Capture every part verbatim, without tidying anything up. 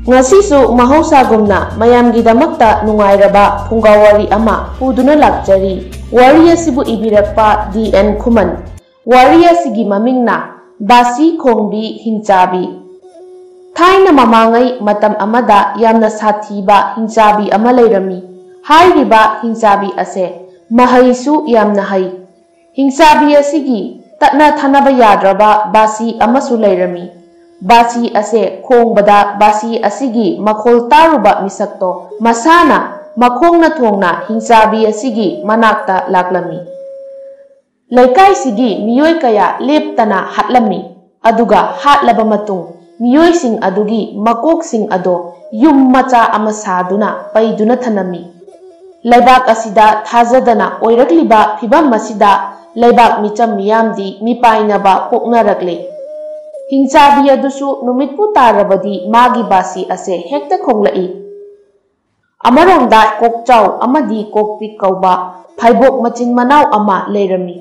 ꯉꯁꯤꯁꯨ ꯃꯍꯧꯁꯥꯒꯨꯝꯅ ꯃꯌꯥꯝꯒꯤꯗꯃꯛꯇ ꯅꯨꯡꯉꯥꯏꯔꯕ ꯐꯨꯡꯒꯥ ꯋꯥꯔꯤ ꯑꯃ ꯄꯨꯗꯨꯅ ꯂꯥꯛꯆꯔꯤ꯫ ꯋꯥꯔꯤ ꯑꯁꯤꯕꯨ ꯏꯕꯤꯔꯛꯄ ꯗꯤ ꯑꯦꯟ ꯈꯨꯃꯟ꯫ ꯋꯥꯔꯤ ꯑꯁꯤꯒꯤ ꯃꯃꯤꯡꯅ ꯕꯥꯁꯤ ꯈꯣꯡꯕꯤ ꯍꯤꯡꯆꯥꯕꯤ꯫ ꯊꯥꯏꯅ ꯃꯃꯥꯡꯉꯩ ꯃꯇꯝ ꯑꯃꯗ ꯌꯥꯝꯅ ꯁꯥꯊꯤꯕ ꯍꯤꯡꯆꯥꯕꯤ ꯑꯃ ꯂꯩꯔꯝꯃꯤ꯫ ꯍꯥꯏꯔꯤꯕ ꯍꯤꯡꯆꯥꯕꯤ ꯑꯁꯦ ꯃꯍꯩꯁꯨ ꯌꯥꯝꯅ ꯍꯩ꯫ ꯍꯤꯡꯆꯥꯕꯤ ꯑꯁꯤꯒꯤ ꯇꯠꯅ ꯊꯥꯅꯕ ꯌꯥꯗ꯭ꯔꯕ ꯕꯥꯁꯤ ꯑꯃꯁꯨ ꯂꯩꯔꯝꯃꯤ꯫ ꯕꯥꯁꯤ ꯑꯁꯦ ꯈꯣꯡꯕꯗ ꯕꯥꯁꯤ ꯑꯁꯤꯒꯤ ꯃꯈꯣꯜ ꯇꯥꯔꯨꯕ ꯃꯤꯁꯛꯇꯣ ꯃꯁꯥꯅ ꯃꯈꯣꯡꯅ ꯊꯣꯡꯅ ꯍꯤꯡꯆꯥꯕꯤ ꯑꯁꯤꯒꯤ ꯃꯅꯥꯛꯇ ꯂꯥꯛꯂꯝꯃꯤ꯫ ꯂꯩꯀꯥꯏꯁꯤꯒꯤ ꯃꯤꯑꯣꯏ ꯀꯌꯥ ꯂꯦꯞꯇꯅ ꯍꯥꯠꯂꯝꯃꯤ꯫ ꯑꯗꯨꯒ ꯍꯥꯠꯂꯕ ꯃꯇꯨꯡ ꯃꯤꯑꯣꯏꯁꯤꯡ ꯑꯗꯨꯒꯤ ꯃꯀꯣꯛꯁꯤꯡ ꯑꯗꯣ ꯌꯨꯝ ꯃꯆꯥ ꯑꯃ ꯁꯥꯗꯨꯅ ꯄꯩꯗꯨꯅ ꯊꯅꯝꯃꯤ꯫ ꯂꯩꯕꯥꯛ ꯑꯁꯤꯗ ꯊꯥꯖꯗꯅ ꯑꯣꯏꯔꯛꯂꯤꯕ ꯐꯤꯚꯝ ꯑꯁꯤꯗ ꯂꯩꯕꯥꯛ ꯃꯤꯆꯝ ꯃꯤꯌꯥꯝꯗꯤ ꯃꯤꯄꯥꯏꯅꯕ ꯄꯣꯛꯅꯔꯛꯂꯦ꯫ ꯍꯤꯡꯆꯥꯕꯤ ꯑꯗꯨꯁꯨ ꯅꯨꯃꯤꯠꯄꯨ ꯇꯥꯔꯕꯗꯤ ꯃꯥꯒꯤ ꯕꯥꯁꯤ ꯑꯁꯦ ꯍꯦꯛꯇ ꯈꯣꯡꯂꯛꯏ꯫ ꯑꯃꯔꯣꯝꯗ ꯀꯣꯛꯆꯥꯎ ꯑꯃꯗꯤ ꯀꯣꯛꯄꯤꯛ ꯀꯧꯕ ꯐꯥꯏꯕꯣꯛ ꯃꯆꯤꯟ ꯃꯅꯥꯎ ꯑꯃ ꯂꯩꯔꯝꯃꯤ꯫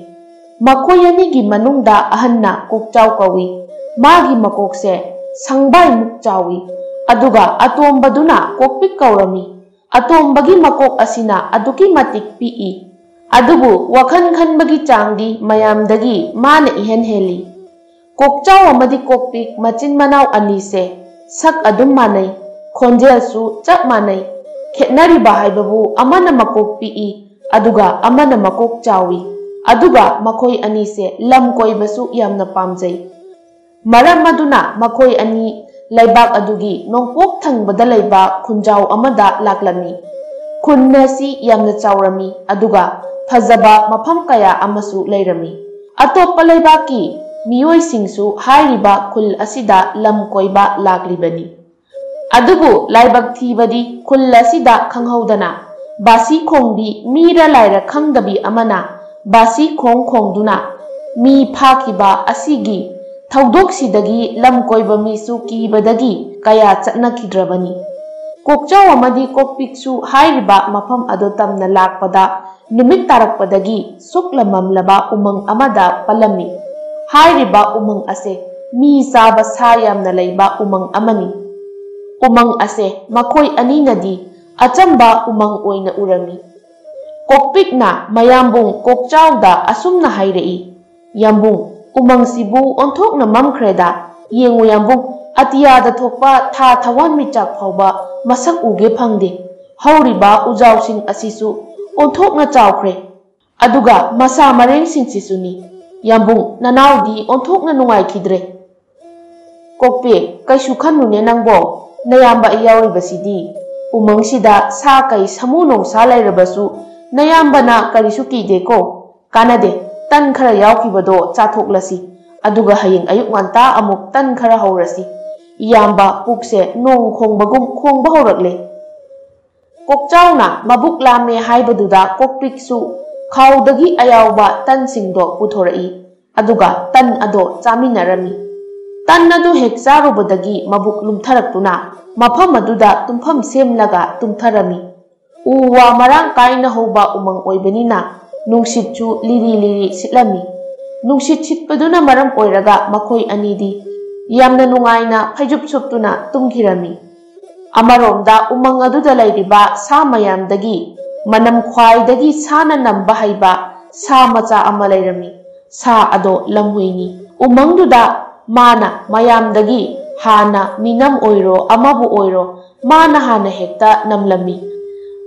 ꯃꯈꯣꯏ ꯑꯅꯤꯒꯤ ꯃꯅꯨꯡꯗ ꯑꯍꯟꯅ ꯀꯣꯛꯆꯥꯎ ꯀꯧꯏ꯫ ꯃꯥꯒꯤ ꯃꯀꯣꯛꯁꯦ ꯁꯪꯕꯥꯏꯃꯨꯛ ꯆꯥꯎꯏ꯫ ꯑꯗꯨꯒ ꯑꯇꯣꯝꯕꯗꯨꯅ ꯀꯣꯛꯄꯤꯛ ꯀꯧꯔꯝꯃꯤ꯫ ꯑꯇꯣꯝꯕꯒꯤ ꯃꯀꯣꯛ ꯑꯁꯤꯅ ꯑꯗꯨꯛꯀꯤ ꯃꯇꯤꯛ ꯄꯤꯛꯏ꯫ ꯑꯗꯨꯕꯨ ꯋꯥꯈꯜ ꯈꯟꯕꯒꯤ ꯆꯥꯡꯗꯤ ꯃꯌꯥꯝꯗꯒꯤ ꯃꯥꯅ ꯏꯍꯦꯟ ꯍꯦꯜꯂꯤ꯫ ꯀꯣꯛꯆꯥꯎ ꯑꯃꯗꯤ ꯀꯣꯛꯄꯤꯛ ꯃꯆꯤꯟ ꯃꯅꯥꯎ ꯑꯅꯤꯁꯦ ꯁꯛ ꯑꯗꯨꯝ ꯃꯥꯟꯅꯩ, ꯈꯣꯟꯖꯦꯜꯁꯨ ꯆꯞ ꯃꯥꯟꯅꯩ꯫ ꯈꯦꯠꯅꯔꯤꯕ ꯍꯥꯏꯕꯕꯨ ꯑꯃꯅ ꯃꯀꯣꯛ ꯄꯤꯛꯏ, ꯑꯗꯨꯒ ꯑꯃꯅ ꯃꯀꯣꯛ ꯆꯥꯎꯏ꯫ ꯑꯗꯨꯒ ꯃꯈꯣꯏ ꯑꯅꯤꯁꯦ ꯂꯝ ꯀꯣꯏꯕꯁꯨ ꯌꯥꯝꯅ ꯄꯥꯝꯖꯩ꯫ ꯃꯔꯝ ꯑꯗꯨꯅ ꯃꯈꯣꯏ ꯑꯅꯤ ꯂꯩꯕꯥꯛ ꯑꯗꯨꯒꯤ ꯅꯣꯡꯄꯣꯛ ꯊꯪꯕꯗ ꯂꯩꯕ ꯈꯨꯟꯖꯥꯎ ꯑꯃꯗ ꯂꯥꯛꯂꯝꯃꯤ꯫ ꯈꯨꯟ ꯑꯁꯤ ꯌꯥꯝꯅ ꯆꯥꯎꯔꯝꯃꯤ, ꯑꯗꯨꯒ ꯐꯖꯕ ꯃꯐꯝ ꯀꯌꯥ ꯑꯃꯁꯨ ꯂꯩꯔꯝꯃꯤ꯫ ꯑꯇꯣꯞꯄ ꯂꯩꯕꯥꯛꯀꯤ ꯃꯤꯑꯣꯏꯁꯤꯡꯁꯨ ꯍꯥꯏꯔꯤꯕ ꯈꯨꯜ ꯑꯁꯤꯗ ꯂꯝ ꯀꯣꯏꯕ ꯂꯥꯛꯂꯤꯕꯅꯤ꯫ ꯑꯗꯨꯕꯨ ꯂꯥꯏꯕꯛ ꯊꯤꯕꯗꯤ ꯈꯨꯜ ꯑꯁꯤꯗ ꯈꯪꯍꯧꯗꯅ ꯕꯥꯁꯤ ꯈꯣꯡꯕꯤ ꯃꯤꯔ ꯂꯥꯏꯔ ꯈꯪꯗꯕꯤ ꯑꯃꯅ ꯕꯥꯁꯤ ꯈꯣꯡ ꯈꯣꯡꯗꯨꯅ ꯃꯤ ꯐꯥꯈꯤꯕ ꯑꯁꯤꯒꯤ ꯊꯧꯗꯣꯛꯁꯤꯗꯒꯤ ꯂꯝ ꯀꯣꯏꯕ ꯃꯤꯁꯨ ꯀꯤꯕꯗꯒꯤ ꯀꯌꯥ ꯆꯠꯅꯈꯤꯗ꯭ꯔꯕꯅꯤ꯫ ꯀꯣꯛꯆꯥꯎ ꯑꯃꯗꯤ ꯀꯣꯛꯄꯤꯛꯁꯨ ꯍꯥꯏꯔꯤꯕ ꯃꯐꯝ ꯑꯗꯨ ꯇꯝꯅ ꯂꯥꯛꯄꯗ ꯅꯨꯃꯤꯠ ꯇꯥꯔꯛꯄꯗꯒꯤ ꯁꯨꯛꯂ ꯃꯝꯂꯕ ꯎꯃꯪ ꯑꯃꯗ ꯄꯜꯂꯝꯃꯤ꯫ ꯍꯥꯏꯔꯤꯕ ꯎꯃꯪ ꯑꯁꯦ ꯃꯤ ꯆꯥꯕ ꯁꯥ ꯌꯥꯝꯅ ꯂꯩꯕ ꯎꯃꯪ ꯑꯃꯅꯤ꯫ ꯎꯃꯪ ꯑꯁꯦ ꯃꯈꯣꯏ ꯑꯅꯤꯅꯗꯤ ꯑꯆꯝꯕ ꯎꯃꯪ ꯑꯣꯏꯅ ꯎꯔꯝꯃꯤ꯫ ꯀꯣꯛꯄꯤꯛꯅ ꯃꯌꯥꯝꯕꯨꯡ ꯀꯣꯛꯆꯥꯎꯗ ꯑꯁꯨꯝꯅ ꯍꯥꯏꯔꯛꯏ, "ꯌꯥꯝꯕꯨꯡ, ꯎꯃꯪꯁꯤꯕꯨ ꯑꯣꯟꯊꯣꯛꯅ ꯃꯝꯈ꯭ꯔꯦꯗ꯫ ꯌꯦꯡꯉꯨ ꯌꯥꯝꯕꯨꯡ, ꯑꯇꯤꯌꯥꯗ ꯊꯣꯛꯄ ꯊꯥ ꯊꯋꯥꯟꯃꯤꯆꯥꯛ ꯐꯥꯎꯕ ꯃꯁꯛ ꯎꯒꯦ ꯐꯪꯗꯦ꯫ ꯍꯧꯔꯤꯕ ꯎꯖꯥꯎꯁꯤꯡ ꯑꯁꯤꯁꯨ ꯑꯣꯟꯊꯣꯛꯅ ꯆꯥꯎꯈ꯭ꯔꯦ꯫ ꯑꯗꯨꯒ ꯃꯁꯥ ꯃꯔꯦꯡꯁꯤꯡꯁꯤꯁꯨꯅꯤ꯫ ꯌꯥꯝꯕꯨꯡ, ꯅꯅꯥꯎꯗꯤ ꯑꯣꯟꯊꯣꯛꯅ ꯅꯨꯡꯉꯥꯏꯈꯤꯗ꯭ꯔꯦ꯫" "ꯀꯣꯛꯄꯤꯛ, ꯀꯩꯁꯨ ꯈꯟꯅꯨꯅꯦ ꯅꯪꯕꯣ꯫ ꯅꯌꯥꯝꯕ ꯑꯩ ꯌꯥꯎꯔꯤꯕꯁꯤꯗꯤ꯫ ꯎꯃꯪꯁꯤꯗ ꯁꯥ ꯀꯩ ꯁꯥꯃꯨ ꯅꯣꯡꯁꯥ ꯂꯩꯔꯕꯁꯨ ꯅꯌꯥꯝꯕꯅ ꯀꯔꯤꯁꯨ ꯀꯤꯗꯦꯀꯣ꯫ ꯀꯥꯟꯅꯗꯦ, ꯇꯟ ꯈꯔ ꯌꯥꯎꯈꯤꯕꯗꯣ ꯆꯥꯊꯣꯛꯂꯁꯤ꯫ ꯑꯗꯨꯒ ꯍꯌꯦꯡ ꯑꯌꯨꯛ ꯉꯟꯇꯥ ꯑꯃꯨꯛ ꯇꯟ ꯈꯔ ꯍꯧꯔꯁꯤ꯫ ꯏꯌꯥꯝꯕ, ꯄꯨꯛꯁꯦ ꯅꯣꯡ ꯈꯣꯡꯕꯒꯨꯝ ꯈꯣꯡꯕ ꯍꯧꯔꯛꯂꯦ꯫" ꯀꯣꯛꯆꯥꯎꯅ ꯃꯕꯨꯛ ꯂꯥꯝꯃꯦ ꯍꯥꯏꯕꯗꯨꯗ ꯀꯣꯛꯄꯤꯛꯁꯨ ꯈꯥꯎꯗꯒꯤ ꯑꯌꯥꯎꯕ ꯇꯟꯁꯤꯡꯗꯣ ꯄꯨꯊꯣꯔꯛꯏ꯫ ꯑꯗꯨꯒ ꯇꯟ ꯑꯗꯣ ꯆꯥꯃꯤꯟꯅꯔꯝꯃꯤ꯫ ꯇꯟ ꯑꯗꯨ ꯍꯦꯛ ꯆꯥꯔꯨꯕꯗꯒꯤ ꯃꯕꯨꯛ ꯂꯨꯝꯊꯔꯛꯇꯨꯅ ꯃꯐꯝ ꯑꯗꯨꯗ ꯇꯨꯝꯐꯝ ꯁꯦꯝꯂꯒ ꯇꯨꯝꯊꯔꯝꯃꯤ꯫ ꯎ ꯋꯥ ꯃꯔꯥꯡ ꯀꯥꯏꯅ ꯍꯧꯕ ꯎꯃꯪ ꯑꯣꯏꯕꯅꯤꯅ ꯅꯨꯡꯁꯤꯠꯁꯨ ꯂꯤꯔꯤ ꯂꯤꯔꯤ ꯁꯤꯠꯂꯝꯃꯤ꯫ ꯅꯨꯡꯁꯤꯠ ꯁꯤꯠꯄꯗꯨꯅ ꯃꯔꯝ ꯑꯣꯏꯔꯒ ꯃꯈꯣꯏ ꯑꯅꯤꯗꯤ ꯌꯥꯝꯅ ꯅꯨꯡꯉꯥꯏꯅ ꯐꯩꯖꯨꯞ ꯁꯨꯞꯇꯨꯅ ꯇꯨꯝꯈꯤꯔꯝꯃꯤ꯫ ꯑꯃꯔꯣꯝꯗ ꯎꯃꯪ ꯑꯗꯨꯗ ꯂꯩꯔꯤꯕ ꯁꯥ ꯃꯌꯥꯝꯗꯒꯤ ꯃꯅꯝ ꯈ꯭ꯋꯥꯏꯗꯒꯤ ꯁꯥꯅ ꯅꯝꯕ ꯍꯩꯕ ꯁꯥ ꯃꯆꯥ ꯑꯃ ꯂꯩꯔꯝꯃꯤ꯫ ꯁꯥ ꯑꯗꯣ ꯂꯝꯍꯨꯏꯅꯤ꯫ ꯎꯃꯪꯗꯨꯗ ꯃꯥꯅ ꯃꯌꯥꯝꯗꯒꯤ ꯍꯥꯟꯅ ꯃꯤꯅꯝ ꯑꯣꯏꯔꯣ ꯑꯃꯕꯨ ꯑꯣꯏꯔꯣ ꯃꯥꯅ ꯍꯥꯟꯅ ꯍꯦꯛꯇ ꯅꯝꯂꯝꯃꯤ꯫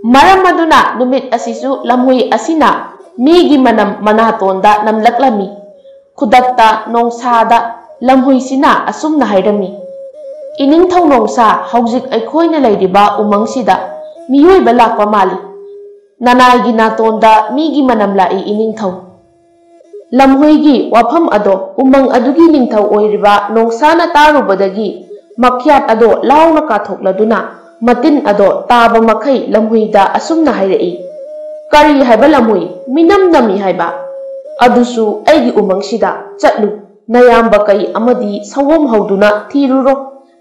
ꯃꯔꯝ ꯑꯗꯨꯅ ꯅꯨꯃꯤꯠ ꯑꯁꯤꯁꯨ ꯂꯝꯍꯨꯏ ꯑꯁꯤꯅ ꯃꯤꯒꯤ ꯃꯅꯝ ꯃꯅꯥꯇꯣꯟꯗ ꯅꯝꯂꯛꯂꯝꯃꯤ꯫ ꯈꯨꯗꯛꯇ ꯅꯣꯡꯁꯥꯗ ꯂꯝꯍꯨꯏꯁꯤꯅ ꯑꯁꯨꯝꯅ ꯍꯥꯏꯔꯝꯃꯤ, "ꯏꯅꯤꯡꯊꯧ ꯅꯣꯡꯁꯥ, ꯍꯧꯖꯤꯛ ꯑꯩꯈꯣꯏꯅ ꯂꯩꯔꯤꯕ ꯎꯃꯪꯁꯤꯗ ꯃꯤꯑꯣꯏꯕ ꯂꯥꯛꯄ ꯃꯥꯜꯂꯤ꯫ ꯅꯅꯥꯏꯒꯤ ꯅꯥꯇꯣꯟꯗ ꯃꯤꯒꯤ ꯃꯅꯝ ꯂꯥꯛꯏ ꯏꯅꯤꯡꯊꯧ꯫" ꯂꯝꯍꯨꯏꯒꯤ ꯋꯥꯐꯝ ꯑꯗꯣ ꯎꯃꯪ ꯑꯗꯨꯒꯤ ꯅꯤꯡꯊꯧ ꯑꯣꯏꯔꯤꯕ ꯅꯣꯡꯁꯥꯅ ꯇꯥꯔꯨꯕꯗꯒꯤ ꯃꯈ꯭ꯌꯥꯠ ꯑꯗꯣ ꯂꯥꯎꯅ ꯀꯥꯊꯣꯛꯂꯗꯨꯅ ꯃꯇꯤꯟ ꯑꯗꯣ ꯇꯥꯕ ꯃꯈꯩ ꯂꯝꯍꯨꯏꯗ ꯑꯁꯨꯝꯅ ꯍꯥꯏꯔꯛꯏ, "ꯀꯔꯤ ꯍꯥꯏꯕ ꯂꯝꯍꯨꯏ? ꯃꯤꯅꯝ ꯅꯝꯃꯤ ꯍꯥꯏꯕ? ꯑꯗꯨꯁꯨ ꯑꯩꯒꯤ ꯎꯃꯪꯁꯤꯗ? ꯆꯠꯂꯨ, ꯅꯌꯥꯝꯕ ꯀꯩ ꯑꯃꯗꯤ ꯁꯑꯣꯝ ꯍꯧꯗꯨꯅ ꯊꯤꯔꯨꯔꯣ꯫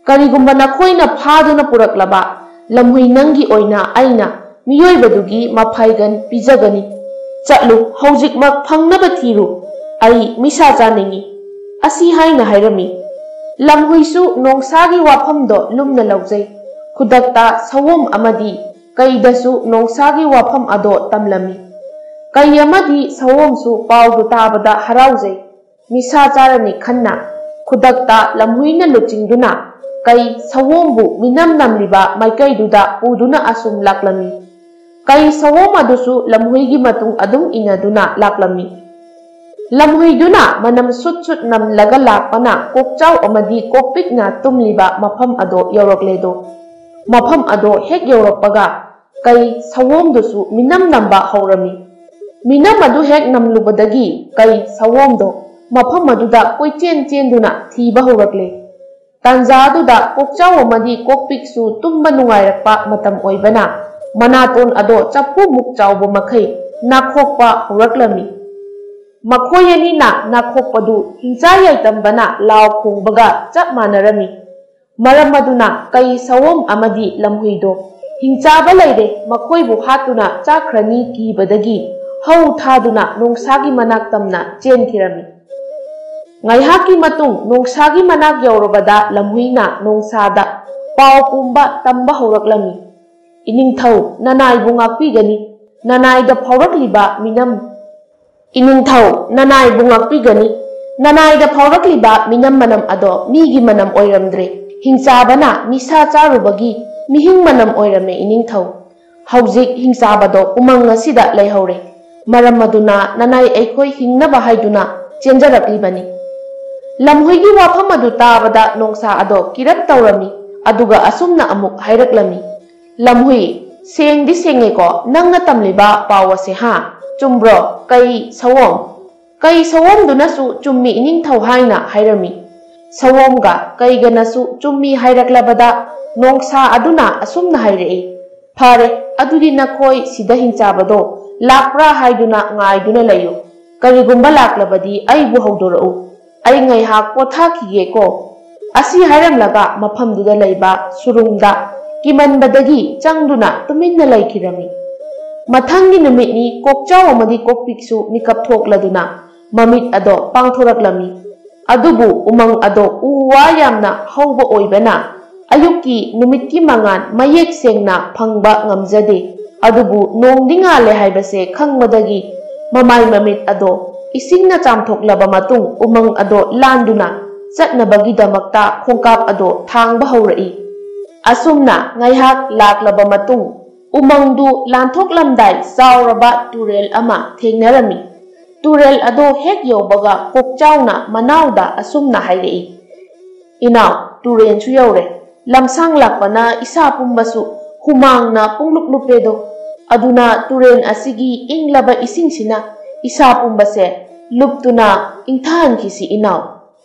ꯀꯔꯤꯒꯨꯝꯕ ꯅꯈꯣꯏꯅ ꯐꯥꯗꯨꯅ ꯄꯨꯔꯛꯂꯕ ꯂꯝꯍꯨꯏ ꯅꯪꯒꯤ ꯑꯣꯏꯅ ꯑꯩꯅ ꯃꯤꯑꯣꯏꯕꯗꯨꯒꯤ ꯃꯐꯥꯏꯒꯟ ꯄꯤꯖꯒꯅꯤ꯫ ꯆꯠꯂꯨ, ꯍꯧꯖꯤꯛꯃꯛ ꯐꯪꯅꯕ ꯊꯤꯔꯨ꯫ ꯑꯩ ꯃꯤꯁꯥ ꯆꯥꯅꯤꯡꯏ꯫" ꯑꯁꯤ ꯍꯥꯏꯅ ꯍꯥꯏꯔꯝꯃꯤ꯫ ꯂꯝꯍꯨꯏꯁꯨ ꯅꯣꯡꯁꯥꯒꯤ ꯋꯥꯐꯝꯗꯣ ꯂꯨꯝꯅ ꯂꯧꯖꯩ꯫ ꯈꯨꯗꯛꯇ ꯁꯑꯣꯝ ꯑꯃꯗꯤ ꯀꯩꯗꯁꯨ ꯅꯣꯡꯁꯥꯒꯤ ꯋꯥꯐꯝ ꯑꯗꯣ ꯇꯝꯂꯝꯃꯤ꯫ ꯀꯩ ꯑꯃꯗꯤ ꯁꯑꯣꯝꯁꯨ ꯄꯥꯎꯗꯨ ꯇꯥꯕꯗ ꯍꯔꯥꯎꯖꯩ꯫ ꯅꯤꯁꯥ ꯆꯥꯔꯅꯤ ꯈꯟꯅ ꯈꯨꯗꯛꯇ ꯂꯝꯍꯨꯏꯅ ꯂꯨꯆꯤꯡꯗꯨꯅ ꯀꯩ ꯁꯑꯣꯝꯕꯨ ꯃꯤꯅꯝ ꯅꯝꯂꯤꯕ ꯃꯥꯏꯀꯩꯗꯨꯗ ꯄꯨꯗꯨꯅ ꯑꯁꯨꯝ ꯂꯥꯛꯂꯝꯃꯤ꯫ ꯀꯩ ꯁꯑꯣꯝ ꯑꯗꯨꯁꯨ ꯂꯝꯍꯨꯏꯒꯤ ꯃꯇꯨꯡ ꯑꯗꯨꯝ ꯏꯟꯅꯗꯨꯅ ꯂꯥꯛꯂꯝꯃꯤ꯫ ꯂꯝꯍꯨꯏꯗꯨꯅ ꯃꯅꯝ ꯁꯨꯠ ꯁꯨꯠ ꯅꯝꯂꯒ ꯂꯥꯛꯄꯅ ꯀꯣꯛꯆꯥꯎ ꯑꯃꯗꯤ ꯀꯣꯛꯄꯤꯛꯅ ꯇꯨꯝꯂꯤꯕ ꯃꯐꯝ ꯑꯗꯣ ꯌꯧꯔꯛꯂꯦꯗꯣ꯫ ꯃꯐꯝ ꯑꯗꯣ ꯍꯦꯛ ꯌꯧꯔꯛꯄꯒ ꯀꯩ ꯁꯑꯣꯝꯗꯨꯁꯨ ꯃꯤꯅꯝ ꯅꯝꯕ ꯍꯧꯔꯝꯃꯤ꯫ ꯃꯤꯅꯝ ꯑꯗꯨ ꯍꯦꯛ ꯅꯝꯂꯨꯕꯗꯒꯤ ꯀꯩ ꯁꯑꯣꯝꯗꯣ ꯃꯐꯝ ꯑꯗꯨꯗ ꯀꯣꯏꯆꯦꯟ ꯆꯦꯟꯗꯨꯅ ꯊꯤꯕ ꯍꯧꯔꯛꯂꯦ꯫ ꯇꯥꯟꯖꯥꯗꯨꯗ ꯀꯣꯛꯆꯥꯎ ꯑꯃꯗꯤ ꯀꯣꯛꯄꯤꯛꯁꯨ ꯇꯨꯝꯕ ꯅꯨꯡꯉꯥꯏꯔꯛꯄ ꯃꯇꯝ ꯑꯣꯏꯕꯅ ꯃꯅꯥꯇꯣꯟ ꯑꯗꯣ ꯆꯐꯨꯃꯨꯛ ꯆꯥꯎꯕ ꯃꯈꯩ ꯅꯥꯈꯣꯛꯄ ꯍꯧꯔꯛꯂꯝꯃꯤ꯫ ꯃꯈꯣꯏ ꯑꯅꯤꯅ ꯅꯥꯈꯣꯛꯄꯗꯨ ꯍꯤꯡꯆꯥ ꯌꯥꯏꯇꯝꯕꯅ ꯂꯥꯎ ꯈꯣꯡꯕꯒ ꯆꯞ ꯃꯥꯟꯅꯔꯝꯃꯤ꯫ ꯃꯔꯝ ꯑꯗꯨꯅ ꯀꯩ ꯁꯑꯣꯝ ꯑꯃꯗꯤ ꯂꯝꯍꯨꯏꯗꯣ ꯍꯤꯡꯆꯥꯕ ꯂꯩꯔꯦ, ꯃꯈꯣꯏꯕꯨ ꯍꯥꯠꯇꯨꯅ ꯆꯥꯈ꯭ꯔꯅꯤ ꯀꯤꯕꯗꯒꯤ ꯍꯧ ꯊꯥꯗꯨꯅ ꯅꯣꯡꯁꯥꯒꯤ ꯃꯅꯥꯛ ꯇꯝꯅ ꯆꯦꯟꯈꯤꯔꯝꯃꯤ꯫ ꯉꯥꯏꯍꯥꯛꯀꯤ ꯃꯇꯨꯡ ꯅꯣꯡꯁꯥꯒꯤ ꯃꯅꯥꯛ ꯌꯧꯔꯕꯗ ꯂꯝꯍꯨꯏꯅ ꯅꯣꯡꯁꯥꯗ ꯄꯥꯎ ꯄꯨꯝꯕ ꯇꯝꯕ ꯍꯧꯔꯛꯂꯝꯃꯤ꯫ "ꯏꯅꯤꯡꯊꯧ, ꯅꯅꯥꯏꯕꯨ ꯉꯥꯛꯄꯤꯒꯅꯤ, ꯅꯅꯥꯏꯗ ꯐꯥꯎꯔꯛꯂꯤꯕ ꯃꯤꯅꯝ ꯏꯅꯤꯡꯊꯧ, ꯅꯅꯥꯏꯕꯨ ꯉꯥꯛꯄꯤꯒꯅꯤ꯫ ꯅꯅꯥꯏꯗ ꯐꯥꯎꯔꯛꯂꯤꯕ ꯃꯤꯅꯝ ꯃꯅꯝ ꯑꯗꯣ ꯃꯤꯒꯤ ꯃꯅꯝ ꯑꯣꯏꯔꯝꯗ꯭ꯔꯦ꯫ ꯍꯤꯡꯆꯥꯕꯅ ꯅꯤꯁꯥ ꯆꯥꯔꯨꯕꯒꯤ ꯃꯤꯍꯤꯡ ꯃꯅꯝ ꯑꯣꯏꯔꯝꯃꯦ, ꯏꯅꯤꯡꯊꯧ꯫ ꯍꯧꯖꯤꯛ ꯍꯤꯡꯆꯥꯕꯗꯣ ꯎꯃꯪ ꯑꯁꯤꯗ ꯂꯩꯍꯧꯔꯦ꯫ ꯃꯔꯝ ꯑꯗꯨꯅ ꯅꯅꯥꯏ ꯑꯩꯈꯣꯏ ꯍꯤꯡꯅꯕ ꯍꯥꯏꯗꯨꯅ ꯆꯦꯟꯖꯔꯛꯂꯤꯕꯅꯤ꯫" ꯂꯝꯍꯨꯏꯒꯤ ꯋꯥꯐꯝ ꯑꯗꯨ ꯇꯥꯕꯗ ꯅꯣꯡꯁꯥ ꯑꯗꯣ ꯀꯤꯔꯞ ꯇꯧꯔꯝꯃꯤ, ꯑꯗꯨꯒ ꯑꯁꯨꯝꯅ ꯑꯃꯨꯛ ꯍꯥꯏꯔꯛꯂꯝꯃꯤ, "ꯂꯝꯍꯨꯏ, ꯁꯦꯡꯗꯤ ꯁꯦꯡꯉꯦꯀꯣ ꯅꯪꯅ ꯇꯝꯂꯤꯕ ꯄꯥꯎ ꯑꯁꯦ, ꯍꯥ? ꯆꯨꯝꯕ꯭ꯔꯣ, ꯀꯩ ꯁꯑꯣꯝ?" ꯀꯩ ꯁꯑꯣꯝꯗꯨꯅꯁꯨ "ꯆꯨꯝꯃꯤ, ꯏꯅꯤꯡꯊꯧ" ꯍꯥꯏꯅ ꯍꯥꯏꯔꯝꯃꯤ꯫ ꯁꯑꯣꯝꯒ ꯀꯩꯒꯅꯁꯨ ꯆꯨꯝꯃꯤ ꯍꯥꯏꯔꯛꯂꯕꯗ ꯅꯣꯡꯁꯥ ꯑꯗꯨꯅ ꯑꯁꯨꯝꯅ ꯍꯥꯏꯔꯛꯏ, "ꯐꯔꯦ, ꯑꯗꯨꯗꯤ ꯅꯈꯣꯏ ꯁꯤꯗ ꯍꯤꯡꯆꯥꯕꯗꯣ ꯂꯥꯛꯄ꯭ꯔꯥ ꯍꯥꯏꯗꯨꯅ ꯉꯥꯏꯗꯨꯅ ꯂꯩꯌꯨ꯫ ꯀꯔꯤꯒꯨꯝꯕ ꯂꯥꯛꯂꯕꯗꯤ ꯑꯩꯕꯨ ꯍꯧꯗꯣꯔꯛꯎ꯫ ꯑꯩ ꯉꯥꯏꯍꯥꯛ ꯄꯣꯊꯥꯈꯤꯒꯦꯀꯣ꯫" ꯑꯁꯤ ꯍꯥꯏꯔꯝꯂꯒ ꯃꯐꯝꯗꯨꯗ ꯂꯩꯕ ꯁꯨꯔꯨꯡꯗ ꯀꯤꯃꯟꯕꯗꯒꯤ ꯆꯪꯗꯨꯅ ꯇꯨꯃꯤꯟꯅ ꯂꯩꯈꯤꯔꯝꯃꯤ꯫ ꯃꯊꯪꯒꯤ ꯅꯨꯃꯤꯠꯅꯤ ꯀꯣꯛꯆꯥꯎ ꯑꯃꯗꯤ ꯀꯣꯛꯄꯤꯛꯁꯨ ꯃꯤꯀꯞ ꯊꯣꯛꯂꯗꯨꯅ ꯃꯃꯤꯠ ꯑꯗꯣ ꯄꯥꯡꯊꯣꯔꯛꯂꯝꯃꯤ꯫ ꯑꯗꯨꯕꯨ ꯎꯃꯪ ꯑꯗꯣ ꯎ ꯋꯥ ꯌꯥꯝꯅ ꯍꯧꯕ ꯑꯣꯏꯕꯅ ꯑꯌꯨꯛꯀꯤ ꯅꯨꯃꯤꯠꯀꯤ ꯃꯉꯥꯜ ꯃꯌꯦꯛ ꯁꯦꯡꯅ ꯐꯪꯕ ꯉꯝꯖꯗꯦ꯫ ꯑꯗꯨꯕꯨ ꯅꯣꯡꯗꯤ ꯉꯥꯜꯂꯦ ꯍꯥꯏꯕꯁꯦ ꯈꯪꯕꯗꯒꯤ ꯃꯃꯥꯏ ꯃꯃꯤꯠ ꯑꯗꯣ ꯏꯁꯤꯡꯅ ꯆꯥꯝꯊꯣꯛꯂꯕ ꯃꯇꯨꯡ ꯎꯃꯪ ꯑꯗꯣ ꯂꯥꯟꯗꯨꯅ ꯆꯠꯅꯕꯒꯤꯗꯃꯛꯇ ꯈꯣꯡꯀꯥꯞ ꯑꯗꯣ ꯊꯥꯡꯕ ꯍꯧꯔꯛꯏ꯫ ꯑꯁꯨꯝꯅ ꯉꯥꯏꯍꯥꯛ ꯂꯥꯛꯂꯕ ꯃꯇꯨꯡ ꯎꯃꯪꯗꯨ ꯂꯥꯟꯊꯣꯛꯂꯝꯗꯥꯏ ꯆꯥꯎꯔꯕ ꯇꯨꯔꯦꯜ ꯑꯃ ꯊꯦꯡꯅꯔꯝꯃꯤ꯫ ꯇꯨꯔꯦꯜ ꯑꯗꯣ ꯍꯦꯛ ꯌꯧꯕꯒ ꯀꯣꯛꯆꯥꯎꯅ ꯃꯅꯥꯎꯗ ꯑꯁꯨꯝꯅ ꯍꯥꯏꯔꯛꯏ, "ꯏꯅꯥꯎ, ꯇꯨꯔꯦꯟꯁꯨ ꯌꯧꯔꯦ꯫ ꯂꯝꯁꯥꯡ ꯂꯥꯛꯄꯅ ꯏꯁꯥ ꯄꯨꯝꯕꯁꯨ ꯍꯨꯃꯥꯡꯅ ꯄꯨꯡꯂꯨꯞ ꯂꯨꯞꯄꯦꯗꯣ꯫ ꯑꯗꯨꯅ ꯇꯨꯔꯦꯟ ꯑꯁꯤꯒꯤ ꯏꯪꯂꯕ ꯏꯁꯤꯡꯁꯤꯅ ꯏꯁꯥ ꯄꯨꯝꯕꯁꯦ ꯂꯨꯞꯇꯨꯅ ꯏꯪꯊꯍꯟꯈꯤꯁꯤ ꯏꯅꯥꯎ꯫"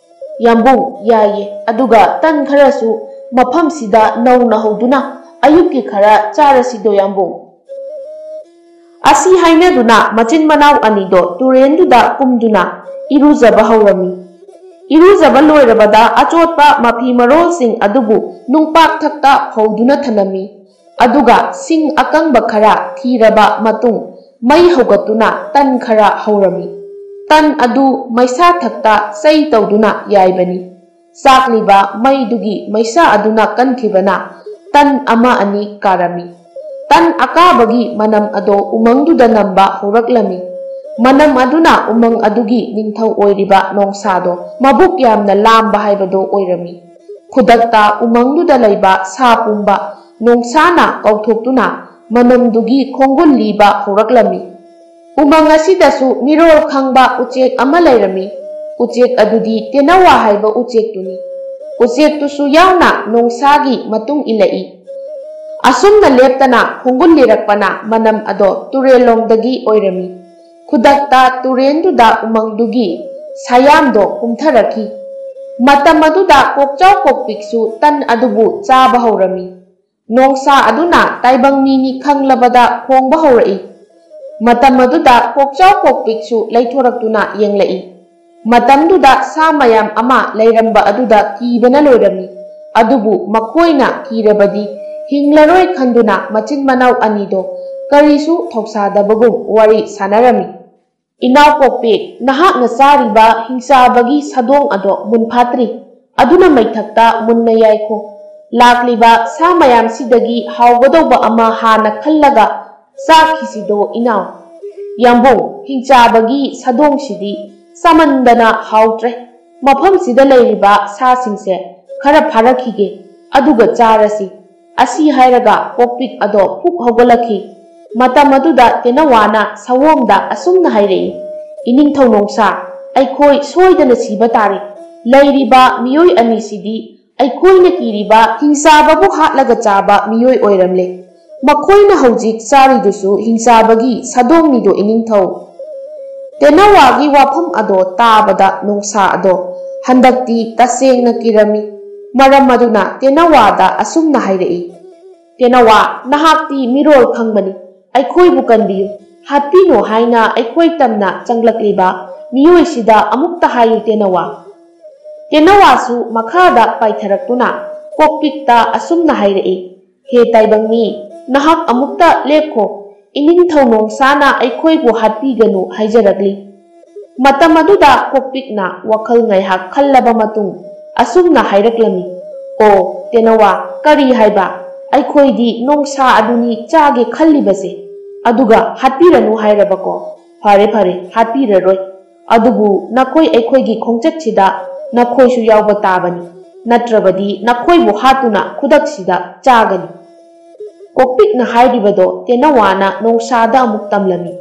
ꯌꯥꯝꯕꯨꯡ, ꯌꯥꯏꯌꯦ꯫ ꯑꯗꯨꯒ ꯇꯟ ꯈꯔꯁꯨ ꯃꯐꯝꯁꯤꯗ ꯅꯧꯅ ꯍꯧꯗꯨꯅ ꯑꯌꯨꯛꯀꯤ ꯈꯔ ꯆꯥꯔꯁꯤꯗꯣ ꯌꯥꯝꯕꯨꯡ꯫ ꯑꯁꯤ ꯍꯥꯏꯅꯗꯨꯅ ꯃꯆꯤꯟ ꯃꯅꯥꯎ ꯑꯅꯤꯗꯣ ꯇꯨꯔꯦꯟꯗꯨꯗ ꯀꯨꯝꯗꯨꯅ ꯏꯔꯨꯖꯕ ꯍꯧꯔꯝꯃꯤ꯫ ꯏꯔꯨꯖꯕ ꯂꯣꯏꯔꯕꯗ ꯑꯆꯣꯠꯄ ꯃꯐꯤ ꯃꯔꯣꯜꯁꯤꯡ ꯑꯗꯨꯕꯨ ꯅꯨꯡꯄꯥꯛ ꯊꯛꯇ ꯐꯧꯗꯨꯅ ꯊꯝꯂꯝꯃꯤ꯫ ꯑꯗꯨꯒ ꯁꯤꯡ ꯑꯀꯪꯕ ꯈꯔ ꯊꯤꯔꯕ ꯃꯇꯨꯡ ꯃꯩ ꯍꯧꯒꯠꯇꯨꯅ ꯇꯟ ꯈꯔ ꯍꯧꯔꯝꯃꯤ꯫ ꯇꯟ ꯑꯗꯨ ꯃꯩꯁꯥ ꯊꯛꯇ ꯆꯩ ꯇꯧꯗꯨꯅ ꯌꯥꯏꯕꯅꯤ꯫ ꯆꯥꯛꯂꯤꯕ ꯃꯩꯗꯨꯒꯤ ꯃꯩꯁꯥ ꯑꯗꯨꯅ ꯀꯟꯈꯤꯕꯅ ꯇꯟ ꯑꯃ ꯑꯅꯤ ꯀꯥꯔꯝꯃꯤ꯫ ꯇꯟ ꯑꯀꯥꯕꯒꯤ ꯃꯅꯝ ꯑꯗꯣ ꯎꯃꯪꯗꯨꯗ ꯅꯝꯕ ꯍꯧꯔꯛꯂꯝꯃꯤ꯫ ꯃꯅꯝ ꯑꯗꯨꯅ ꯎꯃꯪ ꯑꯗꯨꯒꯤ ꯅꯤꯡꯊꯧ ꯑꯣꯏꯔꯤꯕ ꯅꯣꯡꯁꯥꯗꯣ ꯃꯕꯨꯛ ꯌꯥꯝꯅ ꯂꯥꯝꯕ ꯍꯥꯏꯕꯗꯣ ꯑꯣꯏꯔꯝꯃꯤ꯫ ꯈꯨꯗꯛꯇ ꯎꯃꯪꯗꯨꯗ ꯂꯩꯕ ꯁꯥ ꯄꯨꯝꯕ ꯅꯣꯡꯁꯥꯅ ꯀꯧꯊꯣꯛꯇꯨꯅ ꯃꯅꯝꯗꯨꯒꯤ ꯈꯣꯡꯒꯨꯜ ꯂꯤꯕ ꯍꯧꯔꯛꯂꯝꯃꯤ꯫ ꯎꯃꯪ ꯑꯁꯤꯗꯁꯨ ꯃꯤꯔꯣꯜ ꯈꯪꯕ ꯎꯆꯦꯛ ꯑꯃ ꯂꯩꯔꯝꯃꯤ꯫ ꯎꯆꯦꯛ ꯑꯗꯨꯗꯤ ꯇꯦꯅꯋꯥ ꯍꯥꯏꯕ ꯎꯆꯦꯛꯇꯨꯅꯤ꯫ ꯎꯆꯦꯛꯇꯨꯁꯨ ꯌꯥꯎꯅ ꯅꯣꯡꯁꯥꯒꯤ ꯃꯇꯨꯡ ꯏꯜꯂꯛꯏ꯫ ꯑꯁꯨꯝꯅ ꯂꯦꯞꯇꯅ ꯈꯣꯡꯒꯨꯜ ꯂꯤꯔꯛꯄꯅ ꯃꯅꯝ ꯑꯗꯣ ꯇꯨꯔꯦꯜꯂꯣꯝꯗꯒꯤ ꯑꯣꯏꯔꯝꯃꯤ꯫ ꯈꯨꯗꯛꯇ ꯇꯨꯔꯦꯟꯗꯨꯗ ꯎꯃꯪꯗꯨꯒꯤ ꯁꯥꯌꯥꯝꯗꯣ ꯀꯨꯝꯊꯔꯛꯈꯤ꯫ ꯃꯇꯝ ꯑꯗꯨꯗ ꯀꯣꯛꯆꯥꯎ ꯀꯣꯛꯄꯤꯛꯁꯨ ꯇꯟ ꯑꯗꯨꯕꯨ ꯆꯥꯕ ꯍꯧꯔꯝꯃꯤ꯫ ꯅꯣꯡꯁꯥ ꯑꯗꯨꯅ ꯇꯥꯏꯕꯪ ꯃꯤꯅꯤ ꯈꯪꯂꯕꯗ ꯈꯣꯡꯕ ꯍꯧꯔꯛꯏ꯫ ꯃꯇꯝ ꯑꯗꯨꯗ ꯀꯣꯛꯆꯥꯎ ꯀꯣꯛꯄꯤꯛꯁꯨ ꯂꯩꯊꯣꯔꯛꯇꯨꯅ ꯌꯦꯡꯂꯛꯏ꯫ ꯃꯇꯝꯗꯨꯗ ꯁꯥ ꯃꯌꯥꯝ ꯑꯃ ꯂꯩꯔꯝꯕ ꯑꯗꯨꯗ ꯀꯤꯕꯅ ꯂꯣꯏꯔꯝꯃꯤ꯫ ꯑꯗꯨꯕꯨ ꯃꯈꯣꯏꯅ ꯀꯤꯔꯕꯗꯤ ꯍꯤꯡꯂꯔꯣꯏ ꯈꯟꯗꯨꯅ ꯃꯆꯤꯟ ꯃꯅꯥꯎ ꯑꯅꯤꯗꯣ ꯀꯔꯤꯁꯨ ꯊꯧꯁꯥꯗꯕꯒꯨꯝ ꯋꯥꯔꯤ ꯁꯥꯟꯅꯔꯝꯃꯤ꯫ "ꯏꯅꯥꯎ ꯀꯣꯛꯄꯤꯛ, ꯅꯍꯥꯛꯅ ꯆꯥꯔꯤꯕ ꯍꯤꯡꯆꯥꯕꯒꯤ ꯁꯥꯗꯣꯡ ꯑꯗꯣ ꯃꯨꯟ ꯐꯥꯠꯇ꯭ꯔꯤ, ꯑꯗꯨꯅ ꯃꯩꯊꯛꯇ ꯃꯨꯟꯅ ꯌꯥꯏꯈꯣ꯫ ꯂꯥꯛꯂꯤꯕ ꯁꯥ ꯃꯌꯥꯝꯁꯤꯗꯒꯤ ꯍꯥꯎꯒꯗꯧꯕ ꯑꯃ ꯍꯥꯟꯅ ꯈꯜꯂꯒ ꯆꯥꯈꯤꯁꯤꯗꯣ ꯏꯅꯥꯎ꯫" "ꯌꯥꯝꯕꯨꯡ, ꯍꯤꯡꯆꯥꯕꯒꯤ ꯁꯥꯗꯣꯡꯁꯤꯗꯤ ꯆꯥꯃꯟꯗꯅ ꯍꯥꯎꯇ꯭ꯔꯦ꯫ ꯃꯐꯝꯁꯤꯗ ꯂꯩꯔꯤꯕ ꯁꯥꯁꯤꯡꯁꯦ ꯈꯔ ꯐꯥꯔꯛꯈꯤꯒꯦ, ꯑꯗꯨꯒ ꯆꯥꯔꯁꯤ꯫" ꯑꯁꯤ ꯍꯥꯏꯔꯒ ꯀꯣꯛꯄꯤꯛ ꯑꯗꯣ ꯐꯨꯛ ꯍꯧꯒꯠꯂꯛꯈꯤ꯫ ꯃꯇꯝ ꯑꯗꯨꯗ ꯇꯦꯅꯋꯥꯅ ꯁꯑꯣꯝꯗ ꯑꯁꯨꯝꯅ ꯍꯥꯏꯔꯛꯏ, "ꯏꯅꯤꯡꯊꯧ ꯅꯣꯡꯁꯥ, ꯑꯩꯈꯣꯏ ꯁꯣꯏꯗꯅ ꯁꯤꯕ ꯇꯥꯔꯦ꯫ ꯂꯩꯔꯤꯕ ꯃꯤꯑꯣꯏ ꯑꯅꯤꯁꯤꯗꯤ ꯑꯩꯈꯣꯏꯅ ꯀꯤꯔꯤꯕ ꯍꯤꯡꯆꯥꯕꯕꯨ ꯍꯥꯠꯂꯒ ꯆꯥꯕ ꯃꯤꯑꯣꯏ ꯑꯣꯏꯔꯝꯂꯦ꯫ ꯃꯈꯣꯏꯅ ꯍꯧꯖꯤꯛ ꯆꯥꯔꯤꯗꯨꯁꯨ ꯍꯤꯡꯆꯥꯕꯒꯤ ꯁꯥꯗꯣꯡꯅꯤꯗꯣ ꯏꯅꯤꯡꯊꯧ꯫" ꯇꯦꯅꯋꯥꯒꯤ ꯋꯥꯐꯝ ꯑꯗꯣ ꯇꯥꯕꯗ ꯅꯣꯡꯁꯥ ꯑꯗꯣ ꯍꯟꯗꯛꯇꯤ ꯇꯁꯦꯡꯅ ꯀꯤꯔꯝꯃꯤ꯫ ꯃꯔꯝ ꯑꯗꯨꯅ ꯇꯦꯅꯋꯥꯗ ꯑꯁꯨꯝꯅ ꯍꯥꯏꯔꯛꯏ, "ꯇꯦꯅꯋꯥ, ꯅꯍꯥꯛꯇꯤ ꯃꯤꯔꯣꯜ ꯈꯪꯕꯅꯤ, ꯑꯩꯈꯣꯏꯕꯨ ꯀꯟꯕꯤꯌꯨ꯫ ꯍꯥꯠꯄꯤꯅꯨ ꯍꯥꯏꯅ ꯑꯩꯈꯣꯏ ꯇꯝꯅ ꯆꯪꯂꯛꯂꯤꯕ ꯃꯤꯑꯣꯏꯁꯤꯗ ꯑꯃꯨꯛꯇ ꯍꯥꯏꯌꯨ ꯇꯦꯅꯋꯥ꯫" ꯇꯦꯅꯋꯥꯁꯨ ꯃꯈꯥꯗ ꯄꯥꯏꯊꯔꯛꯇꯨꯅ ꯀꯣꯛꯄꯤꯛꯇ ꯑꯁꯨꯝꯅ ꯍꯥꯏꯔꯛꯏ, "ꯍꯦ ꯇꯥꯏꯕꯪ ꯃꯤ, ꯅꯍꯥꯛ ꯑꯃꯨꯛꯇ ꯂꯦꯞꯈꯣ꯫ ꯏꯅꯤꯡꯊꯧ ꯅꯣꯡꯁꯥꯅ ꯑꯩꯈꯣꯏꯕꯨ ꯍꯥꯠꯄꯤꯒꯅꯨ ꯍꯥꯏꯖꯔꯛꯂꯤ꯫" ꯃꯇꯝ ꯑꯗꯨꯗ ꯀꯣꯛꯄꯤꯛꯅ ꯋꯥꯈꯜ ꯉꯥꯏꯍꯥꯛ ꯈꯜꯂꯕ ꯃꯇꯨꯡ ꯑꯁꯨꯝꯅ ꯍꯥꯏꯔꯛꯂꯝꯃꯤ, "ꯑꯣ ꯇꯦꯅꯋꯥ, ꯀꯔꯤ ꯍꯥꯏꯕ? ꯑꯩꯈꯣꯏꯗꯤ ꯅꯣꯡꯁꯥ ꯑꯗꯨꯅꯤ ꯆꯥꯒꯦ ꯈꯜꯂꯤꯕꯁꯦ, ꯑꯗꯨꯒ ꯍꯥꯠꯄꯤꯔꯅꯨ ꯍꯥꯏꯔꯕꯀꯣ? ꯐꯔꯦ ꯐꯔꯦ, ꯍꯥꯠꯄꯤꯔꯔꯣꯏ꯫ ꯑꯗꯨꯕꯨ ꯅꯈꯣꯏ ꯑꯩꯈꯣꯏꯒꯤ ꯈꯣꯡꯆꯠꯁꯤꯗ ꯅꯈꯣꯏꯁꯨ ꯌꯥꯎꯕ ꯇꯥꯕꯅꯤ, ꯅꯠꯇ꯭ꯔꯕꯗꯤ ꯅꯈꯣꯏꯕꯨ ꯍꯥꯠꯇꯨꯅ ꯈꯨꯗꯛꯁꯤꯗ ꯆꯥꯒꯅꯤ꯫" ꯀꯣꯛꯄꯤꯛꯅ ꯍꯥꯏꯔꯤꯕꯗꯣ ꯇꯦꯅꯋꯥꯅ ꯅꯣꯡꯁꯥꯗ ꯑꯃꯨꯛ ꯇꯝꯂꯝꯃꯤ꯫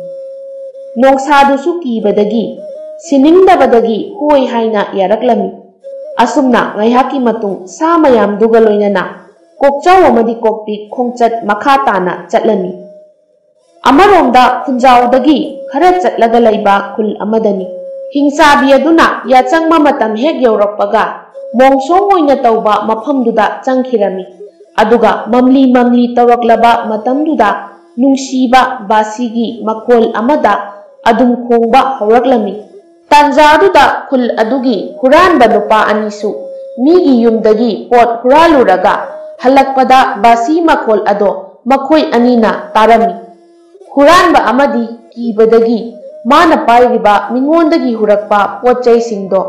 ꯅꯣꯡꯁꯥꯗꯨꯁꯨ ꯀꯤꯕꯗꯒꯤ, ꯁꯤꯅꯤꯡꯗꯕꯗꯒꯤ ꯍꯣꯏ ꯍꯥꯏꯅ ꯌꯥꯔꯛꯂꯝꯃꯤ꯫ ꯑꯁꯨꯝꯅ ꯉꯥꯏꯍꯥꯛꯀꯤ ꯃꯇꯨꯡ ꯁꯥ ꯃꯌꯥꯝꯗꯨꯒ ꯂꯣꯏꯅꯅ ꯀꯣꯛꯆꯥꯎ ꯑꯃꯗꯤ ꯀꯣꯛꯄꯤꯛ ꯈꯣꯡꯆꯠ ꯃꯈꯥ ꯇꯥꯅ ꯆꯠꯂꯝꯃꯤ꯫ ꯑꯃꯔꯣꯝꯗ ꯈꯨꯟꯖꯥꯎꯗꯒꯤ ꯈꯔ ꯆꯠꯂꯒ ꯂꯩꯕ ꯈꯨꯜ ꯑꯃꯗꯅꯤ꯫ ꯍꯤꯡꯆꯥꯕꯤ ꯑꯗꯨꯅ ꯌꯥꯆꯪꯕ ꯃꯇꯝ ꯍꯦꯛ ꯌꯧꯔꯛꯄꯒ ꯃꯣꯡꯁꯣꯡ ꯑꯣꯏꯅ ꯇꯧꯕ ꯃꯐꯝꯗꯨꯗ ꯆꯪꯈꯤꯔꯝꯃꯤ꯫ ꯑꯗꯨꯒ ꯃꯝꯂꯤ ꯃꯝꯂꯤ ꯇꯧꯔꯛꯂꯕ ꯃꯇꯝꯗꯨꯗ ꯅꯨꯡꯁꯤꯕ ꯕꯥꯁꯤꯒꯤ ꯃꯈꯣꯜ ꯑꯃꯗ ꯑꯗꯨꯝ ꯈꯣꯡꯕ ꯍꯧꯔꯛꯂꯝꯃꯤ꯫ ꯇꯥꯟꯖꯥꯗꯨꯗ ꯈꯨꯜ ꯑꯗꯨꯒꯤ ꯍꯨꯔꯥꯟꯕ ꯅꯨꯄꯥ ꯑꯅꯤꯁꯨ ꯃꯤꯒꯤ ꯌꯨꯝꯗꯒꯤ ꯄꯣꯠ ꯍꯨꯔꯥꯜꯂꯨꯔꯒ ꯍꯜꯂꯛꯄꯗ ꯕꯥꯁꯤ ꯃꯈꯣꯜ ꯑꯗꯣ ꯃꯈꯣꯏ ꯑꯅꯤꯅ ꯇꯥꯔꯝꯃꯤ꯫ ꯍꯨꯔꯥꯟꯕ ꯑꯃꯗꯤ ꯀꯤꯕꯗꯒꯤ ꯃꯥꯅ ꯄꯥꯏꯔꯤꯕ ꯃꯤꯉꯣꯟꯗꯒꯤ ꯍꯨꯔꯛꯄ ꯄꯣꯠ ꯆꯩꯁꯤꯡꯗꯣ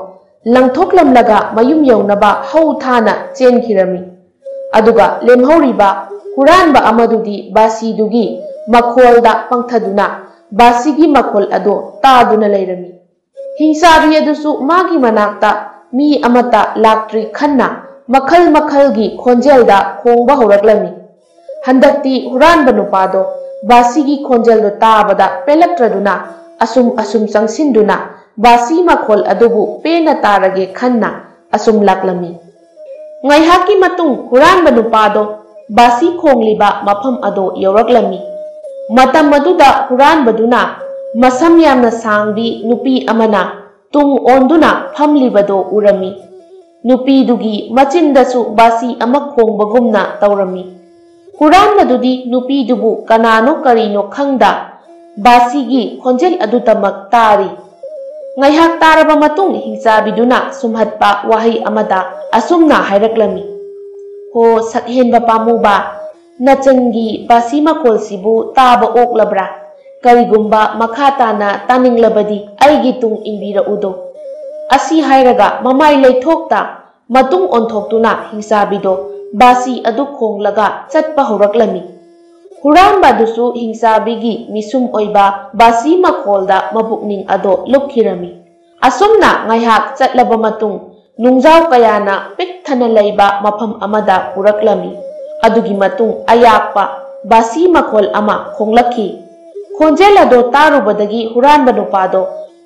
ꯂꯪꯊꯣꯛꯂꯝꯂꯒ ꯃꯌꯨꯝ ꯌꯧꯅꯕ ꯍꯧ ꯊꯥꯅ ꯆꯦꯟꯈꯤꯔꯝꯃꯤ꯫ ꯑꯗꯨꯒ ꯂꯦꯝꯍꯧꯔꯤꯕ ꯍꯨꯔꯥꯟꯕ ꯑꯃꯗꯨꯗꯤ ꯕꯥꯁꯤꯗꯨꯒꯤ ꯃꯈꯣꯜꯗ ꯄꯪꯊꯗꯨꯅ ꯕꯥꯁꯤꯒꯤ ꯃꯈꯣꯜ ꯑꯗꯨ ꯇꯥꯗꯨꯅ ꯂꯩꯔꯝꯃꯤ꯫ ꯍꯤꯡꯆꯥꯕꯤ ꯑꯗꯨꯁꯨ ꯃꯥꯒꯤ ꯃꯅꯥꯛꯇ ꯃꯤ ꯑꯃꯠꯇ ꯂꯥꯛꯇ꯭ꯔꯤ ꯈꯟꯅ ꯃꯈꯜ ꯃꯈꯜꯒꯤ ꯈꯣꯟꯖꯦꯜꯗ ꯈꯣꯡꯕ ꯍꯧꯔꯛꯂꯝꯃꯤ꯫ ꯍꯟꯗꯛꯇꯤ ꯍꯨꯔꯥꯟꯕ ꯅꯨꯄꯥꯗꯣ ꯕꯥꯁꯤꯒꯤ ꯈꯣꯟꯖꯦꯜꯗꯣ ꯇꯥꯕꯗ ꯄꯦꯜꯂꯛꯇ꯭ꯔꯗꯨꯅ ꯑꯁꯨꯝ ꯑꯁꯨꯝ ꯆꯪꯁꯤꯟꯗꯨꯅ ꯕꯥꯁꯤ ꯃꯈꯣꯜ ꯑꯗꯨꯕꯨ ꯄꯦꯟꯅ ꯇꯥꯔꯒꯦ ꯈꯟꯅ ꯑꯁꯨꯝ ꯂꯥꯛꯂꯝꯃꯤ꯫ ꯉꯥꯏꯍꯥꯛꯀꯤ ꯃꯇꯨꯡ ꯍꯨꯔꯥꯟꯕ ꯅꯨꯄꯥꯗꯣ ꯕꯥꯁꯤ ꯈꯣꯡꯂꯤꯕ ꯃꯐꯝ ꯑꯗꯨ ꯌꯧꯔꯛꯂꯝꯃꯤ꯫ ꯃꯇꯝ ꯑꯗꯨꯗ ꯍꯨꯔꯥꯟꯕꯗꯨꯅ ꯃꯁꯝ ꯌꯥꯝꯅ ꯁꯥꯡꯕꯤ ꯅꯨꯄꯤ ꯑꯃꯅ ꯇꯨꯡ ꯑꯣꯟꯗꯨꯅ ꯐꯝꯂꯤꯕꯗꯨ ꯎꯔꯝꯃꯤ꯫ ꯅꯨꯄꯤꯗꯨꯒꯤ ꯃꯆꯤꯟꯗꯁꯨ ꯕꯥꯁꯤ ꯑꯃ ꯈꯣꯡꯕꯒꯨꯝꯅ ꯇꯧꯔꯝꯃꯤ꯫ ꯍꯨꯔꯥꯟꯕꯗꯨꯗꯤ ꯅꯨꯄꯤꯗꯨꯕꯨ ꯀꯅꯥꯅꯣ ꯀꯔꯤꯅꯣ ꯈꯪꯗ ꯕꯥꯁꯤꯒꯤ ꯈꯣꯟꯖꯦꯜ ꯑꯗꯨꯇꯃꯛ ꯇꯥꯔꯤ꯫ ꯉꯥꯏꯍꯥꯛ ꯇꯥꯔꯕ ꯃꯇꯨꯡ ꯍꯤꯡꯆꯥꯕꯤꯗꯨꯅ ꯁꯨꯝꯍꯠꯄ ꯋꯥꯍꯩ ꯑꯃꯗ ꯑꯁꯨꯝꯅ ꯍꯥꯏꯔꯛꯂꯝꯃꯤ, "ꯍꯣ ꯁꯛꯍꯦꯟꯕ ꯄꯥꯝꯃꯨꯕ, ꯅꯆꯟꯒꯤ ꯕꯥꯁꯤ ꯃꯈꯣꯜꯁꯤꯕꯨ ꯇꯥꯕ ꯑꯣꯛꯂꯕ꯭ꯔꯥ? ꯀꯔꯤꯒꯨꯝꯕ ꯃꯈꯥ ꯇꯥꯅ ꯇꯥꯅꯤꯡꯂꯕꯗꯤ ꯑꯩꯒꯤ ꯇꯨꯡ ꯏꯟꯕꯤꯔꯛꯎꯗꯣ꯫" ꯑꯁꯤ ꯍꯥꯏꯔꯒ ꯃꯃꯥꯏ ꯂꯩꯊꯣꯛꯇ ꯃꯇꯨꯡ ꯑꯣꯟꯊꯣꯛꯇꯨꯅ ꯍꯤꯡꯆꯥꯕꯤꯗꯣ ꯕꯥꯁꯤ ꯑꯗꯨ ꯈꯣꯡꯂꯒ ꯆꯠꯄ ꯍꯧꯔꯛꯂꯝꯃꯤ꯫ ꯍꯨꯔꯥꯟꯕ ꯑꯗꯨꯁꯨ ꯍꯤꯡꯆꯥꯕꯤꯒꯤ ꯃꯤꯁꯨꯝ ꯑꯣꯏꯕ ꯕꯥꯁꯤ ꯃꯈꯣꯜꯗ ꯃꯄꯨꯛꯅꯤꯡ ꯑꯗꯣ ꯂꯨꯞꯈꯤꯔꯝꯃꯤ꯫ ꯑꯁꯨꯝꯅ ꯉꯥꯏꯍꯥꯛ ꯆꯠꯂꯕ ꯃꯇꯨꯡ ꯅꯨꯡꯖꯥꯎ ꯀꯌꯥꯅ ꯄꯤꯛ ꯊꯟꯅ ꯂꯩꯕ ꯃꯐꯝ ꯑꯃꯗ ꯄꯨꯔꯛꯂꯝꯃꯤ꯫ ꯑꯗꯨꯒꯤ ꯃꯇꯨꯡ ꯑꯌꯥꯛꯄ ꯕꯥꯁꯤ ꯃꯈꯣꯜ ꯑꯃ ꯈꯣꯡꯂꯛꯈꯤ꯫ ꯈꯣꯟꯖꯦꯜ ꯑꯗꯣ ꯇꯥꯔꯨꯕꯗꯒꯤ ꯍꯨꯔꯥꯟꯕ ꯅꯨꯄꯥꯗꯣ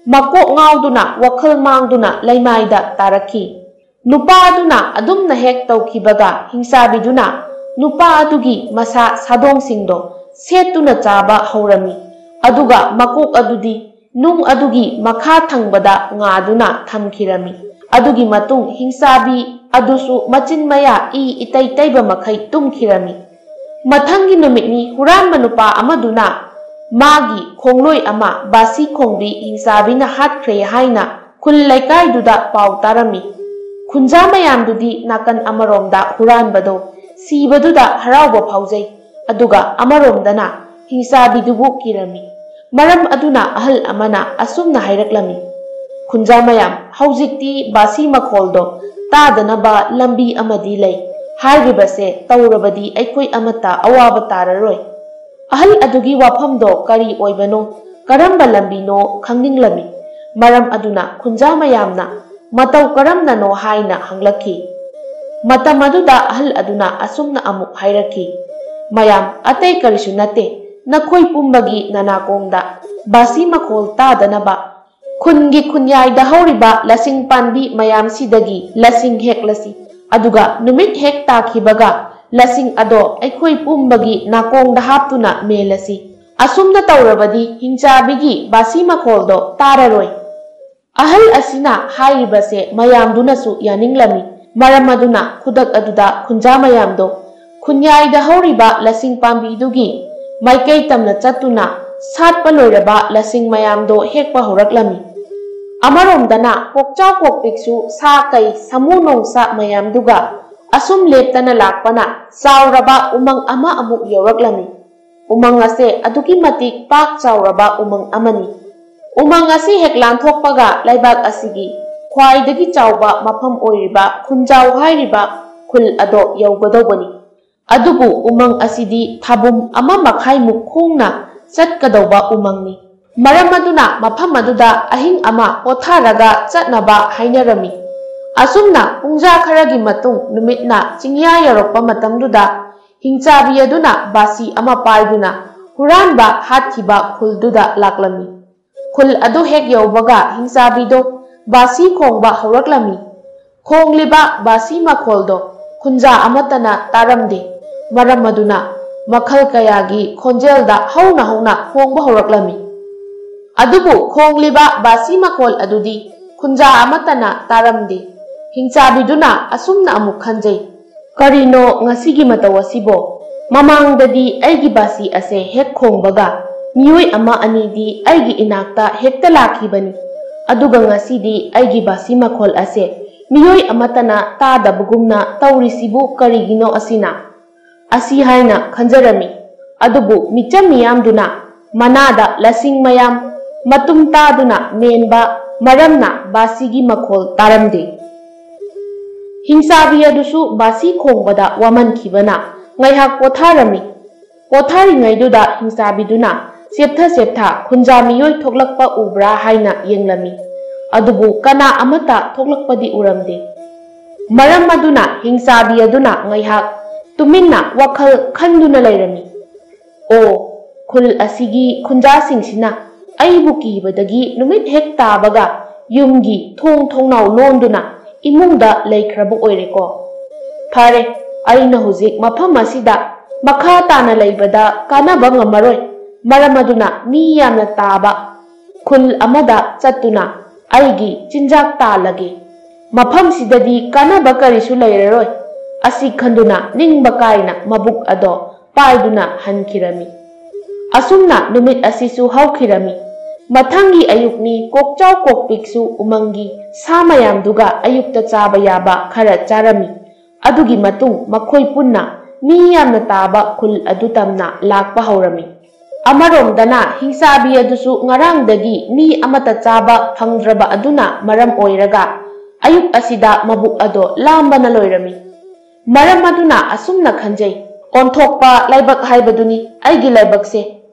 ꯃꯀꯣꯛ ꯉꯥꯎꯗꯨꯅ ꯋꯥꯈꯜ ꯃꯥꯡꯗꯨꯅ ꯂꯩꯃꯥꯏꯗ ꯇꯥꯔꯛꯈꯤ꯫ ꯅꯨꯄꯥ ꯑꯗꯨꯅ ꯑꯗꯨꯝꯅ ꯍꯦꯛ ꯇꯧꯈꯤꯕꯒ ꯍꯤꯡꯆꯥꯕꯤꯗꯨꯅ ꯅꯨꯄꯥ ꯑꯗꯨꯒꯤ ꯃꯁꯥ ꯁꯥꯗꯣꯡꯁꯤꯡꯗꯣ ꯁꯦꯠꯇꯨꯅ ꯆꯥꯕ ꯍꯧꯔꯝꯃꯤ꯫ ꯑꯗꯨꯒ ꯃꯀꯣꯛ ꯑꯗꯨꯗꯤ ꯅꯨꯡ ꯑꯗꯨꯒꯤ ꯃꯈꯥ ꯊꯪꯕꯗ ꯉꯥꯗꯨꯅ ꯊꯝꯈꯤꯔꯝꯃꯤ꯫ ꯑꯗꯨꯒꯤ ꯃꯇꯨꯡ ꯍꯤꯡꯆꯥꯕꯤ ꯑꯗꯨꯁꯨ ꯃꯆꯤꯟ ꯃꯌꯥ ꯏ ꯏꯇꯩ ꯇꯩꯕ ꯃꯈꯩ ꯇꯨꯝꯈꯤꯔꯝꯃꯤ꯫ ꯃꯊꯪꯒꯤ ꯅꯨꯃꯤꯠꯅꯤ ꯍꯨꯔꯥꯟꯕ ꯅꯨꯄꯥ ꯑꯃꯗꯨꯅ ꯃꯥꯒꯤ ꯈꯣꯡꯂꯣꯏ ꯑꯃ ꯕꯥꯁꯤ ꯈꯣꯡꯕꯤ ꯍꯤꯡꯆꯥꯕꯤꯅ ꯍꯥꯠꯈ꯭ꯔꯦ ꯍꯥꯏꯅ ꯈꯨꯜ ꯂꯩꯀꯥꯏꯗꯨꯗ ꯄꯥꯎ ꯇꯥꯔꯝꯃꯤ꯫ ꯈꯨꯟꯖꯥ ꯃꯌꯥꯝꯗꯨꯗꯤ ꯅꯥꯀꯟ ꯑꯃꯔꯣꯝꯗ ꯍꯨꯔꯥꯟꯕꯗꯣ ꯁꯤꯕꯗꯨꯗ ꯍꯔꯥꯎꯕ ꯐꯥꯎꯖꯩ, ꯑꯗꯨꯒ ꯑꯃꯔꯣꯝꯗꯅ ꯍꯤꯡꯆꯥꯕꯤꯗꯨꯕꯨ ꯀꯤꯔꯝꯃꯤ꯫ ꯃꯔꯝ ꯑꯗꯨꯅ ꯑꯍꯜ ꯑꯃꯅ ꯑꯁꯨꯝꯅ ꯍꯥꯏꯔꯛꯂꯝꯃꯤ, "ꯈꯨꯟꯖꯥ ꯃꯌꯥꯝ, ꯍꯧꯖꯤꯛꯇꯤ ꯕꯥꯁꯤ ꯃꯈꯣꯜꯗꯣ ꯇꯥꯗꯅꯕ ꯂꯝꯕꯤ ꯑꯃꯗꯤ ꯂꯩ꯫ ꯍꯥꯏꯔꯤꯕꯁꯦ ꯇꯧꯔꯕꯗꯤ ꯑꯩꯈꯣꯏ ꯑꯃꯠꯇ ꯑꯋꯥꯕ ꯇꯥꯔꯔꯣꯏ꯫" ꯑꯍꯜ ꯑꯗꯨꯒꯤ ꯋꯥꯐꯝꯗꯣ ꯀꯔꯤ ꯑꯣꯏꯕꯅꯣ, ꯀꯔꯝꯕ ꯂꯝꯕꯤꯅꯣ ꯈꯪꯅꯤꯡꯂꯝꯃꯤ꯫ ꯃꯔꯝ ꯑꯗꯨꯅ ꯈꯨꯟꯖꯥ ꯃꯌꯥꯝꯅ ꯃꯇꯧ ꯀꯔꯝꯅꯅꯣ ꯍꯥꯏꯅ ꯍꯪꯂꯛꯈꯤ꯫ ꯃꯇꯝ ꯑꯗꯨꯗ ꯑꯍꯜ ꯑꯗꯨꯅ ꯑꯁꯨꯝꯅ ꯑꯃꯨꯛ ꯍꯥꯏꯔꯛꯈꯤ, "ꯃꯌꯥꯝ, ꯑꯇꯩ ꯀꯔꯤꯁꯨ ꯅꯠꯇꯦ, ꯅꯈꯣꯏ ꯄꯨꯝꯕꯒꯤ ꯅꯅꯥꯀꯣꯡꯗ ꯕꯥꯁꯤ ꯃꯈꯣꯜ ꯇꯥꯗꯅꯕ ꯈꯨꯟꯒꯤ ꯈꯨꯟꯌꯥꯏꯗ ꯍꯧꯔꯤꯕ ꯂꯁꯤꯡ ꯄꯥꯝꯕꯤ ꯃꯌꯥꯝꯁꯤꯗꯒꯤ ꯂꯁꯤꯡ ꯍꯦꯛꯂꯁꯤ꯫ ꯑꯗꯨꯒ ꯅꯨꯃꯤꯠ ꯍꯦꯛ ꯇꯥꯈꯤꯕꯒ ꯂꯁꯤꯡ ꯑꯗꯣ ꯑꯩꯈꯣꯏ ꯄꯨꯝꯕꯒꯤ ꯅꯥꯀꯣꯡꯗ ꯍꯥꯞꯇꯨꯅ ꯃꯦꯜꯂꯁꯤ꯫ ꯑꯁꯨꯝꯅ ꯇꯧꯔꯕꯗꯤ ꯍꯤꯡꯆꯥꯕꯤꯒꯤ ꯕꯥꯁꯤ ꯃꯈꯣꯜꯗꯣ ꯇꯥꯔꯔꯣꯏ꯫" ꯑꯍꯜ ꯑꯁꯤꯅ ꯍꯥꯏꯔꯤꯕꯁꯦ ꯃꯌꯥꯝꯗꯨꯅꯁꯨ ꯌꯥꯅꯤꯡꯂꯝꯃꯤ꯫ ꯃꯔꯝ ꯑꯗꯨꯅ ꯈꯨꯗꯛ ꯑꯗꯨꯗ ꯈꯨꯟꯖꯥ ꯃꯌꯥꯝꯗꯣ ꯈꯨꯟꯌꯥꯏꯗ ꯍꯧꯔꯤꯕ ꯂꯁꯤꯡ ꯄꯥꯝꯕꯤꯗꯨꯒꯤ ꯃꯥꯏꯀꯩ ꯇꯝꯅ ꯆꯠꯇꯨꯅ ꯁꯥꯠꯄ ꯂꯣꯏꯔꯕ ꯂꯁꯤꯡ ꯃꯌꯥꯝꯗꯣ ꯍꯦꯛꯄ ꯍꯧꯔꯛꯂꯝꯃꯤ꯫ ꯑꯃꯔꯣꯝꯗꯅ ꯄꯣꯛꯆꯥꯎ ꯄꯣꯛꯄꯤꯛꯁꯨ ꯁꯥ ꯀꯩ ꯁꯥꯃꯨ ꯅꯣꯡꯁꯥ ꯃꯌꯥꯝꯗꯨꯒ ꯑꯁꯨꯝ ꯂꯦꯞꯇꯅ ꯂꯥꯛꯄꯅ ꯆꯥꯎꯔꯕ ꯎꯃꯪ ꯑꯃ ꯑꯃꯨꯛ ꯌꯧꯔꯛꯂꯝꯃꯤ꯫ ꯎꯃꯪ ꯑꯁꯦ ꯑꯗꯨꯛꯀꯤ ꯃꯇꯤꯛ ꯄꯥꯛ ꯆꯥꯎꯔꯕ ꯎꯃꯪ ꯑꯃꯅꯤ꯫ ꯎꯃꯪ ꯑꯁꯤ ꯍꯦꯛ ꯂꯥꯟꯊꯣꯛꯄꯒ ꯂꯩꯕꯥꯛ ꯑꯁꯤꯒꯤ ꯈ꯭ꯋꯥꯏꯗꯒꯤ ꯆꯥꯎꯕ ꯃꯐꯝ ꯑꯣꯏꯔꯤꯕ ꯈꯨꯟꯖꯥꯎ ꯍꯥꯏꯔꯤꯕ ꯈꯨꯜ ꯑꯗꯣ ꯌꯧꯒꯗꯧꯕꯅꯤ꯫ ꯑꯗꯨꯕꯨ ꯎꯃꯪ ꯑꯁꯤꯗꯤ ꯊꯥꯕꯨꯝ ꯑꯃ ꯃꯈꯥꯏꯃꯨꯛ ꯈꯣꯡꯅ ꯆꯠꯀꯗꯧꯕ ꯎꯃꯪꯅꯤ꯫ ꯃꯔꯝ ꯑꯗꯨꯅ ꯃꯐꯝ ꯑꯗꯨꯗ ꯑꯍꯤꯡ ꯑꯃ ꯄꯣꯊꯥꯔꯒ ꯆꯠꯅꯕ ꯍꯥꯏꯅꯔꯝꯃꯤ꯫ ꯑꯁꯨꯝꯅ ꯄꯨꯡꯖꯥ ꯈꯔꯒꯤ ꯃꯇꯨꯡ ꯅꯨꯃꯤꯠꯅ ꯆꯤꯡꯌꯥ ꯌꯧꯔꯛꯄ ꯃꯇꯝꯗꯨꯗ ꯍꯤꯡꯆꯥꯕꯤ ꯑꯗꯨꯅ ꯕꯥꯁꯤ ꯑꯃ ꯄꯥꯏꯗꯨꯅ ꯍꯨꯔꯥꯟꯕ ꯍꯥꯠꯈꯤꯕ ꯈꯨꯜꯗꯨꯗ ꯂꯥꯛꯂꯝꯃꯤ꯫ ꯈꯨꯜ ꯑꯗꯨ ꯍꯦꯛ ꯌꯧꯕꯒ ꯍꯤꯡꯆꯥꯕꯤꯗꯣ ꯕꯥꯁꯤ ꯈꯣꯡꯕ ꯍꯧꯔꯛꯂꯝꯃꯤ꯫ ꯈꯣꯡꯂꯤꯕ ꯕꯥꯁꯤ ꯃꯈꯣꯜꯗꯣ ꯈꯨꯟꯖꯥ ꯑꯃꯠꯇꯅ ꯇꯥꯔꯝꯗꯦ꯫ ꯃꯔꯝ ꯑꯗꯨꯅ ꯃꯈꯜ ꯀꯌꯥꯒꯤ ꯈꯣꯟꯖꯦꯜꯗ ꯍꯧꯅ ꯍꯧꯅ ꯈꯣꯡꯕ ꯍꯧꯔꯛꯂꯝꯃꯤ꯫ ꯑꯗꯨꯕꯨ ꯈꯣꯡꯂꯤꯕ ꯕꯥꯁꯤ ꯃꯈꯣꯜ ꯑꯗꯨꯗꯤ ꯈꯨꯟꯖꯥ ꯑꯃꯠꯇꯅ ꯇꯥꯔꯝꯗꯦ꯫ ꯍꯤꯡꯆꯥꯕꯤꯗꯨꯅ ꯑꯁꯨꯝꯅ ꯑꯃꯨꯛ ꯈꯟꯖꯩ, "ꯀꯔꯤꯅꯣ ꯉꯁꯤꯒꯤ ꯃꯇꯧ ꯑꯁꯤꯕꯣ? ꯃꯃꯥꯡꯗꯗꯤ ꯑꯩꯒꯤ ꯕꯥꯁꯤ ꯑꯁꯦ ꯍꯦꯛ ꯈꯣꯡꯕꯒ ꯃꯤꯑꯣꯏ ꯑꯃ ꯑꯅꯤꯗꯤ ꯑꯩꯒꯤ ꯏꯅꯥꯛꯇ ꯍꯦꯛꯇ ꯂꯥꯛꯈꯤꯕꯅꯤ, ꯑꯗꯨꯒ ꯉꯁꯤꯗꯤ ꯑꯩꯒꯤ ꯕꯥꯁꯤ ꯃꯈꯣꯜ ꯑꯁꯦ ꯃꯤꯑꯣꯏ ꯑꯃꯠꯇꯅ ꯇꯥꯗꯕꯒꯨꯝꯅ ꯇꯧꯔꯤꯁꯤꯕꯨ ꯀꯔꯤꯒꯤꯅꯣ ꯑꯁꯤꯅ?" ꯑꯁꯤ ꯍꯥꯏꯅ ꯈꯟꯖꯔꯝꯃꯤ꯫ ꯑꯗꯨꯕꯨ ꯃꯤꯆꯝ ꯃꯤꯌꯥꯝꯗꯨꯅ ꯃꯅꯥꯗ ꯂꯁꯤꯡ ꯃꯌꯥꯝ ꯃꯇꯨꯝ ꯇꯥꯗꯨꯅ ꯃꯦꯟꯕ ꯃꯔꯝꯅ ꯕꯥꯁꯤꯒꯤ ꯃꯈꯣꯜ ꯇꯥꯔꯝꯗꯦ꯫ ꯍꯤꯡꯆꯥꯕꯤ ꯑꯗꯨꯁꯨ ꯕꯥꯁꯤ ꯈꯣꯡꯕꯗ ꯋꯥꯃꯟꯈꯤꯕꯅ ꯉꯥꯏꯍꯥꯛ ꯄꯣꯊꯥꯔꯝꯃꯤ꯫ ꯄꯣꯊꯥꯔꯤꯉꯩꯗꯨꯗ ꯍꯤꯡꯆꯥꯕꯤꯗꯨꯅ ꯆꯦꯞꯊ ꯆꯦꯞꯊ ꯈꯨꯟꯖꯥ ꯃꯤꯑꯣꯏ ꯊꯣꯛꯂꯛꯄ ꯎꯕ꯭ꯔꯥ ꯍꯥꯏꯅ ꯌꯦꯡꯂꯝꯃꯤ꯫ ꯑꯗꯨꯕꯨ ꯀꯅꯥ ꯑꯃꯠꯇ ꯊꯣꯛꯂꯛꯄꯗꯤ ꯎꯔꯝꯗꯦ꯫ ꯃꯔꯝ ꯑꯗꯨꯅ ꯍꯤꯡꯆꯥꯕꯤ ꯑꯗꯨꯅ ꯉꯥꯏꯍꯥꯛ ꯇꯨꯃꯤꯟꯅ ꯋꯥꯈꯜ ꯈꯟꯗꯨꯅ ꯂꯩꯔꯝꯃꯤ꯫ "ꯑꯣ, ꯈꯨꯜ ꯑꯁꯤꯒꯤ ꯈꯨꯟꯖꯥꯁꯤꯡꯁꯤꯅ ꯑꯩꯕꯨ ꯀꯤꯕꯗꯒꯤ ꯅꯨꯃꯤꯠ ꯍꯦꯛ ꯇꯥꯕꯒ ꯌꯨꯝꯒꯤ ꯊꯣꯡ ꯊꯣꯡꯅꯥꯎ ꯂꯣꯟꯗꯨꯅ ꯏꯃꯨꯡꯗ ꯂꯩꯈ꯭ꯔꯕ ꯑꯣꯏꯔꯦꯀꯣ꯫ ꯐꯔꯦ, ꯑꯩꯅ ꯍꯧꯖꯤꯛ ꯃꯐꯝ ꯑꯁꯤꯗ ꯃꯈꯥ ꯇꯥꯅ ꯂꯩꯕꯗ ꯀꯥꯟꯅꯕ ꯉꯝꯃꯔꯣꯏ꯫ ꯃꯔꯝ ꯑꯗꯨꯅ ꯃꯤ ꯌꯥꯝꯅ ꯇꯥꯕ ꯈꯨꯜ ꯑꯃꯗ ꯆꯠꯇꯨꯅ ꯑꯩꯒꯤ ꯆꯤꯟꯖꯥꯛ ꯇꯥꯜꯂꯒꯦ꯫ ꯃꯐꯝꯁꯤꯗꯗꯤ ꯀꯥꯟꯅꯕ ꯀꯔꯤꯁꯨ ꯂꯩꯔꯔꯣꯏ" ꯑꯁꯤ ꯈꯟꯗꯨꯅ ꯅꯤꯡꯕ ꯀꯥꯏꯅ ꯃꯕꯨꯛ ꯑꯗꯣ ꯄꯥꯏꯗꯨꯅ ꯍꯟꯈꯤꯔꯝꯃꯤ꯫ ꯑꯁꯨꯝꯅ ꯅꯨꯃꯤꯠ ꯑꯁꯤꯁꯨ ꯍꯧꯈꯤꯔꯝꯃꯤ꯫ ꯃꯊꯪꯒꯤ ꯑꯌꯨꯛꯅꯤ꯫ ꯀꯣꯛꯆꯥꯎ ꯀꯣꯛꯄꯤꯛꯁꯨ ꯎꯃꯪꯒꯤ ꯁꯥ ꯃꯌꯥꯝꯗꯨꯒ ꯑꯌꯨꯛꯇ ꯆꯥꯕ ꯌꯥꯕ ꯈꯔ ꯆꯥꯔꯝꯃꯤ꯫ ꯑꯗꯨꯒꯤ ꯃꯇꯨꯡ ꯃꯈꯣꯏ ꯄꯨꯟꯅ ꯃꯤ ꯌꯥꯝꯅ ꯇꯥꯕ ꯈꯨꯜ ꯑꯗꯨ ꯇꯝꯅ ꯂꯥꯛꯄ ꯍꯧꯔꯝꯃꯤ꯫ ꯑꯃꯔꯣꯝꯗꯅ ꯍꯤꯡꯆꯥꯕꯤ ꯑꯗꯨꯁꯨ ꯉꯔꯥꯡꯗꯒꯤ ꯃꯤ ꯑꯃꯠꯇ ꯆꯥꯕ ꯐꯪꯗ꯭ꯔꯕ ꯑꯗꯨꯅ ꯃꯔꯝ ꯑꯣꯏꯔꯒ ꯑꯌꯨꯛ ꯑꯁꯤꯗ ꯃꯕꯨꯛ ꯑꯗꯣ ꯂꯥꯝꯕꯅ ꯂꯣꯏꯔꯝꯃꯤ꯫ ꯃꯔꯝ ꯑꯗꯨꯅ ꯑꯁꯨꯝꯅ ꯈꯟꯖꯩ, "ꯑꯣꯟꯊꯣꯛꯄ ꯂꯥꯏꯕꯛ ꯍꯥꯏꯕꯗꯨꯅꯤ ꯑꯩꯒꯤ ꯂꯥꯏꯕꯛꯁꯦ꯫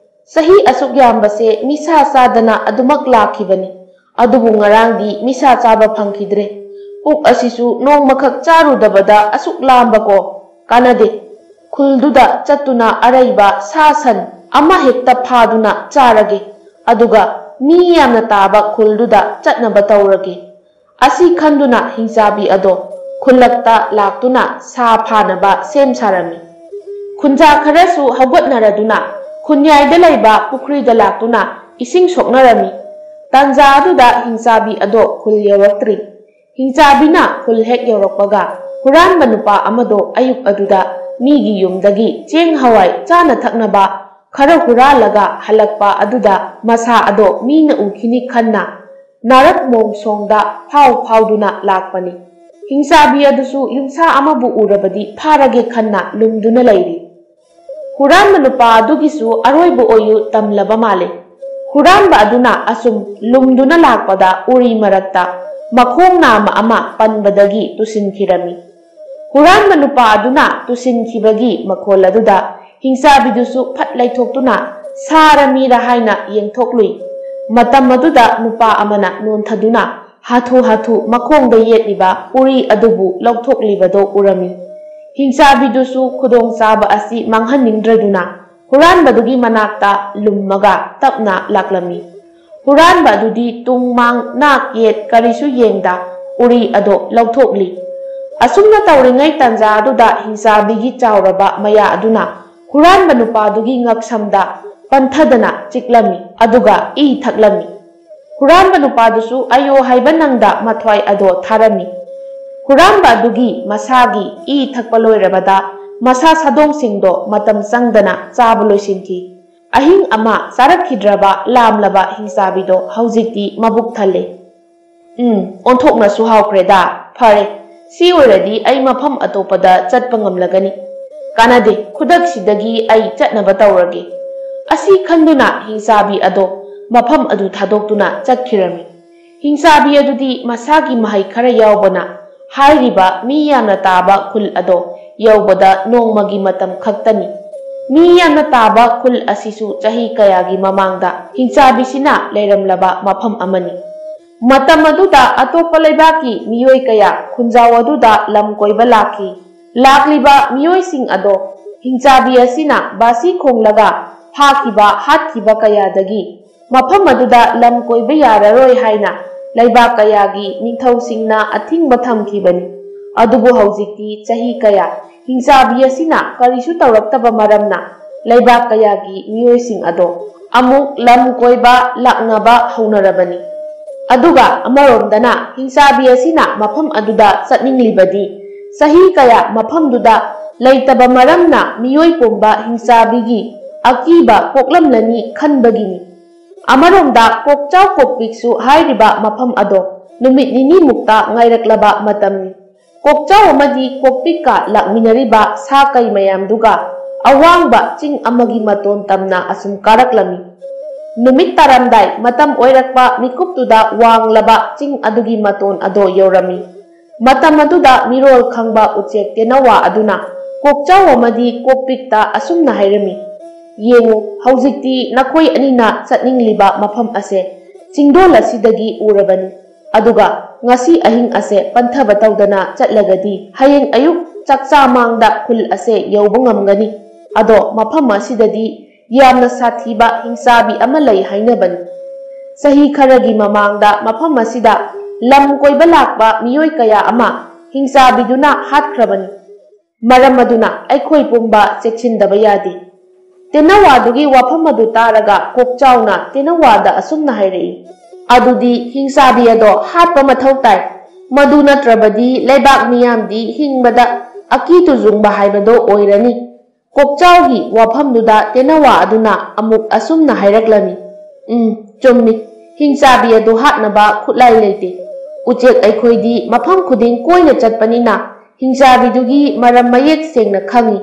ꯆꯍꯤ ꯑꯁꯨꯛ ꯌꯥꯝꯕꯁꯦ ꯃꯤꯁꯥ ꯆꯥꯗꯅ ꯑꯗꯨꯃꯛ ꯂꯥꯛꯈꯤꯕꯅꯤ꯫ ꯑꯗꯨꯕꯨ ꯉꯔꯥꯡꯗꯤ ꯃꯤꯁꯥ ꯆꯥꯕ ꯐꯪꯈꯤꯗ꯭ꯔꯦ꯫ ꯄꯨꯛ ꯑꯁꯤꯁꯨ ꯅꯣꯡꯃꯈꯛ ꯆꯥꯔꯨꯗꯕꯗ ꯑꯁꯨꯛ ꯂꯥꯝꯕꯀꯣ꯫ ꯀꯥꯟꯅꯗꯦ꯫ ꯈꯨꯜꯗꯨꯗ ꯆꯠꯇꯨꯅ ꯑꯔꯩꯕ ꯁꯥ ꯁꯟ ꯑꯃ ꯍꯦꯛꯇ ꯐꯥꯗꯨꯅ ꯆꯥꯔꯒꯦ꯫ ꯑꯗꯨꯒ ꯃꯤ ꯌꯥꯝꯅ ꯇꯥꯕ ꯈꯨꯜꯗꯨꯗ ꯆꯠꯅꯕ ꯇꯧꯔꯒꯦ" ꯑꯁꯤ ꯈꯟꯗꯨꯅ ꯍꯤꯡꯆꯥꯕꯤ ꯑꯗꯣ ꯈꯨꯜꯂꯛꯇ ꯂꯥꯛꯇꯨꯅ ꯁꯥ ꯐꯥꯅꯕ ꯁꯦꯝ ꯁꯥꯔꯝꯃꯤ꯫ ꯈꯨꯟꯖꯥ ꯈꯔꯁꯨ ꯍꯧꯒꯠꯅꯔꯗꯨꯅ ꯈꯨꯟꯌꯥꯏꯗ ꯂꯩꯕ ꯄꯨꯈ꯭ꯔꯤꯗ ꯂꯥꯛꯇꯨꯅ ꯏꯁꯤꯡ ꯁꯣꯛꯅꯔꯝꯃꯤ꯫ ꯇꯥꯟꯖꯥ ꯑꯗꯨꯗ ꯍꯤꯡꯆꯥꯕꯤ ꯑꯗꯣ ꯈꯨꯜ ꯌꯧꯔꯛꯇ꯭ꯔꯤ꯫ ꯍꯤꯡꯆꯥꯕꯤꯅ ꯈꯨꯜ ꯍꯦꯛ ꯌꯧꯔꯛꯄꯒ ꯍꯨꯔꯥꯟꯕ ꯅꯨꯄꯥ ꯑꯃꯗꯣ ꯑꯌꯨꯛ ꯑꯗꯨꯗ ꯃꯤꯒꯤ ꯌꯨꯝꯗꯒꯤ ꯆꯦꯡ ꯍꯋꯥꯏ ꯆꯥꯅ ꯊꯛꯅꯕ ꯈꯔ ꯍꯨꯔꯥꯜꯂꯒ ꯍꯜꯂꯛꯄ ꯑꯗꯨꯗ ꯃꯁꯥ ꯑꯗꯣ ꯃꯤꯅ ꯎꯈꯤꯅꯤ ꯈꯟꯅ ꯅꯥꯔꯛ ꯃꯣꯡꯁꯣꯡꯗ ꯐꯥꯎ ꯐꯥꯎꯗꯨꯅ ꯂꯥꯛꯄꯅꯤ꯫ ꯍꯤꯡꯆꯥꯕꯤ ꯑꯗꯨꯁꯨ ꯌꯨꯝꯁꯥ ꯑꯃꯕꯨ ꯎꯔꯕꯗꯤ ꯐꯥꯔꯒꯦ ꯈꯟꯅ ꯂꯨꯝꯗꯨꯅ ꯂꯩꯔꯤ꯫ ꯍꯨꯔꯥꯟꯕ ꯅꯨꯄꯥ ꯑꯗꯨꯒꯤꯁꯨ ꯑꯔꯣꯏꯕ ꯑꯣꯏꯌꯨ ꯇꯝꯂꯕ ꯃꯥꯜꯂꯦ꯫ ꯍꯨꯔꯥꯟꯕ ꯑꯗꯨꯅ ꯑꯁꯨꯝ ꯂꯨꯝꯗꯨꯅ ꯂꯥꯛꯄꯗ ꯎꯔꯤ ꯃꯔꯛꯇ ꯃꯈꯣꯡ ꯅꯥꯝꯃ ꯑꯃ ꯄꯟꯕꯗꯒꯤ ꯇꯨꯁꯤꯟꯈꯤꯔꯝꯃꯤ꯫ ꯍꯨꯔꯥꯟꯕ ꯅꯨꯄꯥ ꯑꯗꯨꯅ ꯇꯨꯁꯤꯟꯈꯤꯕꯒꯤ ꯃꯈꯣꯜ ꯑꯗꯨꯗ ꯍꯤꯡꯆꯥꯕꯤꯗꯨꯁꯨ ꯐꯠ ꯂꯩꯊꯣꯛꯇꯨꯅ ꯁꯥꯔ ꯃꯤꯔ ꯍꯥꯏꯅ ꯌꯦꯡꯊꯣꯛꯂꯨꯏ꯫ ꯃꯇꯝ ꯑꯗꯨꯗ ꯅꯨꯄꯥ ꯑꯃꯅ ꯅꯣꯟꯊꯗꯨꯅ ꯍꯥꯊꯨ ꯍꯥꯊꯨ ꯃꯈꯣꯡꯗ ꯌꯦꯠꯂꯤꯕ ꯎꯔꯤ ꯑꯗꯨꯕꯨ ꯂꯧꯊꯣꯛꯂꯤꯕꯗꯣ ꯎꯔꯝꯃꯤ꯫ ꯍꯤꯡꯆꯥꯕꯤꯗꯨꯁꯨ ꯈꯨꯗꯣꯡꯆꯥꯕ ꯑꯁꯤ ꯃꯥꯡꯍꯟꯅꯤꯡꯗ꯭ꯔꯗꯨꯅ ꯍꯨꯔꯥꯟꯕꯗꯨꯒꯤ ꯃꯅꯥꯛꯇ ꯂꯨꯝꯃꯒ ꯇꯞꯅ ꯂꯥꯛꯂꯝꯃꯤ꯫ ꯍꯨꯔꯥꯟꯕ ꯑꯗꯨꯗꯤ ꯇꯨꯡ ꯃꯥꯡ ꯅꯥꯛ ꯌꯦꯠ ꯀꯔꯤꯁꯨ ꯌꯦꯡꯗ ꯎꯔꯤ ꯑꯗꯣ ꯂꯧꯊꯣꯛꯂꯤ꯫ ꯑꯁꯨꯝꯅ ꯇꯧꯔꯤꯉꯩ ꯇꯥꯟꯖꯥ ꯑꯗꯨꯗ ꯍꯤꯡꯆꯥꯕꯤꯒꯤ ꯆꯥꯎꯔꯕ ꯃꯌꯥ ꯑꯗꯨꯅ ꯍꯨꯔꯥꯟꯕ ꯅꯨꯄꯥꯗꯨꯒꯤ ꯉꯛꯁꯝꯗ ꯄꯟꯊꯗꯅ ꯆꯤꯛꯂꯝꯃꯤ, ꯑꯗꯨꯒ ꯏ ꯊꯛꯂꯝꯃꯤ꯫ ꯍꯨꯔꯥꯟꯕ ꯅꯨꯄꯥꯗꯨꯁꯨ ꯑꯌꯣ ꯍꯥꯏꯕ ꯅꯪꯗ ꯃꯊ꯭ꯋꯥꯏ ꯑꯗꯣ ꯊꯥꯔꯝꯃꯤ꯫ ꯍꯨꯔꯥꯟꯕ ꯑꯗꯨꯒꯤ ꯃꯁꯥꯒꯤ ꯏ ꯊꯛꯄ ꯂꯣꯏꯔꯕꯗ ꯃꯁꯥ ꯁꯥꯗꯣꯡꯁꯤꯡꯗꯣ ꯃꯇꯝ ꯆꯪꯗꯅ ꯆꯥꯕ ꯂꯣꯏꯁꯤꯟꯈꯤ꯫ ꯑꯍꯤꯡ ꯑꯃ ꯆꯥꯔꯛꯈꯤꯗ꯭ꯔꯕ ꯂꯥꯝꯂꯕ ꯍꯤꯡꯆꯥꯕꯤꯗꯣ ꯍꯧꯖꯤꯛꯇꯤ ꯃꯕꯨꯛ ꯊꯜꯂꯦ꯫ ꯎꯝ, ꯑꯣꯟꯊꯣꯛꯅꯁꯨ ꯍꯥꯎꯈ꯭ꯔꯦꯗ꯫ ꯐꯔꯦ, ꯁꯤ ꯑꯣꯏꯔꯗꯤ ꯑꯩ ꯃꯐꯝ ꯑꯇꯣꯞꯄꯗ ꯆꯠꯄ ꯉꯝꯂꯒꯅꯤ꯫ ꯀꯥꯟꯅꯗꯦ, ꯈꯨꯗꯛꯁꯤꯗꯒꯤ ꯑꯩ ꯆꯠꯅꯕ ꯇꯧꯔꯒꯦ꯫ ꯑꯁꯤ ꯈꯟꯗꯨꯅ ꯍꯤꯡꯆꯥꯕꯤ ꯑꯗꯣ ꯃꯐꯝ ꯑꯗꯨ ꯊꯥꯗꯣꯛꯇꯨꯅ ꯆꯠꯈꯤꯔꯝꯃꯤ꯫ ꯍꯤꯡꯆꯥꯕꯤ ꯑꯗꯨꯗꯤ ꯃꯁꯥꯒꯤ ꯃꯍꯩ ꯈꯔ ꯌꯥꯎꯕꯅ ꯍꯥꯏꯔꯤꯕ ꯃꯤ ꯌꯥꯝꯅ ꯇꯥꯕ ꯈꯨꯜ ꯑꯗꯣ ꯌꯧꯕꯗ ꯅꯣꯡꯃꯒꯤ ꯃꯇꯝ ꯈꯛꯇꯅꯤ꯫ ꯃꯤ ꯌꯥꯝꯅ ꯇꯥꯕ ꯈꯨꯜ ꯑꯁꯤꯁꯨ ꯆꯍꯤ ꯀꯌꯥꯒꯤ ꯃꯃꯥꯡꯗ ꯍꯤꯡꯆꯥꯕꯤꯁꯤꯅ ꯂꯩꯔꯝꯂꯕ ꯃꯐꯝ ꯑꯃꯅꯤ꯫ ꯃꯇꯝ ꯑꯗꯨꯗ ꯑꯇꯣꯞꯄ ꯂꯩꯕꯥꯛꯀꯤ ꯃꯤꯑꯣꯏ ꯀꯌꯥ ꯈꯨꯟꯖꯥꯎ ꯑꯗꯨꯗ ꯂꯝ ꯀꯣꯏꯕ ꯂꯥꯛꯈꯤ꯫ ꯂꯥꯛꯂꯤꯕ ꯃꯤꯑꯣꯏꯁꯤꯡ ꯑꯗꯣ ꯍꯤꯡꯆꯥꯕꯤ ꯑꯁꯤꯅ ꯕꯥꯁꯤ ꯈꯣꯡꯂꯒ ꯐꯥꯈꯤꯕ ꯍꯥꯠꯈꯤꯕ ꯀꯌꯥꯗꯒꯤ ꯃꯐꯝ ꯑꯗꯨꯗ ꯂꯝ ꯀꯣꯏꯕ ꯌꯥꯔꯔꯣꯏ ꯍꯥꯏꯅ ꯂꯩꯕꯥꯛ ꯀꯌꯥꯒꯤ ꯅꯤꯡꯊꯧꯁꯤꯡꯅ ꯑꯊꯤꯡꯕ ꯊꯝꯈꯤꯕꯅꯤ꯫ ꯑꯗꯨꯕꯨ ꯍꯧꯖꯤꯛꯇꯤ ꯆꯍꯤ ꯀꯌꯥ ꯍꯤꯡꯆꯥꯕꯤ ꯑꯁꯤꯅ ꯀꯔꯤꯁꯨ ꯇꯧꯔꯛꯇꯕ ꯃꯔꯝꯅ ꯂꯩꯕꯥꯛ ꯀꯌꯥꯒꯤ ꯃꯤꯑꯣꯏꯁꯤꯡ ꯑꯗꯣ ꯑꯃꯨꯛ ꯂꯝ ꯀꯣꯏꯕ ꯂꯥꯛꯅꯕ ꯍꯧꯅꯔꯕꯅꯤ꯫ ꯑꯗꯨꯒ ꯑꯃꯔꯣꯝꯗꯅ ꯍꯤꯡꯆꯥꯕꯤ ꯑꯁꯤꯅ ꯃꯐꯝ ꯑꯗꯨꯗ ꯆꯠꯅꯤꯡꯂꯤꯕꯗꯤ ꯆꯍꯤ ꯀꯌꯥ ꯃꯐꯝꯗꯨꯗ ꯂꯩꯇꯕ ꯃꯔꯝꯅ ꯃꯤꯑꯣꯏ ꯄꯨꯝꯕ ꯍꯤꯡꯆꯥꯕꯤꯒꯤ ꯑꯀꯤꯕ ꯄꯣꯛꯂꯝꯂꯅꯤ ꯈꯟꯕꯒꯤꯅꯤ꯫ ꯑꯃꯔꯣꯝꯗ ꯀꯣꯛꯆꯥꯎ ꯀꯣꯛꯄꯤꯛꯁꯨ ꯍꯥꯏꯔꯤꯕ ꯃꯐꯝ ꯑꯗꯣ ꯅꯨꯃꯤꯠ ꯅꯤꯅꯤꯃꯨꯛꯇ ꯉꯥꯏꯔꯛꯂꯕ ꯃꯇꯝꯅꯤ꯫ ꯀꯣꯛꯆꯥꯎ ꯑꯃꯗꯤ ꯀꯣꯛꯄꯤꯛꯀ ꯂꯥꯛꯃꯤꯟꯅꯔꯤꯕ ꯁꯥ ꯀꯩ ꯃꯌꯥꯝꯗꯨꯒ ꯑꯋꯥꯡꯕ ꯆꯤꯡ ꯑꯃꯒꯤ ꯃꯇꯣꯟ ꯇꯝꯅ ꯑꯁꯨꯝ ꯀꯥꯔꯛꯂꯝꯃꯤ꯫ ꯅꯨꯃꯤꯠ ꯇꯥꯔꯝꯗꯥꯏ ꯃꯇꯝ ꯑꯣꯏꯔꯛꯄ ꯃꯤꯀꯨꯞꯇꯨꯗ ꯋꯥꯡꯂꯕ ꯆꯤꯡ ꯑꯗꯨꯒꯤ ꯃꯇꯣꯟ ꯑꯗꯣ ꯌꯧꯔꯝꯃꯤ꯫ ꯃꯇꯝ ꯑꯗꯨꯗ ꯃꯤꯔꯣꯜ ꯈꯪꯕ ꯎꯆꯦꯛ ꯇꯦꯅꯋꯥ ꯑꯗꯨꯅ ꯀꯣꯛꯆꯥꯎ ꯑꯃꯗꯤ ꯀꯣꯛꯄꯤꯛꯇ ꯑꯁꯨꯝꯅ ꯍꯥꯏꯔꯝꯃꯤ, "ꯌꯦꯡꯉꯨ, ꯍꯧꯖꯤꯛꯇꯤ ꯅꯈꯣꯏ ꯑꯅꯤꯅ ꯆꯠꯅꯤꯡꯂꯤꯕ ꯃꯐꯝ ꯑꯁꯦ ꯆꯤꯡꯗꯣꯜ ꯑꯁꯤꯗꯒꯤ ꯎꯔꯕꯅꯤ꯫ ꯑꯗꯨꯒ ꯉꯁꯤ ꯑꯍꯤꯡ ꯑꯁꯦ ꯄꯟꯊꯕ ꯇꯧꯗꯅ ꯆꯠꯂꯒꯗꯤ ꯍꯌꯦꯡ ꯑꯌꯨꯛ ꯆꯥꯛꯆꯥ ꯃꯥꯡꯗ ꯈꯨꯜ ꯑꯁꯦ ꯌꯧꯕ ꯉꯝꯒꯅꯤ꯫ ꯑꯗꯣ ꯃꯐꯝ ꯑꯁꯤꯗꯗꯤ ꯌꯥꯝꯅ ꯁꯥꯊꯤꯕ ꯍꯤꯡꯆꯥꯕꯤ ꯑꯃ ꯂꯩ ꯍꯥꯏꯅꯕꯅꯤ꯫ ꯆꯍꯤ ꯈꯔꯒꯤ ꯃꯃꯥꯡꯗ ꯃꯐꯝ ꯑꯁꯤꯗ ꯂꯝ ꯀꯣꯏꯕ ꯂꯥꯛꯄ ꯃꯤꯑꯣꯏ ꯀꯌꯥ ꯑꯃ ꯍꯤꯡꯆꯥꯕꯤꯗꯨꯅ ꯍꯥꯠꯈ꯭ꯔꯕꯅꯤ꯫ ꯃꯔꯝ ꯑꯗꯨꯅ ꯑꯩꯈꯣꯏ ꯄꯨꯝꯕ ꯆꯦꯛꯁꯤꯟꯗꯕ ꯌꯥꯗꯦ꯫" ꯇꯦꯅꯋꯥꯗꯨꯒꯤ ꯋꯥꯐꯝ ꯑꯗꯨ ꯇꯥꯔꯒ ꯀꯣꯛꯆꯥꯎꯅ ꯇꯦꯅꯋꯥꯗ ꯑꯁꯨꯝꯅ ꯍꯥꯏꯔꯛꯏ, "ꯑꯗꯨꯗꯤ ꯍꯤꯡꯆꯥꯕꯤ ꯑꯗꯣ ꯍꯥꯠꯄ ꯃꯊꯧ ꯇꯥꯏ꯫ ꯃꯗꯨ ꯅꯠꯇ꯭ꯔꯕꯗꯤ ꯂꯩꯕꯥꯛ ꯃꯤꯌꯥꯝꯗꯤ ꯍꯤꯡꯕꯗ ꯑꯀꯤ ꯇꯨꯖꯨꯡꯕ ꯍꯥꯏꯕꯗꯣ ꯑꯣꯏꯔꯅꯤ꯫" ꯀꯣꯛꯆꯥꯎꯒꯤ ꯋꯥꯐꯝꯗꯨꯗ ꯇꯦꯅꯋꯥ ꯑꯗꯨꯅ ꯑꯃꯨꯛ ꯑꯁꯨꯝꯅ ꯍꯥꯏꯔꯛꯂꯝꯃꯤ, "ꯎꯝ, ꯆꯨꯝꯃꯤ꯫ ꯍꯤꯡꯆꯥꯕꯤ ꯑꯗꯨ ꯍꯥꯠꯅꯕ ꯈꯨꯠꯂꯥꯏ ꯂꯩꯇꯦ꯫ ꯎꯆꯦꯛ ꯑꯩꯈꯣꯏꯗꯤ ꯃꯐꯝ ꯈꯨꯗꯤꯡ ꯀꯣꯏꯅ ꯆꯠꯄꯅꯤꯅ ꯍꯤꯡꯆꯥꯕꯤꯗꯨꯒꯤ ꯃꯔꯝ ꯃꯌꯦꯛ ꯁꯦꯡꯅ ꯈꯪꯏ꯫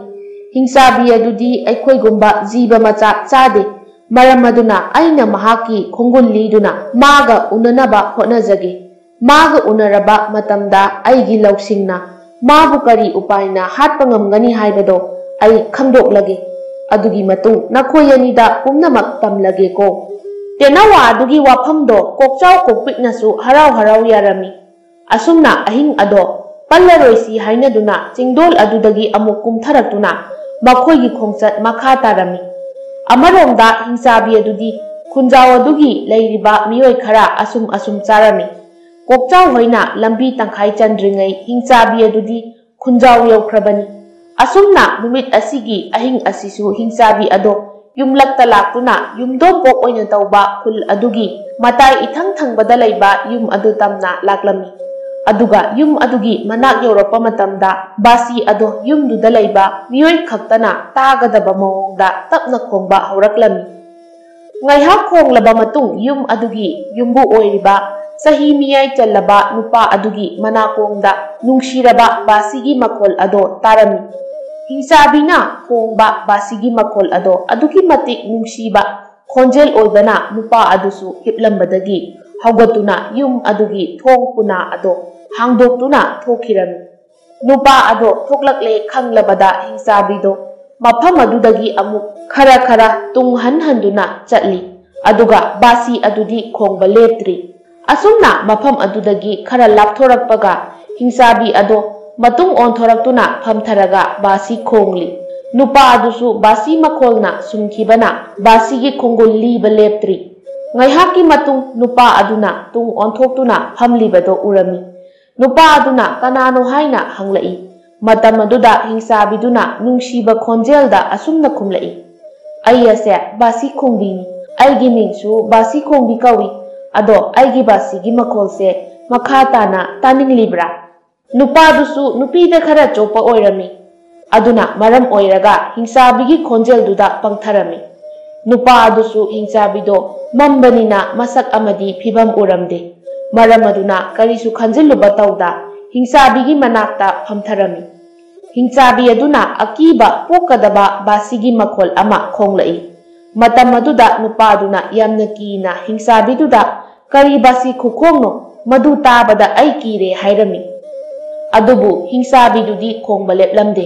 ꯍꯤꯡꯆꯥꯕꯤ ꯑꯗꯨꯗꯤ ꯑꯩꯈꯣꯏꯒꯨꯝꯕ ꯖꯤꯕ ꯃꯆꯥ ꯆꯥꯗꯦ꯫ ꯃꯔꯝ ꯑꯗꯨꯅ ꯑꯩꯅ ꯃꯍꯥꯛꯀꯤ ꯈꯣꯡꯒꯨꯜ ꯂꯤꯗꯨꯅ ꯃꯥꯒ ꯎꯅꯅꯕ ꯍꯣꯠꯅꯖꯒꯦ꯫ ꯃꯥꯒ ꯎꯅꯔꯕ ꯃꯇꯝꯗ ꯑꯩꯒꯤ ꯂꯧꯁꯤꯡꯅ ꯃꯥꯕꯨ ꯀꯔꯤ ꯎꯄꯥꯏꯅ ꯍꯥꯠꯄ ꯉꯝꯒꯅꯤ ꯍꯥꯏꯕꯗꯣ ꯑꯩ ꯈꯪꯗꯣꯛꯂꯒꯦ꯫ ꯑꯗꯨꯒꯤ ꯃꯇꯨꯡ ꯅꯈꯣꯏ ꯑꯅꯤꯗ ꯄꯨꯝꯅꯃꯛ ꯇꯝꯂꯒꯦꯀꯣ꯫" ꯇꯦꯅꯋꯥ ꯑꯗꯨꯒꯤ ꯋꯥꯐꯝꯗꯣ ꯀꯣꯛꯆꯥꯎ ꯀꯣꯛꯄꯤꯛꯅꯁꯨ ꯍꯔꯥꯎ ꯍꯔꯥꯎ ꯌꯥꯔꯝꯃꯤ꯫ ꯑꯁꯨꯝꯅ ꯑꯍꯤꯡ ꯑꯗꯣ ꯄꯜꯂꯔꯣꯏꯁꯤ ꯍꯥꯏꯅꯗꯨꯅ ꯆꯤꯡꯗꯣꯜ ꯑꯗꯨꯗꯒꯤ ꯑꯃꯨꯛ ꯀꯨꯝꯊꯔꯛꯇꯨꯅ ꯃꯈꯣꯏꯒꯤ ꯈꯣꯡꯆꯠ ꯃꯈꯥ ꯇꯥꯔꯝꯃꯤ꯫ ꯑꯃꯔꯣꯝꯗ ꯍꯤꯡꯆꯥꯕꯤ ꯑꯗꯨꯗꯤ ꯈꯨꯟꯖꯥꯎ ꯑꯗꯨꯒꯤ ꯂꯩꯔꯤꯕ ꯃꯤꯑꯣꯏ ꯈꯔ ꯑꯁꯨꯝ ꯑꯁꯨꯝ ꯆꯥꯔꯝꯃꯤ꯫ ꯀꯣꯛꯆꯥꯎ ꯍꯣꯏꯅ ꯂꯝꯕꯤ ꯇꯪꯈꯥꯏ ꯆꯟꯗ꯭ꯔꯤꯉꯩ ꯍꯤꯡꯆꯥꯕꯤ ꯑꯗꯨꯗꯤ ꯈꯨꯟꯖꯥꯎ ꯌꯧꯈ꯭ꯔꯕꯅꯤ꯫ ꯑꯁꯨꯝꯅ ꯅꯨꯃꯤꯠ ꯑꯁꯤꯒꯤ ꯑꯍꯤꯡ ꯑꯁꯤꯁꯨ ꯍꯤꯡꯆꯥꯕꯤ ꯑꯗꯣ ꯌꯨꯝꯂꯛꯇ ꯂꯥꯛꯇꯨꯅ ꯌꯨꯝꯗꯣꯡꯄꯣꯛ ꯑꯣꯏꯅ ꯇꯧꯕ ꯈꯨꯜ ꯑꯗꯨꯒꯤ ꯃꯇꯥꯏ ꯏꯊꯪ ꯊꯪꯕꯗ ꯂꯩꯕ ꯌꯨꯝ ꯑꯗꯨ ꯇꯝꯅ ꯂꯥꯛꯂꯝꯃꯤ꯫ ꯑꯗꯨꯒ ꯌꯨꯝ ꯑꯗꯨꯒꯤ ꯃꯅꯥꯛ ꯌꯧꯔꯛꯄ ꯃꯇꯝꯗ ꯕꯥꯁꯤ ꯑꯗꯣ ꯌꯨꯝꯗꯨꯗ ꯂꯩꯕ ꯃꯤꯑꯣꯏ ꯈꯛꯇꯅ ꯇꯥꯒꯗꯕ ꯃꯑꯣꯡꯗ ꯇꯞꯅ ꯈꯣꯡꯕ ꯍꯧꯔꯛꯂꯝꯃꯤ꯫ ꯉꯥꯏꯍꯥꯛ ꯈꯣꯡꯂꯕ ꯃꯇꯨꯡ ꯌꯨꯝ ꯑꯗꯨꯒꯤ ꯌꯨꯝꯕꯨ ꯑꯣꯏꯔꯤꯕ ꯆꯍꯤ ꯃꯤꯌꯥꯏ ꯆꯜꯂꯕ ꯅꯨꯄꯥ ꯑꯗꯨꯒꯤ ꯃꯅꯥꯀꯣꯡꯗ ꯅꯨꯡꯁꯤꯔꯕ ꯕꯥꯁꯤꯒꯤ ꯃꯈꯣꯜ ꯑꯗꯣ ꯇꯥꯔꯝꯃꯤ꯫ ꯍꯤꯡꯆꯥꯕꯤꯅ ꯈꯣꯡꯕ ꯕꯥꯁꯤꯒꯤ ꯃꯈꯣꯜ ꯑꯗꯣ ꯑꯗꯨꯛꯀꯤ ꯃꯇꯤꯛ ꯅꯨꯡꯁꯤꯕ ꯈꯣꯟꯖꯦꯜ ꯑꯣꯏꯕꯅ ꯅꯨꯄꯥ ꯑꯗꯨꯁꯨ ꯍꯤꯞꯂꯝꯕꯗꯒꯤ ꯍꯧꯒꯠꯇꯨꯅ ꯌꯨꯝ ꯑꯗꯨꯒꯤ ꯊꯣꯡ ꯄꯨꯅꯥ ꯑꯗꯣ ꯍꯥꯡꯗꯣꯛꯇꯨꯅ ꯊꯣꯛꯈꯤꯔꯝꯃꯤ꯫ ꯅꯨꯄꯥ ꯑꯗꯣ ꯊꯣꯛꯂꯛꯂꯦ ꯈꯪꯂꯕꯗ ꯍꯤꯡꯆꯥꯕꯤꯗꯣ ꯃꯐꯝ ꯑꯗꯨꯗꯒꯤ ꯑꯃꯨꯛ ꯈꯔ ꯈꯔ ꯇꯨꯡ ꯍꯟ ꯍꯟꯗꯨꯅ ꯆꯠꯂꯤ꯫ ꯑꯗꯨꯒ ꯕꯥꯁꯤ ꯑꯗꯨꯗꯤ ꯈꯣꯡꯕ ꯂꯦꯞꯇ꯭ꯔꯤ꯫ ꯑꯁꯨꯝꯅ ꯃꯐꯝ ꯑꯗꯨꯗꯒꯤ ꯈꯔ ꯂꯥꯞꯊꯣꯔꯛꯄꯒ ꯍꯤꯡꯆꯥꯕꯤ ꯑꯗꯣ ꯃꯇꯨꯡ ꯑꯣꯟꯊꯣꯔꯛꯇꯨꯅ ꯐꯝꯊꯔꯒ ꯕꯥꯁꯤ ꯈꯣꯡꯂꯤ꯫ ꯅꯨꯄꯥ ꯑꯗꯨꯁꯨ ꯕꯥꯁꯤ ꯃꯈꯣꯜꯅ ꯁꯨꯝꯈꯤꯕꯅ ꯕꯥꯁꯤꯒꯤ ꯈꯣꯡꯒꯨꯜ ꯂꯤꯕ ꯂꯦꯞꯇ꯭ꯔꯤ꯫ ꯉꯥꯏꯍꯥꯛꯀꯤ ꯃꯇꯨꯡ ꯅꯨꯄꯥ ꯑꯗꯨꯅ ꯇꯨꯡ ꯑꯣꯟꯊꯣꯛꯇꯨꯅ ꯐꯝꯂꯤꯕꯗꯣ ꯎꯔꯝꯃꯤ꯫ ꯅꯨꯄꯥ ꯑꯗꯨꯅ ꯀꯅꯥꯅꯣ ꯍꯥꯏꯅ ꯍꯪꯂꯛꯏ꯫ ꯃꯇꯝ ꯑꯗꯨꯗ ꯍꯤꯡꯆꯥꯕꯤꯗꯨꯅ ꯅꯨꯡꯁꯤꯕ ꯈꯣꯟꯖꯦꯜꯗ ꯑꯁꯨꯝꯅ ꯈꯨꯝꯂꯛꯏ, "ꯑꯩ ꯑꯁꯦ ꯕꯥꯁꯤ ꯈꯣꯡꯕꯤꯅꯤ꯫ ꯑꯩꯒꯤ ꯃꯤꯡꯁꯨ ꯕꯥꯁꯤ ꯈꯣꯡꯕꯤ ꯀꯧꯏ꯫ ꯑꯗꯣ ꯑꯩꯒꯤ ꯕꯥꯁꯤꯒꯤ ꯃꯈꯣꯜꯁꯦ ꯃꯈꯥ ꯇꯥꯅ ꯇꯥꯅꯤꯡꯂꯤꯕ꯭ꯔꯥ?" ꯅꯨꯄꯥꯗꯨꯁꯨ ꯅꯨꯄꯤꯗ ꯈꯔ ꯆꯣꯞꯄ ꯑꯣꯏꯔꯝꯃꯤ꯫ ꯑꯗꯨꯅ ꯃꯔꯝ ꯑꯣꯏꯔꯒ ꯍꯤꯡꯆꯥꯕꯤꯒꯤ ꯈꯣꯟꯖꯦꯜꯗꯨꯗ ꯄꯪꯊꯔꯝꯃꯤ꯫ ꯅꯨꯄꯥ ꯑꯗꯨꯁꯨ ꯍꯤꯡꯆꯥꯕꯤꯗꯣ ꯃꯝꯕꯅꯤꯅ ꯃꯁꯛ ꯑꯃꯗꯤ ꯐꯤꯕꯝ ꯎꯔꯝꯗꯦ꯫ ꯃꯔꯝ ꯑꯗꯨꯅ ꯀꯔꯤꯁꯨ ꯈꯟꯖꯤꯜꯂꯨꯕ ꯇꯧꯗ ꯍꯤꯡꯆꯥꯕꯤꯒꯤ ꯃꯅꯥꯛꯇ ꯐꯝꯊꯔꯝꯃꯤ꯫ ꯍꯤꯡꯆꯥꯕꯤ ꯑꯗꯨꯅ ꯑꯀꯤꯕ ꯄꯣꯛꯀꯗꯕ ꯕꯥꯁꯤꯒꯤ ꯃꯈꯣꯜ ꯑꯃ ꯈꯣꯡꯂꯛꯏ꯫ ꯃꯇꯝ ꯑꯗꯨꯗ ꯅꯨꯄꯥꯗꯨꯅ ꯌꯥꯝꯅ ꯀꯤꯅ ꯍꯤꯡꯆꯥꯕꯤꯗꯨꯗ, "ꯀꯔꯤ ꯕꯥꯁꯤ ꯈꯨꯈꯣꯡꯅꯣ? ꯃꯗꯨ ꯇꯥꯕꯗ ꯑꯩ ꯀꯤꯔꯦ" ꯍꯥꯏꯔꯝꯃꯤ꯫ ꯑꯗꯨꯕꯨ ꯍꯤꯡꯆꯥꯕꯤꯗꯨꯗꯤ ꯈꯣꯡꯕ ꯂꯦꯞꯂꯝꯗꯦ꯫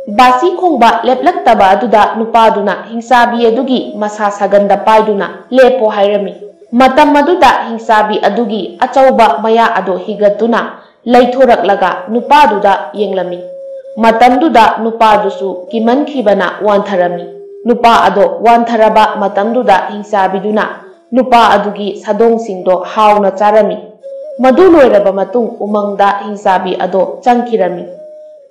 ꯕꯥꯁꯤ ꯈꯣꯡꯕ ꯂꯦꯞꯂꯛꯇꯕ ꯑꯗꯨꯗ ꯅꯨꯄꯥꯗꯨꯅ ꯍꯤꯡꯆꯥꯕꯤ ꯑꯗꯨꯒꯤ ꯃꯁꯥ ꯁꯥꯒꯟꯗ ꯄꯥꯏꯗꯨꯅ, "ꯂꯦꯞꯄꯣ" ꯍꯥꯏꯔꯝꯃꯤ꯫ ꯃꯇꯝ ꯑꯗꯨꯗ ꯍꯤꯡꯆꯥꯕꯤ ꯑꯗꯨꯒꯤ ꯑꯆꯧꯕ ꯃꯌꯥ ꯑꯗꯨ ꯍꯤꯒꯠꯇꯨꯅ ꯂꯩꯊꯣꯔꯛꯂꯒ ꯅꯨꯄꯥꯗꯨꯗ ꯌꯦꯡꯂꯝꯃꯤ꯫ ꯃꯇꯝꯗꯨꯗ ꯅꯨꯄꯥꯗꯨꯁꯨ ꯀꯤꯃꯟꯈꯤꯕꯅ ꯋꯥꯟꯊꯔꯝꯃꯤ꯫ ꯅꯨꯄꯥ ꯑꯗꯣ ꯋꯥꯟꯊꯔꯕ ꯃꯇꯝꯗꯨꯗ ꯍꯤꯡꯆꯥꯕꯤꯗꯨꯅ ꯅꯨꯄꯥ ꯑꯗꯨꯒꯤ ꯁꯥꯗꯣꯡꯁꯤꯡꯗꯣ ꯍꯥꯎꯅ ꯆꯥꯔꯝꯃꯤ꯫ ꯃꯗꯨ ꯂꯣꯏꯔꯕ ꯃꯇꯨꯡ ꯎꯃꯪꯗ ꯍꯤꯡꯆꯥꯕꯤ ꯑꯗꯣ ꯆꯪꯈꯤꯔꯝꯃꯤ꯫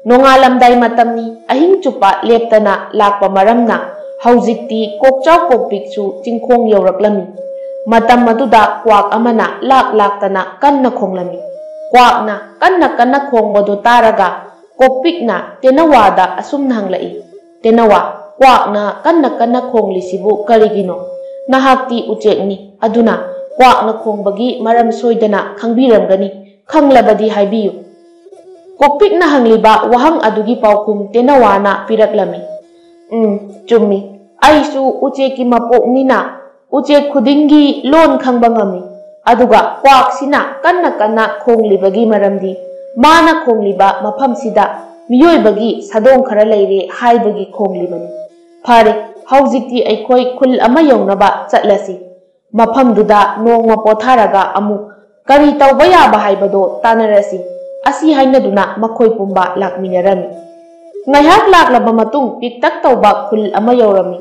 ꯅꯣꯡꯉꯥꯜꯂꯝꯗꯥꯏ ꯃꯇꯝꯅꯤ꯫ ꯑꯍꯤꯡ ꯆꯨꯞꯄ ꯂꯦꯞꯇꯅ ꯂꯥꯛꯄ ꯃꯔꯝꯅ ꯍꯧꯖꯤꯛꯇꯤ ꯀꯣꯛꯆꯥꯎ ꯀꯣꯛꯄꯤꯛꯁꯨ ꯆꯤꯡꯈꯣꯡ ꯌꯧꯔꯛꯂꯝꯃꯤ꯫ ꯃꯇꯝ ꯑꯗꯨꯗ ꯀ꯭ꯋꯥꯛ ꯑꯃꯅ ꯂꯥꯛ ꯂꯥꯛꯇꯅ ꯀꯟꯅ ꯈꯣꯡꯂꯝꯃꯤ꯫ ꯀ꯭ꯋꯥꯛꯅ ꯀꯟꯅ ꯀꯟꯅ ꯈꯣꯡꯕꯗꯨ ꯇꯥꯔꯒ ꯀꯣꯛꯄꯤꯛꯅ ꯇꯦꯅꯋꯥꯗ ꯑꯁꯨꯝꯅ ꯍꯪꯂꯛꯏ, "ꯇꯦꯅꯋꯥ, ꯀ꯭ꯋꯥꯛꯅ ꯀꯟꯅ ꯀꯟꯅ ꯈꯣꯡꯂꯤꯁꯤꯕꯨ ꯀꯔꯤꯒꯤꯅꯣ? ꯅꯍꯥꯛꯇꯤ ꯎꯆꯦꯛꯅꯤ, ꯑꯗꯨꯅ ꯀ꯭ꯋꯥꯛꯅ ꯈꯣꯡꯕꯒꯤ ꯃꯔꯝ ꯁꯣꯏꯗꯅ ꯈꯪꯕꯤꯔꯝꯒꯅꯤ꯫ ꯈꯪꯂꯕꯗꯤ ꯍꯥꯏꯕꯤꯌꯨ"꯫ ꯀꯣꯛꯄꯤꯛꯅ ꯍꯪꯂꯤꯕ ꯋꯥꯍꯪ ꯑꯗꯨꯒꯤ ꯄꯥꯎꯈꯨꯝ ꯇꯦꯅꯋꯥꯅ ꯄꯤꯔꯛꯂꯝꯃꯤ꯫ "ꯎꯝ, ꯆꯨꯝꯃꯤ꯫ ꯑꯩꯁꯨ ꯎꯆꯦꯛꯀꯤ ꯃꯄꯣꯛꯅꯤꯅ ꯎꯆꯦꯛ ꯈꯨꯗꯤꯡꯒꯤ ꯂꯣꯟ ꯈꯪꯕ ꯉꯝꯃꯤ꯫ ꯑꯗꯨꯒ ꯀ꯭ꯋꯥꯛꯁꯤꯅ ꯀꯟꯅ ꯀꯟꯅ ꯈꯣꯡꯂꯤꯕꯒꯤ ꯃꯔꯝꯗꯤ ꯃꯥꯅ ꯈꯣꯡꯂꯤꯕ ꯃꯐꯝꯁꯤꯗ ꯃꯤꯑꯣꯏꯕꯒꯤ ꯁꯥꯗꯣꯡ ꯈꯔ ꯂꯩꯔꯦ ꯍꯥꯏꯕꯒꯤ ꯈꯣꯡꯂꯤꯕꯅꯤ꯫ ꯐꯔꯦ, ꯍꯧꯖꯤꯛꯇꯤ ꯑꯩꯈꯣꯏ ꯈꯨꯜ ꯑꯃ ꯌꯧꯅꯕ ꯆꯠꯂꯁꯤ꯫ ꯃꯐꯝꯗꯨꯗ ꯅꯣꯡꯃ ꯄꯣꯊꯥꯔꯒ ꯑꯃꯨꯛ ꯀꯔꯤ ꯇꯧꯕ ꯌꯥꯕ ꯍꯥꯏꯕꯗꯣ ꯇꯥꯟꯅꯔꯁꯤ" ꯑꯁꯤ ꯍꯥꯏꯅꯗꯨꯅ ꯃꯈꯣꯏ ꯄꯨꯝꯕ ꯂꯥꯛꯃꯤꯟꯅꯔꯝꯃꯤ꯫ ꯉꯥꯏꯍꯥꯛ ꯂꯥꯛꯂꯕ ꯃꯇꯨꯡ ꯄꯤꯛꯇꯛ ꯇꯧꯕ ꯈꯨꯜ ꯑꯃ ꯌꯧꯔꯝꯃꯤ꯫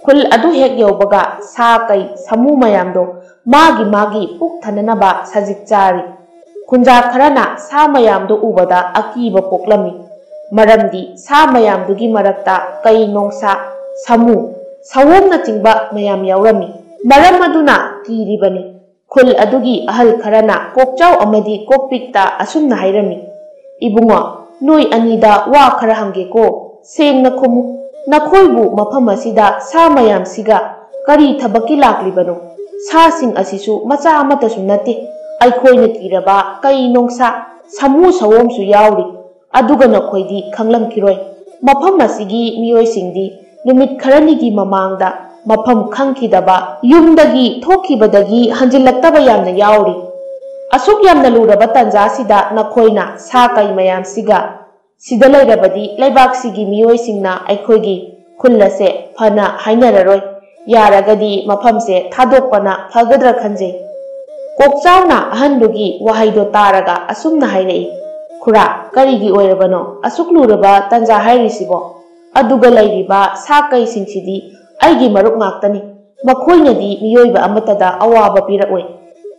ꯈꯨꯜ ꯑꯗꯨ ꯍꯦꯛ ꯌꯧꯕꯒ ꯁꯥ ꯀꯩ ꯁꯥꯃꯨ ꯃꯌꯥꯝꯗꯣ ꯃꯥꯒꯤ ꯃꯥꯒꯤ ꯄꯨꯛ ꯊꯟꯅꯅꯕ ꯁꯖꯤꯛ ꯆꯥꯔꯤ꯫ ꯈꯨꯟꯖꯥ ꯈꯔꯅ ꯁꯥ ꯃꯌꯥꯝꯗꯨ ꯎꯕꯗ ꯑꯀꯤꯕ ꯄꯣꯛꯂꯝꯃꯤ꯫ ꯃꯔꯝꯗꯤ ꯁꯥ ꯃꯌꯥꯝꯗꯨꯒꯤ ꯃꯔꯛꯇ ꯀꯩ ꯅꯣꯡꯁꯥ, ꯁꯥꯃꯨ, ꯁꯑꯣꯝꯅꯆꯤꯡꯕ ꯃꯌꯥꯝ ꯌꯥꯎꯔꯝꯃꯤ꯫ ꯃꯔꯝ ꯑꯗꯨꯅ ꯀꯤꯔꯤꯕꯅꯤ꯫ ꯈꯨꯜ ꯑꯗꯨꯒꯤ ꯑꯍꯜ ꯈꯔꯅ ꯀꯣꯛꯆꯥꯎ ꯑꯃꯗꯤ ꯀꯣꯛꯄꯤꯛꯇ ꯑꯁꯨꯝꯅ ꯍꯥꯏꯔꯝꯃꯤ, "ꯏꯕꯨꯡꯉꯣ, ꯅꯣꯏ ꯑꯅꯤꯗ ꯋꯥ ꯈꯔ ꯍꯪꯒꯦꯀꯣ꯫ ꯁꯦꯡꯅ ꯈꯨꯝꯃꯨ꯫ ꯅꯈꯣꯏꯕꯨ ꯃꯐꯝ ꯑꯁꯤꯗ ꯁꯥ ꯃꯌꯥꯝꯁꯤꯒ ꯀꯔꯤ ꯊꯕꯛꯀꯤ ꯂꯥꯛꯂꯤꯕꯅꯣ? ꯁꯥꯁꯤꯡ ꯑꯁꯤꯁꯨ ꯃꯆꯥ ꯑꯃꯠꯇꯁꯨ ꯅꯠꯇꯦ꯫ ꯑꯩꯈꯣꯏꯅ ꯀꯤꯔꯕ ꯀꯩ ꯅꯣꯡꯁꯥ, ꯁꯥꯃꯨ ꯁꯑꯣꯝꯁꯨ ꯌꯥꯎꯔꯤ꯫ ꯑꯗꯨꯒ ꯅꯈꯣꯏꯗꯤ ꯈꯪꯂꯝꯈꯤꯔꯣꯏ, ꯃꯐꯝ ꯑꯁꯤꯒꯤ ꯃꯤꯑꯣꯏꯁꯤꯡꯗꯤ ꯅꯨꯃꯤꯠ ꯈꯔꯅꯤꯒꯤ ꯃꯃꯥꯡꯗ ꯃꯐꯝ ꯈꯪꯈꯤꯗꯕ ꯌꯨꯝꯗꯒꯤ ꯊꯣꯛꯈꯤꯕꯗꯒꯤ ꯍꯟꯖꯤꯜꯂꯛꯇꯕ ꯌꯥꯝꯅ ꯌꯥꯎꯔꯤ꯫ ꯑꯁꯨꯛ ꯌꯥꯝꯅ ꯂꯨꯔꯕ ꯇꯥꯟꯖꯥꯁꯤꯗ ꯅꯈꯣꯏꯅ ꯁꯥ ꯀꯩ ꯃꯌꯥꯝꯁꯤꯒ ꯁꯤꯗ ꯂꯩꯔꯕꯗꯤ ꯂꯩꯕꯥꯛꯁꯤꯒꯤ ꯃꯤꯑꯣꯏꯁꯤꯡꯅ ꯑꯩꯈꯣꯏꯒꯤ ꯈꯨꯜ ꯑꯁꯦ ꯐꯅ ꯍꯥꯏꯅꯔꯔꯣꯏ꯫ ꯌꯥꯔꯒꯗꯤ ꯃꯐꯝꯁꯦ ꯊꯥꯗꯣꯛꯄꯅ ꯐꯒꯗ꯭ꯔꯥ ꯈꯟꯖꯩ꯫" ꯀꯣꯛꯆꯥꯎꯅ ꯑꯍꯟꯗꯨꯒꯤ ꯋꯥꯍꯩꯗꯣ ꯇꯥꯔꯒ ꯑꯁꯨꯝꯅ ꯍꯥꯏꯔꯛꯏ, "ꯈꯨꯔꯥ, ꯀꯔꯤꯒꯤ ꯑꯣꯏꯔꯕꯅꯣ ꯑꯁꯨꯛ ꯂꯨꯔꯕ ꯇꯥꯟꯖꯥ ꯍꯥꯏꯔꯤꯁꯤꯕꯣ? ꯑꯗꯨꯒ ꯂꯩꯔꯤꯕ ꯁꯥ ꯀꯩꯁꯤꯡꯁꯤꯗꯤ ꯑꯩꯒꯤ ꯃꯔꯨꯞ ꯉꯥꯛꯇꯅꯤ꯫ ꯃꯈꯣꯏꯅꯗꯤ ꯃꯤꯑꯣꯏꯕ ꯑꯃꯠꯇꯗ ꯑꯋꯥꯕ ꯄꯤꯔꯛꯑꯣꯏ꯫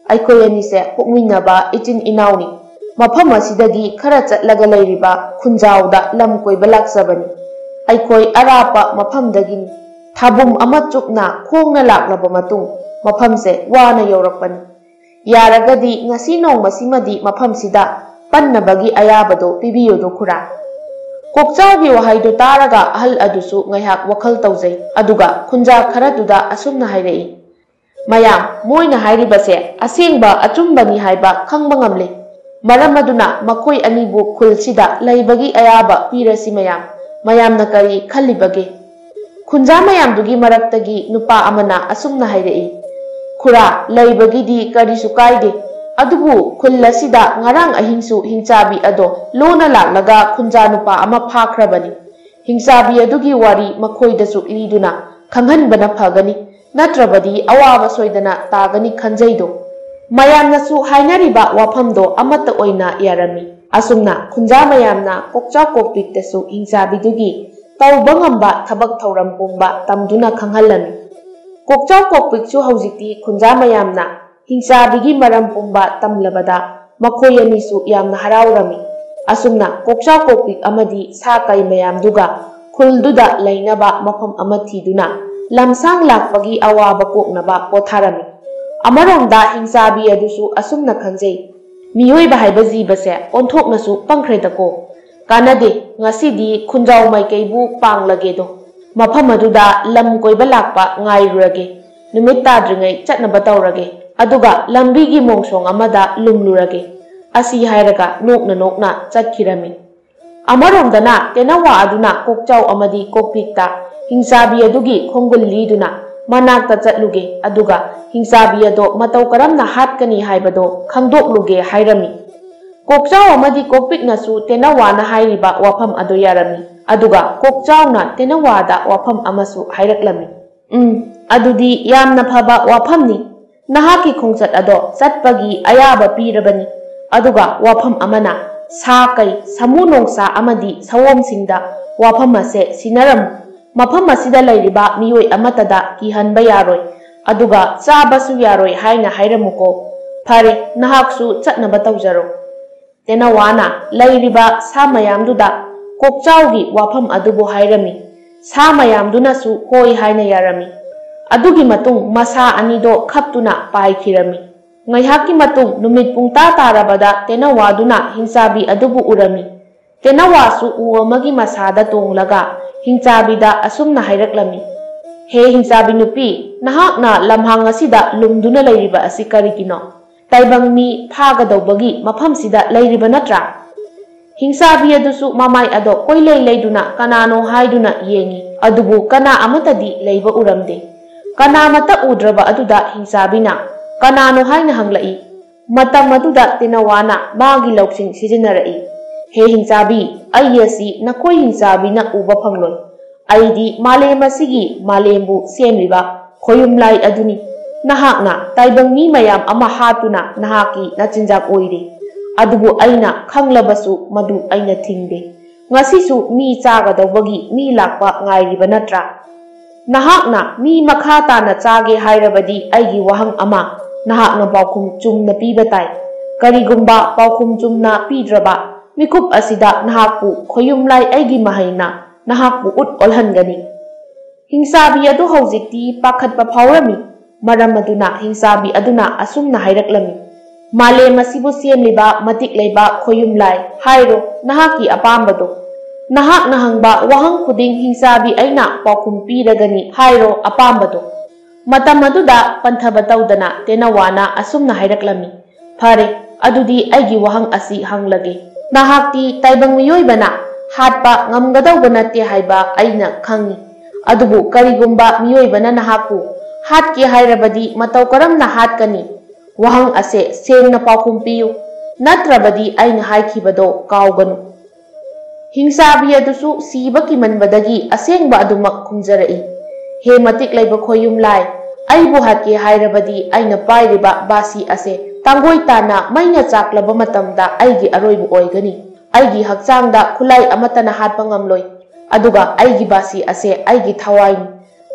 ꯑꯩꯈꯣꯏ ꯑꯅꯤꯁꯦ ꯄꯣꯛꯃꯤꯟꯅꯕ ꯏꯆꯤꯟ ꯏꯅꯥꯎꯅꯤ꯫ ꯃꯐꯝ ꯑꯁꯤꯗꯒꯤ ꯈꯔ ꯆꯠꯂꯒ ꯂꯩꯔꯤꯕ ꯈꯨꯟꯖꯥꯎꯗ ꯂꯝ ꯀꯣꯏꯕ ꯂꯥꯛꯆꯕꯅꯤ꯫ ꯑꯩꯈꯣꯏ ꯑꯔꯥꯞꯄ ꯃꯐꯝꯗꯒꯤꯅꯤ꯫ ꯊꯥꯕꯨꯝ ꯑꯃ ꯆꯨꯞꯅ ꯈꯣꯡꯅ ꯂꯥꯛꯂꯕ ꯃꯇꯨꯡ ꯃꯐꯝꯁꯦ ꯋꯥꯅ ꯌꯧꯔꯛꯄꯅꯤ꯫ ꯌꯥꯔꯒꯗꯤ ꯉꯁꯤ ꯅꯣꯡꯃꯁꯤꯃꯗꯤ ꯃꯐꯝꯁꯤꯗ ꯄꯟꯅꯕꯒꯤ ꯑꯌꯥꯕꯗꯣ ꯄꯤꯕꯤꯌꯨꯗꯣ ꯈꯨꯔꯥ꯫" ꯀꯣꯛꯆꯥꯎꯒꯤ ꯋꯥꯍꯩꯗꯨ ꯇꯥꯔꯒ ꯑꯍꯜ ꯑꯗꯨꯁꯨ ꯉꯥꯏꯍꯥꯛ ꯋꯥꯈꯜ ꯇꯧꯖꯩ꯫ ꯑꯗꯨꯒ ꯈꯨꯟꯖꯥ ꯈꯔꯗꯨꯗ ꯑꯁꯨꯝꯅ ꯍꯥꯏꯔꯛꯏ, "ꯃꯌꯥꯝ, ꯃꯣꯏꯅ ꯍꯥꯏꯔꯤꯕꯁꯦ ꯑꯁꯦꯡꯕ ꯑꯆꯨꯝꯕꯅꯤ ꯍꯥꯏꯕ ꯈꯪꯕ ꯉꯝꯂꯦ꯫ ꯃꯔꯝ ꯑꯗꯨꯅ ꯃꯈꯣꯏ ꯑꯅꯤꯕꯨ ꯈꯨꯜꯁꯤꯗ ꯂꯩꯕꯒꯤ ꯑꯌꯥꯕ ꯄꯤꯔꯁꯤ ꯃꯌꯥꯝ꯫ ꯃꯌꯥꯝꯅ ꯀꯔꯤ ꯈꯜꯂꯤꯕꯒꯦ? ꯈꯨꯟꯖꯥ ꯃꯌꯥꯝꯗꯨꯒꯤ ꯃꯔꯛꯇꯒꯤ ꯅꯨꯄꯥ ꯑꯃꯅ ꯑꯁꯨꯝꯅ ꯍꯥꯏꯔꯛꯏ, "ꯈꯨꯔꯥ, ꯂꯩꯕꯒꯤꯗꯤ ꯀꯔꯤꯁꯨ ꯀꯥꯏꯗꯦ, ꯑꯗꯨꯕꯨ ꯈꯨꯜ ꯑꯁꯤꯗ ꯉꯔꯥꯡ ꯑꯍꯤꯡꯁꯨ ꯍꯤꯡꯆꯥꯕꯤ ꯑꯗꯣ ꯂꯣꯟꯅ ꯂꯥꯛꯂꯒ ꯈꯨꯟꯖꯥ ꯅꯨꯄꯥ ꯑꯃ ꯐꯥꯈ꯭ꯔꯕꯅꯤ꯫ ꯍꯤꯡꯆꯥꯕꯤ ꯑꯗꯨꯒꯤ ꯋꯥꯔꯤ ꯃꯈꯣꯏꯗꯁꯨ ꯂꯤꯗꯨꯅ ꯈꯪꯍꯟꯕꯅ ꯐꯒꯅꯤ, ꯅꯠꯇ꯭ꯔꯕꯗꯤ ꯑꯋꯥꯕ ꯁꯣꯏꯗꯅ ꯇꯥꯒꯅꯤ ꯈꯟꯖꯩꯗꯣ꯫" ꯃꯌꯥꯝꯅꯁꯨ ꯍꯥꯏꯅꯔꯤꯕ ꯋꯥꯐꯝꯗꯣ ꯑꯃꯠꯇ ꯑꯣꯏꯅ ꯌꯥꯔꯝꯃꯤ꯫ ꯑꯁꯨꯝꯅ ꯈꯨꯟꯖꯥ ꯃꯌꯥꯝꯅ ꯀꯣꯛꯆꯥꯎ ꯀꯣꯛꯄꯤꯛꯇꯁꯨ ꯍꯤꯡꯆꯥꯕꯤꯗꯨꯒꯤ ꯇꯧꯕ ꯉꯝꯕ ꯊꯕꯛ ꯊꯧꯔꯝ ꯄꯨꯝꯕ ꯇꯝꯗꯨꯅ ꯈꯪꯍꯜꯂꯝꯃꯤ꯫ ꯀꯣꯛꯆꯥꯎ ꯀꯣꯛꯄꯤꯛꯁꯨ ꯍꯧꯖꯤꯛꯇꯤ ꯈꯨꯟꯖꯥ ꯃꯌꯥꯝꯅ ꯍꯤꯡꯆꯥꯕꯤꯒꯤ ꯃꯔꯝ ꯄꯨꯝꯕ ꯇꯝꯂꯕꯗ ꯃꯈꯣꯏ ꯑꯅꯤꯁꯨ ꯌꯥꯝꯅ ꯍꯔꯥꯎꯔꯝꯃꯤ꯫ ꯑꯁꯨꯝꯅ ꯀꯣꯛꯆꯥꯎ ꯀꯣꯛꯄꯤꯛ ꯑꯃꯗꯤ ꯁꯥ ꯀꯩ ꯃꯌꯥꯝꯗꯨꯒ ꯈꯨꯜꯗꯨꯗ ꯂꯩꯅꯕ ꯃꯐꯝ ꯑꯃ ꯊꯤꯗꯨꯅ ꯂꯝꯁꯥꯡ ꯂꯥꯛꯄꯒꯤ ꯑꯋꯥꯕ ꯀꯣꯛꯅꯕ ꯄꯣꯊꯥꯔꯝꯃꯤ꯫ ꯑꯃꯔꯣꯝꯗ ꯍꯤꯡꯆꯥꯕꯤ ꯑꯗꯨꯁꯨ ꯑꯁꯨꯝꯅ ꯈꯟꯖꯩ, "ꯃꯤꯑꯣꯏꯕ ꯍꯥꯏꯕ ꯖꯤꯕꯁꯦ ꯑꯣꯟꯊꯣꯛꯅꯁꯨ ꯄꯪꯈ꯭ꯔꯦꯗꯀꯣ꯫ ꯀꯥꯟꯅꯗꯦ, ꯉꯁꯤꯗꯤ ꯈꯨꯟꯖꯥꯎ ꯃꯥꯏꯀꯩꯕꯨ ꯄꯥꯡꯂꯒꯦꯗꯣ꯫ ꯃꯐꯝ ꯑꯗꯨꯗ ꯂꯝ ꯀꯣꯏꯕ ꯂꯥꯛꯄ ꯉꯥꯏꯔꯨꯔꯒꯦ꯫ ꯅꯨꯃꯤꯠ ꯇꯥꯗ꯭ꯔꯤꯉꯩ ꯆꯠꯅꯕ ꯇꯧꯔꯒꯦ꯫ ꯑꯗꯨꯒ ꯂꯝꯕꯤꯒꯤ ꯃꯣꯡꯁꯣꯡ ꯑꯃꯗ ꯂꯨꯝꯂꯨꯔꯒꯦ꯫" ꯑꯁꯤ ꯍꯥꯏꯔꯒ ꯅꯣꯛꯅ ꯅꯣꯛꯅ ꯆꯠꯈꯤꯔꯝꯃꯤ꯫ ꯑꯃꯔꯣꯝꯗꯅ ꯇꯦꯅꯋꯥ ꯑꯗꯨꯅ ꯀꯣꯛꯆꯥꯎ ꯑꯃꯗꯤ ꯀꯣꯛꯄꯤꯛꯇ ꯍꯤꯡꯆꯥꯕꯤ ꯑꯗꯨꯒꯤ ꯈꯣꯡꯒꯨꯜ ꯂꯤꯗꯨꯅ ꯃꯅꯥꯛꯇ ꯆꯠꯂꯨꯒꯦ, ꯑꯗꯨꯒ ꯍꯤꯡꯆꯥꯕꯤ ꯑꯗꯣ ꯃꯇꯧ ꯀꯔꯝꯅ ꯍꯥꯠꯀꯅꯤ ꯍꯥꯏꯕꯗꯣ ꯈꯪꯗꯣꯛꯂꯨꯒꯦ ꯍꯥꯏꯔꯝꯃꯤ꯫ ꯀꯣꯛꯆꯥꯎ ꯑꯃꯗꯤ ꯀꯣꯛꯄꯤꯛꯅꯁꯨ ꯇꯦꯅꯋꯥꯅ ꯍꯥꯏꯔꯤꯕ ꯋꯥꯐꯝ ꯑꯗꯨ ꯌꯥꯔꯝꯃꯤ, ꯑꯗꯨꯒ ꯀꯣꯛꯆꯥꯎꯅ ꯇꯦꯅꯋꯥꯗ ꯋꯥꯐꯝ ꯑꯃꯁꯨ ꯍꯥꯏꯔꯛꯂꯝꯃꯤ꯫ "ꯎꯝ, ꯑꯗꯨꯗꯤ ꯌꯥꯝꯅ ꯐꯕ ꯋꯥꯐꯝꯅꯤ꯫ ꯅꯍꯥꯛꯀꯤ ꯈꯣꯡꯆꯠ ꯑꯗꯣ ꯆꯠꯄꯒꯤ ꯑꯌꯥꯕ ꯄꯤꯔꯕꯅꯤ꯫ ꯑꯗꯨꯒ ꯋꯥꯐꯝ ꯑꯃꯅ, ꯁꯥ ꯀꯩ, ꯁꯥꯃꯨ ꯅꯣꯡꯁꯥ ꯑꯃꯗꯤ ꯁꯑꯣꯝꯁꯤꯡꯗ ꯋꯥꯐꯝ ꯑꯁꯦ ꯁꯤꯟꯅꯔꯝꯃꯨ꯫ ꯃꯐꯝ ꯑꯁꯤꯗ ꯂꯩꯔꯤꯕ ꯃꯤꯑꯣꯏ ꯑꯃꯠꯇꯗ ꯀꯤꯍꯟꯕ ꯌꯥꯔꯣꯏ, ꯑꯗꯨꯒ ꯆꯥꯕꯁꯨ ꯌꯥꯔꯣꯏ ꯍꯥꯏꯅ ꯍꯥꯏꯔꯝꯃꯨꯀꯣ꯫ ꯐꯔꯦ, ꯅꯍꯥꯛꯁꯨ ꯆꯠꯅꯕ ꯇꯧꯖꯔꯣ꯫" ꯇꯦꯅꯋꯥꯅ ꯂꯩꯔꯤꯕ ꯁꯥ ꯃꯌꯥꯝꯗꯨꯗ ꯀꯣꯛꯆꯥꯎꯒꯤ ꯋꯥꯐꯝ ꯑꯗꯨꯕꯨ ꯍꯥꯏꯔꯝꯃꯤ꯫ ꯁꯥ ꯃꯌꯥꯝꯗꯨꯅꯁꯨ ꯍꯣꯏ ꯍꯥꯏꯅ ꯌꯥꯔꯝꯃꯤ꯫ ꯑꯗꯨꯒꯤ ꯃꯇꯨꯡ ꯃꯁꯥ ꯑꯅꯤꯗꯣ ꯈꯞꯇꯨꯅ ꯄꯥꯏꯈꯤꯔꯝꯃꯤ꯫ ꯉꯥꯏꯍꯥꯛꯀꯤ ꯃꯇꯨꯡ ꯅꯨꯃꯤꯠ ꯄꯨꯡꯇꯥ ꯇꯥꯔꯕꯗ ꯇꯦꯅꯋꯥꯗꯨꯅ ꯍꯤꯡꯆꯥꯕꯤ ꯑꯗꯨꯕꯨ ꯎꯔꯝꯃꯤ꯫ ꯇꯦꯅꯋꯥꯁꯨ ꯎ ꯑꯃꯒꯤ ꯃꯁꯥꯗ ꯇꯣꯡꯂꯒ ꯍꯤꯡꯆꯥꯕꯤꯗ ꯑꯁꯨꯝꯅ ꯍꯥꯏꯔꯛꯂꯝꯃꯤ, "ꯍꯦ ꯍꯤꯡꯆꯥꯕꯤ ꯅꯨꯄꯤ, ꯅꯍꯥꯛꯅ ꯂꯝꯍꯥꯡ ꯑꯁꯤꯗ ꯂꯨꯝꯗꯨꯅ ꯂꯩꯔꯤꯕ ꯑꯁꯤ ꯀꯔꯤꯒꯤꯅꯣ? ꯇꯥꯏꯕꯪ ꯃꯤ ꯐꯥꯒꯗꯧꯕꯒꯤ ꯃꯐꯝꯁꯤꯗ ꯂꯩꯔꯤꯕ ꯅꯠꯇ꯭ꯔꯥ? ꯍꯤꯡꯆꯥꯕꯤ ꯑꯗꯨꯁꯨ ꯃꯃꯥꯏ ꯑꯗꯣ ꯀꯣꯏꯂꯩ ꯂꯩꯗꯨꯅ ꯀꯅꯥꯅꯣ ꯍꯥꯏꯗꯨꯅ ꯌꯦꯡꯏ꯫ ꯑꯗꯨꯕꯨ ꯀꯅꯥ ꯑꯃꯠꯇꯗꯤ ꯂꯩꯕ ꯎꯔꯝꯗꯦ꯫ ꯀꯅꯥꯃꯠꯇ ꯎꯗ꯭ꯔꯕ ꯑꯗꯨꯗ ꯍꯤꯡꯆꯥꯕꯤꯅ "ꯀꯅꯥꯅꯣ?" ꯍꯥꯏꯅ ꯍꯪꯂꯛꯏ꯫ ꯃꯇꯝ ꯑꯗꯨꯗ ꯇꯦꯅꯋꯥꯅ ꯃꯥꯒꯤ ꯂꯧꯁꯤꯡ ꯁꯤꯖꯤꯟꯅꯔꯛꯏ꯫ "ꯍꯦ ꯍꯤꯡꯆꯥꯕꯤ, ꯑꯩ ꯑꯁꯤ ꯅꯈꯣꯏ ꯍꯤꯡꯆꯥꯕꯤꯅ ꯎꯕ ꯐꯪꯂꯣꯏ꯫ ꯑꯩꯗꯤ ꯃꯥꯂꯦꯝ ꯑꯁꯤꯒꯤ ꯃꯥꯂꯦꯝꯕꯨ ꯁꯦꯝꯂꯤꯕ ꯈꯣꯌꯨꯝꯂꯥꯏ ꯑꯗꯨꯅꯤ꯫ ꯅꯍꯥꯛꯅ ꯇꯥꯏꯕꯪ ꯃꯤ ꯃꯌꯥꯝ ꯑꯃ ꯍꯥꯠꯇꯨꯅ ꯅꯍꯥꯛꯀꯤ ꯅꯆꯤꯟꯖꯥꯛ ꯑꯣꯏꯔꯦ꯫ ꯑꯗꯨꯕꯨ ꯑꯩꯅ ꯈꯪꯂꯕꯁꯨ ꯃꯗꯨ ꯑꯩꯅ ꯊꯤꯡꯗꯦ꯫ ꯉꯁꯤꯁꯨ ꯃꯤ ꯆꯥꯒꯗꯧꯕꯒꯤ ꯃꯤ ꯂꯥꯛꯄ ꯉꯥꯏꯔꯤꯕ ꯅꯠꯇ꯭ꯔꯥ? ꯅꯍꯥꯛꯅ ꯃꯤ ꯃꯈꯥ ꯇꯥꯅ ꯆꯥꯒꯦ ꯍꯥꯏꯔꯕꯗꯤ ꯑꯩꯒꯤ ꯋꯥꯍꯪ ꯑꯃ ꯅꯍꯥꯛꯅ ꯄꯥꯎꯈꯨꯝ ꯆꯨꯝꯅ ꯄꯤꯕ ꯇꯥꯏ꯫ ꯀꯔꯤꯒꯨꯝꯕ ꯄꯥꯎꯈꯨꯝ ꯆꯨꯝꯅ ꯄꯤꯗ꯭ꯔꯕ, ꯃꯤꯀꯨꯞ ꯑꯁꯤꯗ ꯅꯍꯥꯛꯄꯨ ꯈꯣꯌꯨꯝꯂꯥꯏ ꯑꯩꯒꯤ ꯃꯍꯩꯅ ꯅꯍꯥꯛꯄꯨ ꯎꯠ ꯑꯣꯜꯍꯟꯒꯅꯤ꯫" ꯍꯤꯡꯆꯥꯕꯤ ꯑꯗꯨ ꯍꯧꯖꯤꯛꯇꯤ ꯄꯥꯈꯠꯄ ꯐꯥꯎꯔꯝꯃꯤ꯫ ꯃꯔꯝ ꯑꯗꯨꯅ ꯍꯤꯡꯆꯥꯕꯤ ꯑꯗꯨꯅ ꯑꯁꯨꯝꯅ ꯍꯥꯏꯔꯛꯂꯝꯃꯤ, "ꯃꯥꯂꯦꯝ ꯑꯁꯤꯕꯨ ꯁꯦꯝꯂꯤꯕ ꯃꯇꯤꯛ ꯂꯩꯕ ꯈꯣꯌꯨꯝꯂꯥꯏ, ꯍꯥꯏꯔꯣ ꯅꯍꯥꯛꯀꯤ ꯑꯄꯥꯝꯕꯗꯣ꯫ ꯅꯍꯥꯛꯅ ꯍꯪꯕ ꯋꯥꯍꯪ ꯈꯨꯗꯤꯡ ꯍꯤꯡꯆꯥꯕꯤ ꯑꯩꯅ ꯄꯥꯎꯈꯨꯝ ꯄꯤꯔꯒꯅꯤ, ꯍꯥꯏꯔꯣ ꯑꯄꯥꯝꯕꯗꯣ꯫" ꯃꯇꯝ ꯑꯗꯨꯗ ꯄꯟꯊꯕ ꯇꯧꯗꯅ ꯇꯦꯅꯋꯥꯅ ꯑꯁꯨꯝꯅ ꯍꯥꯏꯔꯛꯂꯝꯃꯤ, "ꯐꯔꯦ, ꯑꯗꯨꯗꯤ ꯑꯩꯒꯤ ꯋꯥꯍꯪ ꯑꯁꯤ ꯍꯪꯂꯒꯦ꯫ ꯅꯍꯥꯛꯇꯤ ꯇꯥꯏꯕꯪ ꯃꯤꯑꯣꯏꯕꯅ ꯍꯥꯠꯄ ꯉꯝꯒꯗꯧꯕ ꯅꯠꯇꯦ ꯍꯥꯏꯕ ꯑꯩꯅ ꯈꯪꯏ꯫ ꯑꯗꯨꯕꯨ ꯀꯔꯤꯒꯨꯝꯕ ꯃꯤꯑꯣꯏꯕꯅ ꯅꯍꯥꯛꯄꯨ ꯍꯥꯠꯀꯦ ꯍꯥꯏꯔꯕꯗꯤ ꯃꯇꯧ ꯀꯔꯝꯅ ꯍꯥꯠꯀꯅꯤ? ꯋꯥꯍꯪ ꯑꯁꯦ ꯁꯦꯡꯅ ꯄꯥꯎꯈꯨꯝ ꯄꯤꯌꯨ, ꯅꯠꯇ꯭ꯔꯕꯗꯤ ꯑꯩꯅ ꯍꯥꯏꯈꯤꯕꯗꯣ ꯀꯥꯎꯒꯅꯨ꯫" ꯍꯤꯡꯆꯥꯕꯤ ꯑꯗꯨꯁꯨ ꯁꯤꯕ ꯀꯤꯃꯟꯕꯗꯒꯤ ꯑꯁꯦꯡꯕ ꯑꯗꯨꯃꯛ ꯈꯨꯝꯖꯔꯛꯏ, "ꯍꯦ ꯃꯇꯤꯛ ꯂꯩꯕ ꯈꯣꯌꯨꯝ ꯂꯥꯏ, ꯑꯩꯕꯨ ꯍꯥꯠꯀꯦ ꯍꯥꯏꯔꯕꯗꯤ ꯑꯩꯅ ꯄꯥꯏꯔꯤꯕ ꯕꯥꯁꯤ ꯑꯁꯦ ꯇꯥꯡꯒꯣꯏ ꯇꯥꯅ ꯃꯩꯅ ꯆꯥꯛꯂꯕ ꯃꯇꯝꯗ ꯑꯩꯒꯤ ꯑꯔꯣꯏꯕ ꯑꯣꯏꯒꯅꯤ꯫ ꯑꯩꯒꯤ ꯍꯛꯆꯥꯡꯗ ꯈꯨꯠꯂꯥꯏ ꯑꯃꯠꯇꯅ ꯍꯥꯠꯄ ꯉꯝꯂꯣꯏ꯫ ꯑꯗꯨꯒ ꯑꯩꯒꯤ ꯕꯥꯁꯤ ꯑꯁꯦ ꯑꯩꯒꯤ ꯊꯋꯥꯏꯅꯤ꯫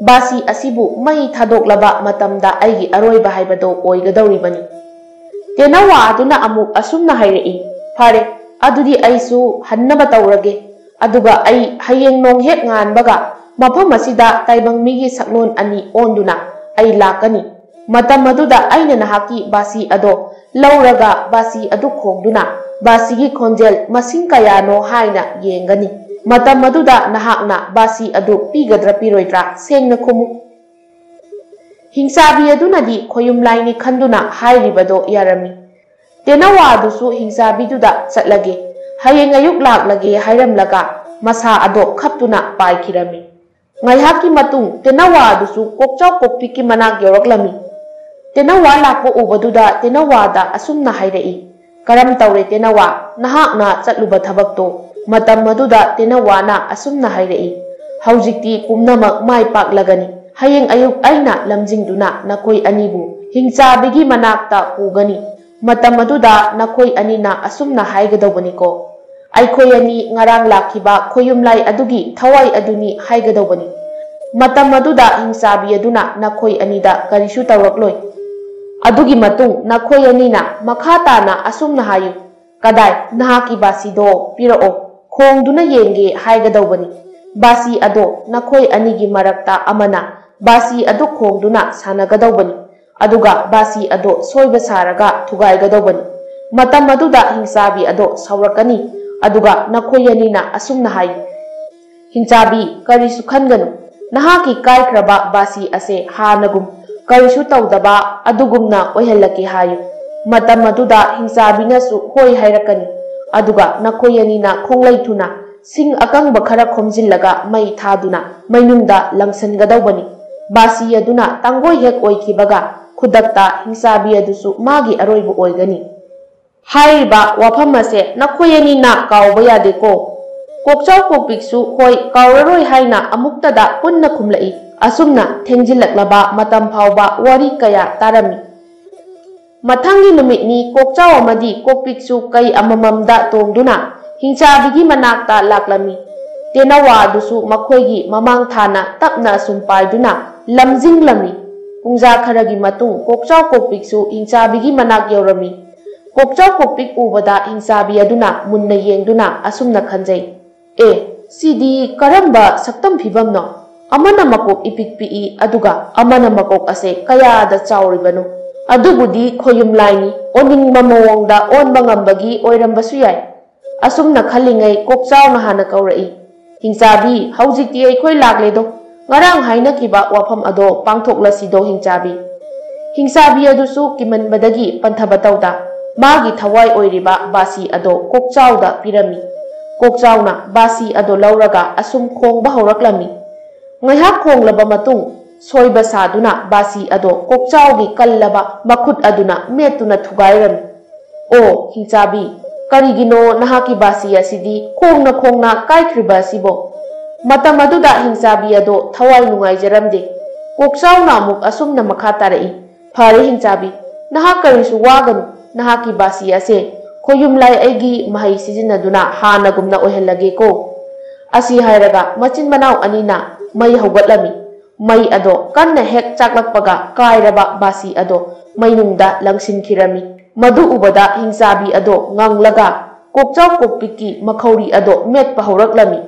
ꯕꯥꯁꯤ ꯑꯁꯤꯕꯨ ꯃꯩ ꯊꯥꯗꯣꯛꯂꯕ ꯃꯇꯝꯗ ꯑꯩꯒꯤ ꯑꯔꯣꯏꯕ ꯍꯥꯏꯕꯗꯣ ꯑꯣꯏꯒꯗꯧꯔꯤꯕꯅꯤ꯫" ꯇꯦꯅꯋꯥ ꯑꯗꯨꯅ ꯑꯃꯨꯛ ꯑꯁꯨꯝꯅ ꯍꯥꯏꯔꯛꯏ, "ꯐꯔꯦ, ꯑꯗꯨꯗꯤ ꯑꯩꯁꯨ ꯍꯟꯅꯕ ꯇꯧꯔꯒꯦ꯫ ꯑꯗꯨꯒ ꯑꯩ ꯍꯌꯦꯡ ꯅꯣꯡ ꯍꯦꯛ ꯉꯥꯟꯕꯒ ꯃꯐꯝ ꯑꯁꯤꯗ ꯇꯥꯏꯕꯪ ꯃꯤꯒꯤ ꯁꯛꯂꯣꯟ ꯑꯅꯤ ꯑꯣꯟꯗꯨꯅ ꯑꯩ ꯂꯥꯛꯀꯅꯤ꯫ ꯃꯇꯝ ꯑꯗꯨꯗ ꯑꯩꯅ ꯅꯍꯥꯛꯀꯤ ꯕꯥꯁꯤ ꯑꯗꯣ ꯂꯧꯔꯒ ꯕꯥꯁꯤ ꯑꯗꯨ ꯈꯣꯡꯗꯨꯅ ꯕꯥꯁꯤꯒꯤ ꯈꯣꯟꯖꯦꯜ ꯃꯁꯤꯡ ꯀꯌꯥꯅꯣ ꯍꯥꯏꯅ ꯌꯦꯡꯒꯅꯤ꯫ ꯃꯇꯝ ꯑꯗꯨꯗ ꯅꯍꯥꯛꯅ ꯕꯥꯁꯤ ꯑꯗꯨ ꯄꯤꯒꯗ꯭ꯔꯥ ꯄꯤꯔꯣꯏꯗ꯭ꯔꯥ ꯁꯦꯡꯅ ꯈꯨꯝꯃꯨ꯫" ꯍꯤꯡꯆꯥꯕꯤ ꯑꯗꯨꯅꯗꯤ ꯈꯣꯌꯨꯝꯂꯥꯏꯅꯤ ꯈꯟꯗꯨꯅ ꯍꯥꯏꯔꯤꯕꯗꯣ ꯌꯥꯔꯝꯃꯤ꯫ ꯇꯦꯅꯋꯥ ꯑꯗꯨꯁꯨ ꯍꯤꯡꯆꯥꯕꯤꯗꯨꯗ "ꯆꯠꯂꯒꯦ, ꯍꯌꯦꯡ ꯑꯌꯨꯛ ꯂꯥꯛꯂꯒꯦ" ꯍꯥꯏꯔꯝꯂꯒ ꯃꯁꯥ ꯑꯗꯣ ꯈꯞꯇꯨꯅ ꯄꯥꯏꯈꯤꯔꯝꯃꯤ꯫ ꯉꯥꯏꯍꯥꯛꯀꯤ ꯃꯇꯨꯡ ꯇꯦꯅꯋꯥ ꯑꯗꯨꯁꯨ ꯀꯣꯛꯆꯥꯎ ꯀꯣꯛꯄꯤꯛꯀꯤ ꯃꯅꯥꯛ ꯌꯧꯔꯛꯂꯝꯃꯤ꯫ ꯇꯦꯅꯋꯥ ꯂꯥꯛꯄ ꯎꯕꯗꯨꯗ ꯇꯦꯅꯋꯥꯗ ꯑꯁꯨꯝꯅ ꯍꯥꯏꯔꯛꯏ, "ꯀꯔꯝ ꯇꯧꯔꯦ ꯇꯦꯅꯋꯥ, ꯅꯍꯥꯛꯅ ꯆꯠꯂꯨꯕ ꯊꯕꯛꯇꯣ?" ꯃꯇꯝ ꯑꯗꯨꯗ ꯇꯦꯅꯋꯥꯅ ꯑꯁꯨꯝꯅ ꯍꯥꯏꯔꯛꯏ, "ꯍꯧꯖꯤꯛꯇꯤ ꯄꯨꯝꯅꯃꯛ ꯃꯥꯏ ꯄꯥꯛꯂꯒꯅꯤ꯫ ꯍꯌꯦꯡ ꯑꯌꯨꯛ ꯑꯩꯅ ꯂꯝꯖꯤꯡꯗꯨꯅ ꯅꯈꯣꯏ ꯑꯅꯤꯕꯨ ꯍꯤꯡꯆꯥꯕꯤꯒꯤ ꯃꯅꯥꯛꯇ ꯄꯨꯒꯅꯤ꯫ ꯃꯇꯝ ꯑꯗꯨꯗ ꯅꯈꯣꯏ ꯑꯅꯤꯅ ꯑꯁꯨꯝꯅ ꯍꯥꯏꯒꯗꯧꯕꯅꯤꯀꯣ, 'ꯑꯩꯈꯣꯏ ꯑꯅꯤ ꯉꯔꯥꯡ ꯂꯥꯛꯈꯤꯕ ꯈꯣꯌꯨꯝꯂꯥꯏ ꯑꯗꯨꯒꯤ ꯊꯋꯥꯏ ꯑꯗꯨꯅꯤ' ꯍꯥꯏꯒꯗꯧꯕꯅꯤ꯫ ꯃꯇꯝ ꯑꯗꯨꯗ ꯍꯤꯡꯆꯥꯕꯤ ꯑꯗꯨꯅ ꯅꯈꯣꯏ ꯑꯅꯤꯗ ꯀꯔꯤꯁꯨ ꯇꯧꯔꯛꯂꯣꯏ꯫ ꯑꯗꯨꯒꯤ ꯃꯇꯨꯡ ꯅꯈꯣꯏ ꯑꯅꯤꯅ ꯃꯈꯥ ꯇꯥꯅ ꯑꯁꯨꯝꯅ ꯍꯥꯏꯌꯨ, 'ꯀꯗꯥꯏ, ꯅꯍꯥꯛꯀꯤ ꯕꯥꯁꯤꯗꯣ ꯄꯤꯔꯛꯑꯣ, ꯈꯣꯡꯗꯨꯅ ꯌꯦꯡꯒꯦ' ꯍꯥꯏꯒꯗꯧꯕꯅꯤ꯫ ꯕꯥꯁꯤ ꯑꯗꯣ ꯅꯈꯣꯏ ꯑꯅꯤꯒꯤ ꯃꯔꯛꯇ ꯑꯃꯅ ꯕꯥꯁꯤ ꯑꯗꯨ ꯈꯣꯡꯗꯨꯅ ꯁꯥꯟꯅꯒꯗꯧꯕꯅꯤ꯫ ꯑꯗꯨꯒ ꯕꯥꯁꯤ ꯑꯗꯣ ꯁꯣꯏꯕ ꯁꯥꯔꯒ ꯊꯨꯒꯥꯏꯒꯗꯧꯕꯅꯤ꯫ ꯃꯇꯝ ꯑꯗꯨꯗ ꯍꯤꯡꯆꯥꯕꯤ ꯑꯗꯣ ꯁꯥꯎꯔꯛꯀꯅꯤ꯫ ꯑꯗꯨꯒ ꯅꯈꯣꯏ ꯑꯅꯤꯅ ꯑꯁꯨꯝꯅ ꯍꯥꯏꯌꯨ, 'ꯍꯤꯡꯆꯥꯕꯤ, ꯀꯔꯤꯁꯨ ꯈꯟꯒꯅꯨ꯫ ꯅꯍꯥꯛꯀꯤ ꯀꯥꯏꯈ꯭ꯔꯕ ꯕꯥꯁꯤ ꯑꯁꯦ ꯍꯥꯟꯅꯒꯨꯝ ꯀꯔꯤꯁꯨ ꯇꯧꯗꯕ ꯑꯗꯨꯒꯨꯝꯅ ꯑꯣꯏꯍꯜꯂꯛꯀꯦ' ꯍꯥꯏꯌꯨ꯫ ꯃꯇꯝ ꯑꯗꯨꯗ ꯍꯤꯡꯆꯥꯕꯤꯅꯁꯨ ꯍꯣꯏ ꯍꯥꯏꯔꯛꯀꯅꯤ꯫ ꯑꯗꯨꯒ ꯅꯈꯣꯏ ꯑꯅꯤꯅ ꯈꯣꯡꯂꯩ ꯊꯨꯅ ꯁꯤꯡ ꯑꯀꯪꯕ ꯈꯔ ꯈꯣꯝꯖꯤꯜꯂꯒ ꯃꯩ ꯊꯥꯗꯨꯅ ꯃꯩꯅꯨꯡꯗ ꯂꯪꯁꯤꯟꯒꯗꯧꯕꯅꯤ꯫ ꯕꯥꯁꯤ ꯑꯗꯨꯅ ꯇꯥꯡꯒꯣꯏ ꯍꯦꯛ ꯑꯣꯏꯈꯤꯕꯒ ꯈꯨꯗꯛꯇ ꯍꯤꯡꯆꯥꯕꯤ ꯑꯗꯨꯁꯨ ꯃꯥꯒꯤ ꯑꯔꯣꯏꯕ ꯑꯣꯏꯒꯅꯤ꯫ ꯍꯥꯏꯔꯤꯕ ꯋꯥꯐꯝ ꯑꯁꯦ ꯅꯈꯣꯏ ꯑꯅꯤꯅ ꯀꯥꯎꯕ ꯌꯥꯗꯦꯀꯣ꯫ ꯀꯣꯛꯆꯥꯎ ꯀꯣꯛꯄꯤꯛꯁꯨ ꯍꯣꯏ ꯀꯥꯎꯔꯔꯣꯏ ꯍꯥꯏꯅ ꯑꯃꯨꯛꯇꯗ ꯄꯨꯟꯅ ꯈꯨꯝꯂꯛꯏ꯫ ꯑꯁꯨꯝꯅ ꯊꯦꯡꯖꯤꯜꯂꯛꯂꯕ ꯃꯇꯝ ꯐꯥꯎꯕ ꯋꯥꯔꯤ ꯀꯌꯥ ꯇꯥꯔꯝꯃꯤ꯫ ꯃꯊꯪꯒꯤ ꯅꯨꯃꯤꯠꯅꯤ ꯀꯣꯛꯆꯥꯎ ꯑꯃꯗꯤ ꯀꯣꯛꯄꯤꯛꯁꯨ ꯀꯩ ꯑꯃꯃꯝꯗ ꯇꯣꯡꯗꯨꯅ ꯍꯤꯡꯆꯥꯕꯤꯒꯤ ꯃꯅꯥꯛꯇ ꯂꯥꯛꯂꯝꯃꯤ꯫ ꯇꯦꯅꯋꯥ ꯑꯗꯨꯁꯨ ꯃꯈꯣꯏꯒꯤ ꯃꯃꯥꯡ ꯊꯥꯅ ꯇꯞꯅ ꯑꯁꯨꯝ ꯄꯥꯏꯗꯨꯅ ꯂꯝꯖꯤꯡꯂꯝꯃꯤ꯫ ꯄꯨꯡꯖꯥ ꯈꯔꯒꯤ ꯃꯇꯨꯡ ꯀꯣꯛꯆꯥꯎ ꯀꯣꯛꯄꯤꯛꯁꯨ ꯍꯤꯡꯆꯥꯕꯤꯒꯤ ꯃꯅꯥꯛ ꯌꯧꯔꯝꯃꯤ꯫ ꯀꯣꯛꯆꯥꯎ ꯀꯣꯛꯄꯤꯛ ꯎꯕꯗ ꯍꯤꯡꯆꯥꯕꯤ ꯑꯗꯨꯅ ꯃꯨꯟꯅ ꯌꯦꯡꯗꯨꯅ ꯑꯁꯨꯝꯅ ꯈꯟꯖꯩ, "ꯑꯦ, ꯁꯤꯗꯤ ꯀꯔꯝꯕ ꯁꯛꯇꯝ ꯐꯤꯕꯝꯅꯣ? ꯑꯃꯅ ꯃꯀꯣꯛ ꯏꯄꯤꯛ ꯄꯤꯛꯏ, ꯑꯗꯨꯒ ꯑꯃꯅ ꯃꯀꯣꯛ ꯑꯁꯦ ꯀꯌꯥꯗ ꯆꯥꯎꯔꯤꯕꯅꯣ? ꯑꯗꯨꯕꯨꯗꯤ ꯈꯣꯌꯨꯝ ꯂꯥꯏꯅꯤ, ꯑꯣꯟꯅꯤꯡꯕ ꯃꯑꯣꯡꯗ ꯑꯣꯟꯕ ꯉꯝꯕꯒꯤ ꯑꯣꯏꯔꯝꯕꯁꯨ ꯌꯥꯏ"꯫ ꯑꯁꯨꯝꯅ ꯈꯜꯂꯤꯉꯩ ꯀꯣꯛꯆꯥꯎꯅ ꯍꯥꯟꯅ ꯀꯧꯔꯛꯏ, "ꯍꯤꯡꯆꯥꯕꯤ, ꯍꯧꯖꯤꯛꯇꯤ ꯑꯩꯈꯣꯏ ꯂꯥꯛꯂꯦꯗꯣ꯫ ꯉꯔꯥꯡ ꯍꯥꯏꯅꯈꯤꯕ ꯋꯥꯐꯝ ꯑꯗꯣ ꯄꯥꯡꯊꯣꯛꯂꯁꯤꯗꯣ ꯍꯤꯡꯆꯥꯕꯤ꯫ ꯍꯤꯡꯆꯥꯕꯤ ꯑꯗꯨꯁꯨ ꯀꯤꯃꯟꯕꯗꯒꯤ ꯄꯟꯊꯕ ꯇꯧꯗ ꯃꯥꯒꯤ ꯊꯋꯥꯏ ꯑꯣꯏꯔꯤꯕ ꯕꯥꯁꯤ ꯑꯗꯣ ꯀꯣꯛꯆꯥꯎꯗ ꯄꯤꯔꯝꯃꯤ꯫ ꯀꯣꯛꯆꯥꯎꯅ ꯕꯥꯁꯤ ꯑꯗꯣ ꯂꯧꯔꯒ ꯑꯁꯨꯝ ꯈꯣꯡꯕ ꯍꯧꯔꯛꯂꯝꯃꯤ꯫ ꯉꯥꯏꯍꯥꯛ ꯈꯣꯡꯂꯕ ꯃꯇꯨꯡ ꯁꯣꯏꯕ ꯁꯥꯗꯨꯅ ꯕꯥꯁꯤ ꯑꯗꯣ ꯀꯣꯛꯆꯥꯎꯒꯤ ꯀꯜꯂꯕ ꯃꯈꯨꯠ ꯑꯗꯨꯅ ꯃꯦꯠꯇꯨꯅ ꯊꯨꯒꯥꯏꯔꯝꯃꯤ꯫ "ꯑꯣ ꯍꯤꯡꯆꯥꯕꯤ, ꯀꯔꯤꯒꯤꯅꯣ ꯅꯍꯥꯛꯀꯤ ꯕꯥꯁꯤ ꯑꯁꯤꯗꯤ ꯈꯣꯡꯅ ꯈꯣꯡꯅ ꯀꯥꯏꯈ꯭ꯔꯤꯕ ꯑꯁꯤꯕꯣ?" ꯃꯇꯝ ꯑꯗꯨꯗ ꯍꯤꯡꯆꯥꯕꯤ ꯑꯗꯣ ꯊꯋꯥꯏ ꯅꯨꯡꯉꯥꯏꯖꯔꯝꯗꯦ꯫ ꯀꯣꯛꯆꯥꯎꯅ ꯑꯃꯨꯛ ꯑꯁꯨꯝꯅ ꯃꯈꯥ ꯇꯥꯔꯛꯏ, "ꯐꯔꯦ ꯍꯤꯡꯆꯥꯕꯤ, ꯅꯍꯥꯛ ꯀꯔꯤꯁꯨ ꯋꯥꯒꯅꯨ꯫ ꯅꯍꯥꯛꯀꯤ ꯕꯥꯁꯤ ꯑꯁꯦ ꯈꯣꯌꯨꯝ ꯂꯥꯏ ꯑꯩꯒꯤ ꯃꯍꯩ ꯁꯤꯖꯤꯟꯅꯗꯨꯅ ꯍꯥꯟꯅꯒꯨꯝꯅ ꯑꯣꯏꯍꯜꯂꯒꯦꯀꯣ"꯫ ꯑꯁꯤ ꯍꯥꯏꯔꯒ ꯃꯆꯤꯟ ꯃꯅꯥꯎ ꯑꯅꯤꯅ ꯃꯩ ꯍꯧꯒꯠꯂꯝꯃꯤ꯫ ꯃꯩ ꯑꯗꯣ ꯀꯟꯅ ꯍꯦꯛ ꯆꯥꯛꯂꯛꯄꯒ ꯀꯥꯏꯔꯕ ꯕꯥꯁꯤ ꯑꯗꯣ ꯃꯩꯅꯨꯡꯗ ꯂꯪꯁꯤꯟꯈꯤꯔꯝꯃꯤ꯫ ꯃꯗꯨ ꯎꯕꯗ ꯍꯤꯡꯆꯥꯕꯤ ꯑꯗꯣ ꯉꯪꯂꯒ ꯀꯣꯛꯆꯥꯎ ꯀꯣꯛꯄꯤꯛꯀꯤ ꯃꯈꯧꯔꯤ ꯑꯗꯣ ꯃꯦꯠꯄ ꯍꯧꯔꯛꯂꯝꯃꯤ꯫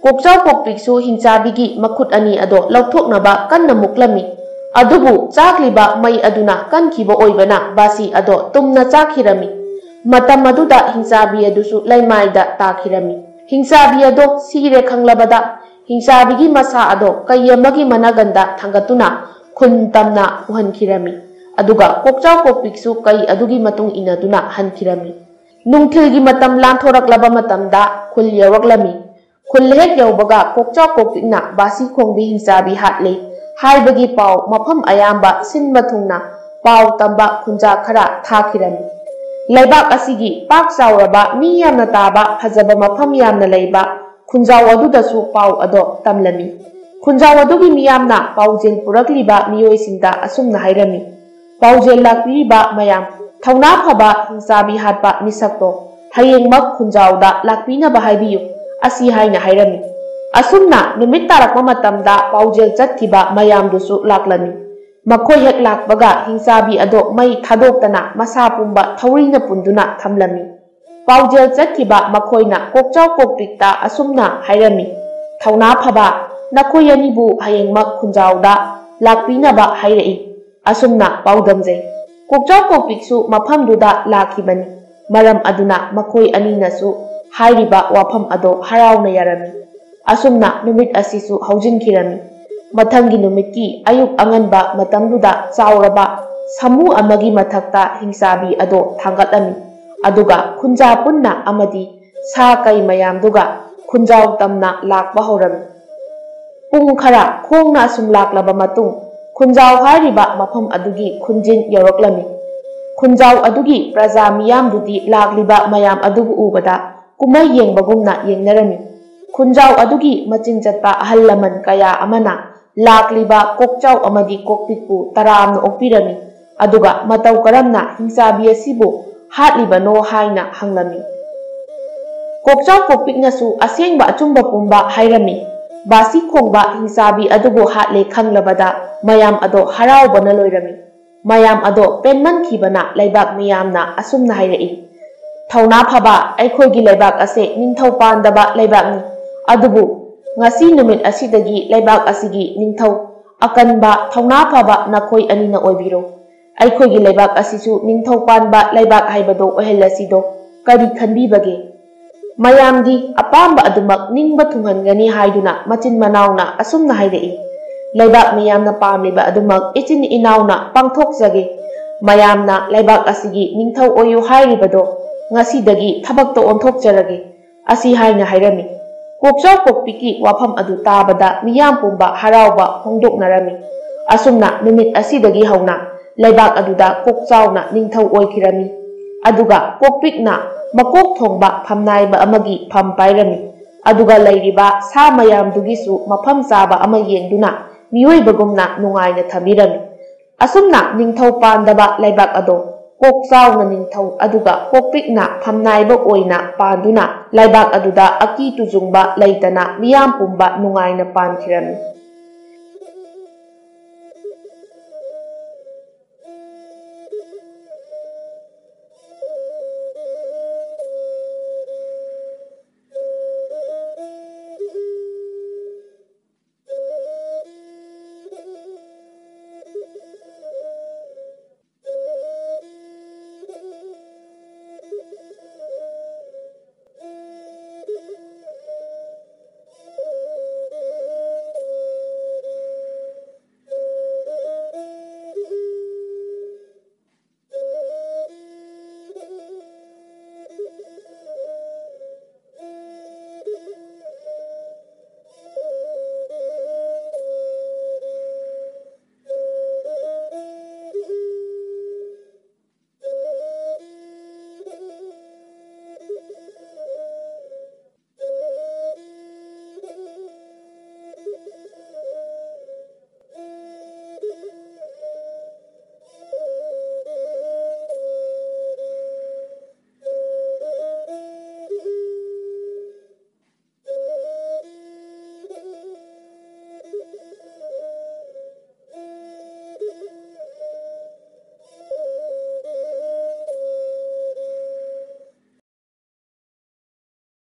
ꯀꯣꯛꯆꯥꯎ ꯀꯣꯛꯄꯤꯛꯁꯨ ꯍꯤꯡꯆꯥꯕꯤꯒꯤ ꯃꯈꯨꯠ ꯑꯅꯤ ꯑꯗꯣ ꯂꯧꯊꯣꯛꯅꯕ ꯀꯟꯅ ꯃꯨꯛꯂꯝꯃꯤ꯫ ꯑꯗꯨꯕꯨ ꯆꯥꯛꯂꯤꯕ ꯃꯩ ꯑꯗꯨꯅ ꯀꯟꯈꯤꯕ ꯑꯣꯏꯕꯅ ꯕꯥꯁꯤ ꯑꯗꯣ ꯇꯨꯝꯅ ꯆꯥꯛꯈꯤꯔꯝꯃꯤ꯫ ꯃꯇꯝ ꯑꯗꯨꯗ ꯍꯤꯡꯆꯥꯕꯤ ꯑꯗꯨꯁꯨ ꯂꯩꯃꯥꯏꯗ ꯇꯥꯈꯤꯔꯝꯃꯤ꯫ ꯍꯤꯡꯆꯥꯕꯤ ꯑꯗꯣ ꯁꯤꯔꯦ ꯈꯪꯂꯕꯗ ꯍꯤꯡꯆꯥꯕꯤꯒꯤ ꯃꯁꯥ ꯑꯗꯣ ꯀꯩ ꯑꯃꯒꯤ ꯃꯅꯥꯒꯟꯗ ꯊꯥꯡꯒꯠꯇꯨꯅ ꯈꯨꯟ ꯇꯝꯅ ꯄꯨꯍꯟꯈꯤꯔꯝꯃꯤ꯫ ꯑꯗꯨꯒ ꯀꯣꯛꯆꯥꯎ ꯀꯣꯛꯄꯤꯛꯁꯨ ꯀꯩ ꯑꯗꯨꯒꯤ ꯃꯇꯨꯡ ꯏꯟꯅꯗꯨꯅ ꯍꯟꯈꯤꯔꯝꯃꯤ꯫ ꯅꯨꯡꯊꯤꯜꯒꯤ ꯃꯇꯝ ꯂꯥꯟꯊꯣꯔꯛꯂꯕ ꯃꯇꯝꯗ ꯈꯨꯜ ꯌꯧꯔꯛꯂꯝꯃꯤ꯫ ꯈꯨꯜ ꯍꯦꯛ ꯌꯧꯕꯒ ꯀꯣꯛꯆꯥꯎ ꯀꯣꯛꯄꯤꯛꯅ ꯕꯥꯁꯤ ꯈꯣꯡꯕꯤ ꯍꯤꯡꯆꯥꯕꯤ ꯍꯥꯠꯂꯦ ꯍꯥꯏꯕꯒꯤ ꯄꯥꯎ ꯃꯐꯝ ꯑꯌꯥꯝꯕ ꯁꯤꯟꯕ ꯊꯨꯡꯅ ꯄꯥꯎ ꯇꯝꯕ ꯈꯨꯟꯖꯥ ꯈꯔ ꯊꯥꯈꯤꯔꯝꯃꯤ꯫ ꯂꯩꯕꯥꯛ ꯑꯁꯤꯒꯤ ꯄꯥꯛ ꯆꯥꯎꯔꯕ ꯃꯤ ꯌꯥꯝꯅ ꯇꯥꯕ ꯐꯖꯕ ꯃꯐꯝ ꯌꯥꯝꯅ ꯂꯩꯕ ꯈꯨꯟꯖꯥꯎ ꯑꯗꯨꯗꯁꯨ ꯄꯥꯎ ꯑꯗꯣ ꯇꯝꯂꯝꯃꯤ꯫ ꯈꯨꯟꯖꯥꯎ ꯑꯗꯨꯒꯤ ꯃꯤꯌꯥꯝꯅ ꯄꯥꯎꯖꯦꯜ ꯄꯨꯔꯛꯂꯤꯕ ꯃꯤꯑꯣꯏꯁꯤꯡꯗ ꯑꯁꯨꯝꯅ ꯍꯥꯏꯔꯝꯃꯤ, "ꯄꯥꯎꯖꯦꯜ ꯂꯥꯛꯄꯤꯔꯤꯕ ꯃꯌꯥꯝ, ꯊꯧꯅꯥ ꯐꯕ ꯍꯤꯡꯆꯥꯕꯤ ꯍꯥꯠꯄ ꯃꯤꯁꯛꯇꯣ ꯍꯌꯦꯡꯃꯛ ꯈꯨꯟꯖꯥꯎꯗ ꯂꯥꯛꯄꯤꯅꯕ ꯍꯥꯏꯕꯤꯌꯨ"꯫ ꯑꯁꯤ ꯍꯥꯏꯅ ꯍꯥꯏꯔꯝꯃꯤ꯫ ꯑꯁꯨꯝꯅ ꯅꯨꯃꯤꯠ ꯇꯥꯔꯛꯄ ꯃꯇꯝꯗ ꯄꯥꯎꯖꯦꯜ ꯆꯠꯈꯤꯕ ꯃꯌꯥꯝꯗꯨꯁꯨ ꯂꯥꯛꯂꯝꯃꯤ꯫ ꯃꯈꯣꯏ ꯍꯦꯛ ꯂꯥꯛꯄꯒ ꯍꯤꯡꯆꯥꯕꯤ ꯑꯗꯣ ꯃꯩ ꯊꯥꯗꯣꯛꯇꯅ ꯃꯁꯥ ꯄꯨꯝꯕ ꯊꯧꯔꯤꯅ ꯄꯨꯟꯗꯨꯅ ꯊꯝꯂꯝꯃꯤ꯫ ꯄꯥꯎꯖꯦꯜ ꯆꯠꯈꯤꯕ ꯃꯈꯣꯏꯅ ꯀꯣꯛꯆꯥꯎ ꯀꯣꯛꯄꯤꯛꯇ ꯑꯁꯨꯝꯅ ꯍꯥꯏꯔꯝꯃꯤ, "ꯊꯧꯅꯥ ꯐꯕ, ꯅꯈꯣꯏ ꯑꯅꯤꯕꯨ ꯍꯌꯦꯡꯃꯛ ꯈꯨꯟꯖꯥꯎꯗ ꯂꯥꯛꯄꯤꯅꯕ ꯍꯥꯏꯔꯛꯏ"꯫ ꯑꯁꯨꯝꯅ ꯄꯥꯎꯗꯝꯖꯩ꯫ ꯀꯣꯛꯆꯥꯎ ꯀꯣꯛꯄꯤꯛꯁꯨ ꯃꯐꯝꯗꯨꯗ ꯂꯥꯛꯈꯤꯕꯅꯤ꯫ ꯃꯔꯝ ꯑꯗꯨꯅ ꯃꯈꯣꯏ ꯑꯅꯤꯅꯁꯨ ꯍꯥꯏꯔꯤꯕ ꯋꯥꯐꯝ ꯑꯗꯣ ꯍꯔꯥꯎꯅ ꯌꯥꯔꯝꯃꯤ꯫ ꯑꯁꯨꯝꯅ ꯅꯨꯃꯤꯠ ꯑꯁꯤꯁꯨ ꯍꯧꯖꯤꯟꯈꯤꯔꯝꯃꯤ꯫ ꯃꯊꯪꯒꯤ ꯅꯨꯃꯤꯠꯀꯤ ꯑꯌꯨꯛ ꯑꯉꯟꯕ ꯃꯇꯝꯗꯨꯗ ꯆꯥꯎꯔꯕ ꯁꯥꯃꯨ ꯑꯃꯒꯤ ꯃꯊꯛꯇ ꯍꯤꯡꯆꯥꯕꯤ ꯑꯗꯣ ꯊꯥꯡꯒꯠꯂꯝꯃꯤ꯫ ꯑꯗꯨꯒ ꯈꯨꯟꯖꯥ ꯄꯨꯟꯅ ꯑꯃꯗꯤ ꯁꯥ ꯀꯩ ꯃꯌꯥꯝꯗꯨꯒ ꯈꯨꯟꯖꯥꯎ ꯇꯝꯅ ꯂꯥꯛꯄ ꯍꯧꯔꯝꯃꯤ꯫ ꯄꯨꯡ ꯈꯔ ꯈꯣꯡꯅ ꯑꯁꯨꯝ ꯂꯥꯛꯂꯕ ꯃꯇꯨꯡ, ꯈꯨꯟꯖꯥꯎ ꯍꯥꯏꯔꯤꯕ ꯃꯐꯝ ꯑꯗꯨꯒꯤ ꯈꯨꯟꯖꯤꯟ ꯌꯧꯔꯛꯂꯝꯃꯤ꯫ ꯈꯨꯟꯖꯥꯎ ꯑꯗꯨꯒꯤ ꯄ꯭ꯔꯖꯥ ꯃꯤꯌꯥꯝꯗꯨꯗꯤ ꯂꯥꯛꯂꯤꯕ ꯃꯌꯥꯝ ꯑꯗꯨꯕꯨ ꯎꯕꯗ ꯀꯨꯝꯍꯩ ꯌꯦꯡꯕꯒꯨꯝꯅ ꯌꯦꯡꯅꯔꯝꯃꯤ꯫ ꯈꯨꯟꯖꯥꯎ ꯑꯗꯨꯒꯤ ꯃꯆꯤꯟ ꯆꯠꯄ ꯑꯍꯜ ꯂꯃꯟ ꯀꯌꯥ ꯑꯃꯅ ꯂꯥꯛꯂꯤꯕ ꯀꯣꯛꯆꯥꯎ ꯑꯃꯗꯤ ꯀꯣꯛꯄꯤꯛꯄꯨ ꯇꯔꯥꯝꯅ ꯑꯣꯛꯄꯤꯔꯝꯃꯤ꯫ ꯑꯗꯨꯒ ꯃꯇꯧ ꯀꯔꯝꯅ ꯍꯤꯡꯆꯥꯕꯤ ꯑꯁꯤꯕꯨ ꯍꯥꯠꯂꯤꯕꯅꯣ ꯍꯥꯏꯅ ꯍꯪꯂꯝꯃꯤ꯫ ꯀꯣꯛꯆꯥꯎ ꯀꯣꯛꯄꯤꯛꯅꯁꯨ ꯑꯁꯦꯡꯕ ꯑꯆꯨꯝꯕ ꯄꯨꯝꯕ ꯍꯥꯏꯔꯝꯃꯤ꯫ ꯕꯥꯁꯤ ꯈꯣꯡꯕ ꯍꯤꯡꯆꯥꯕꯤ ꯑꯗꯨꯕꯨ ꯍꯥꯠꯂꯦ ꯈꯪꯂꯕꯗ ꯃꯌꯥꯝ ꯑꯗꯣ ꯍꯔꯥꯎꯕꯅ ꯂꯣꯏꯔꯝꯃꯤ꯫ ꯃꯌꯥꯝ ꯑꯗꯣ ꯄꯦꯟꯃꯟꯈꯤꯕꯅ ꯂꯩꯕꯥꯛ ꯃꯤꯌꯥꯝꯅ ꯑꯁꯨꯝꯅ ꯍꯥꯏꯔꯛꯏ, "ꯊꯧꯅꯥ ꯐꯕ ꯑꯩꯈꯣꯏꯒꯤ ꯂꯩꯕꯥꯛ ꯑꯁꯦ ꯅꯤꯡꯊꯧ ꯄꯥꯟꯗꯕ ꯂꯩꯕꯥꯛꯅꯤ꯫ ꯑꯗꯨꯕꯨ ꯉꯁꯤ ꯅꯨꯃꯤꯠ ꯑꯁꯤꯗꯒꯤ ꯂꯩꯕꯥꯛ ꯑꯁꯤꯒꯤ ꯅꯤꯡꯊꯧ ꯑꯀꯟꯕ, ꯊꯧꯅꯥ ꯐꯕ ꯅꯈꯣꯏ ꯑꯅꯤꯅ ꯑꯣꯏꯕꯤꯔꯣ꯫ ꯑꯩꯈꯣꯏꯒꯤ ꯂꯩꯕꯥꯛ ꯑꯁꯤꯁꯨ ꯅꯤꯡꯊꯧ ꯄꯥꯟꯕ ꯂꯩꯕꯥꯛ ꯍꯥꯏꯕꯗꯣ ꯑꯣꯏꯍꯜꯂꯁꯤꯗꯣ꯫ ꯀꯔꯤ ꯈꯟꯕꯤꯕꯒꯦ?" ꯃꯌꯥꯝꯗꯤ ꯑꯄꯥꯝꯕ ꯑꯗꯨꯃꯛ ꯅꯤꯡꯕ ꯊꯨꯡꯍꯟꯒꯅꯤ ꯍꯥꯏꯗꯨꯅ ꯃꯆꯤꯟ ꯃꯅꯥꯎꯅ ꯑꯁꯨꯝꯅ ꯍꯥꯏꯔꯛꯏ, "ꯂꯩꯕꯥꯛ ꯃꯤꯌꯥꯝꯅ ꯄꯥꯝꯂꯤꯕ ꯑꯗꯨꯃꯛ ꯏꯆꯤꯟ ꯏꯅꯥꯎꯅ ꯄꯥꯡꯊꯣꯛꯆꯒꯦ꯫ ꯃꯌꯥꯝꯅ ꯂꯩꯕꯥꯛ ꯑꯁꯤꯒꯤ ꯅꯤꯡꯊꯧ ꯑꯣꯏꯌꯨ ꯍꯥꯏꯔꯤꯕꯗꯣ ꯉꯁꯤꯗꯒꯤ ꯊꯕꯛꯇ ꯑꯣꯟꯊꯣꯛꯆꯔꯒꯦ"꯫ ꯑꯁꯤ ꯍꯥꯏꯅ ꯍꯥꯏꯔꯝꯃꯤ꯫ ꯀꯣꯛꯆꯥꯎ ꯀꯣꯛꯄꯤꯛꯀꯤ ꯋꯥꯐꯝ ꯑꯗꯨ ꯇꯥꯕꯗ ꯃꯤꯌꯥꯝ ꯄꯨꯝꯕ ꯍꯔꯥꯎꯕ ꯐꯣꯡꯗꯣꯛꯅꯔꯝꯃꯤ꯫ ꯑꯁꯨꯝꯅ ꯅꯨꯃꯤꯠ ꯑꯁꯤꯗꯒꯤ ꯍꯧꯅ ꯂꯩꯕꯥꯛ ꯑꯗꯨꯗ ꯀꯣꯛꯆꯥꯎꯅ ꯅꯤꯡꯊꯧ ꯑꯣꯏꯈꯤꯔꯝꯃꯤ꯫ ꯑꯗꯨꯒ ꯀꯣꯛꯄꯤꯛꯅ ꯃꯀꯣꯛ ꯊꯣꯡꯕ ꯐꯝꯅꯥꯏꯕ ꯑꯃꯒꯤ ꯐꯝ ꯄꯥꯏꯔꯝꯃꯤ꯫ ꯑꯗꯨꯒ ꯂꯩꯔꯤꯕ ꯁꯥ ꯃꯌꯥꯝꯗꯨꯒꯤꯁꯨ ꯃꯐꯝ ꯆꯥꯕ ꯑꯃ ꯌꯦꯡꯗꯨꯅ ꯃꯤꯑꯣꯏꯕꯒꯨꯝꯅ ꯅꯨꯡꯉꯥꯏꯅ ꯊꯝꯕꯤꯔꯝꯃꯤ꯫ ꯑꯁꯨꯝꯅ ꯅꯤꯡꯊꯧ ꯄꯥꯟꯗꯕ ꯂꯩꯕꯥꯛ ꯑꯗꯣ ꯀꯣꯛ ꯆꯥꯎꯅ ꯅꯤꯡꯊꯧ ꯑꯗꯨꯒ ꯀꯣꯛ ꯄꯤꯛꯅ ꯐꯝꯅꯥꯏꯕ ꯑꯣꯏꯅ ꯄꯥꯟꯗꯨꯅ ꯂꯩꯕꯥꯛ ꯑꯗꯨꯗ ꯑꯀꯤ ꯇꯨꯖꯨꯡꯕ ꯂꯩꯇꯅ ꯃꯤꯌꯥꯝ ꯄꯨꯝꯕ ꯅꯨꯡꯉꯥꯏꯅ ꯄꯥꯟꯈꯤꯔꯝꯃꯤ꯫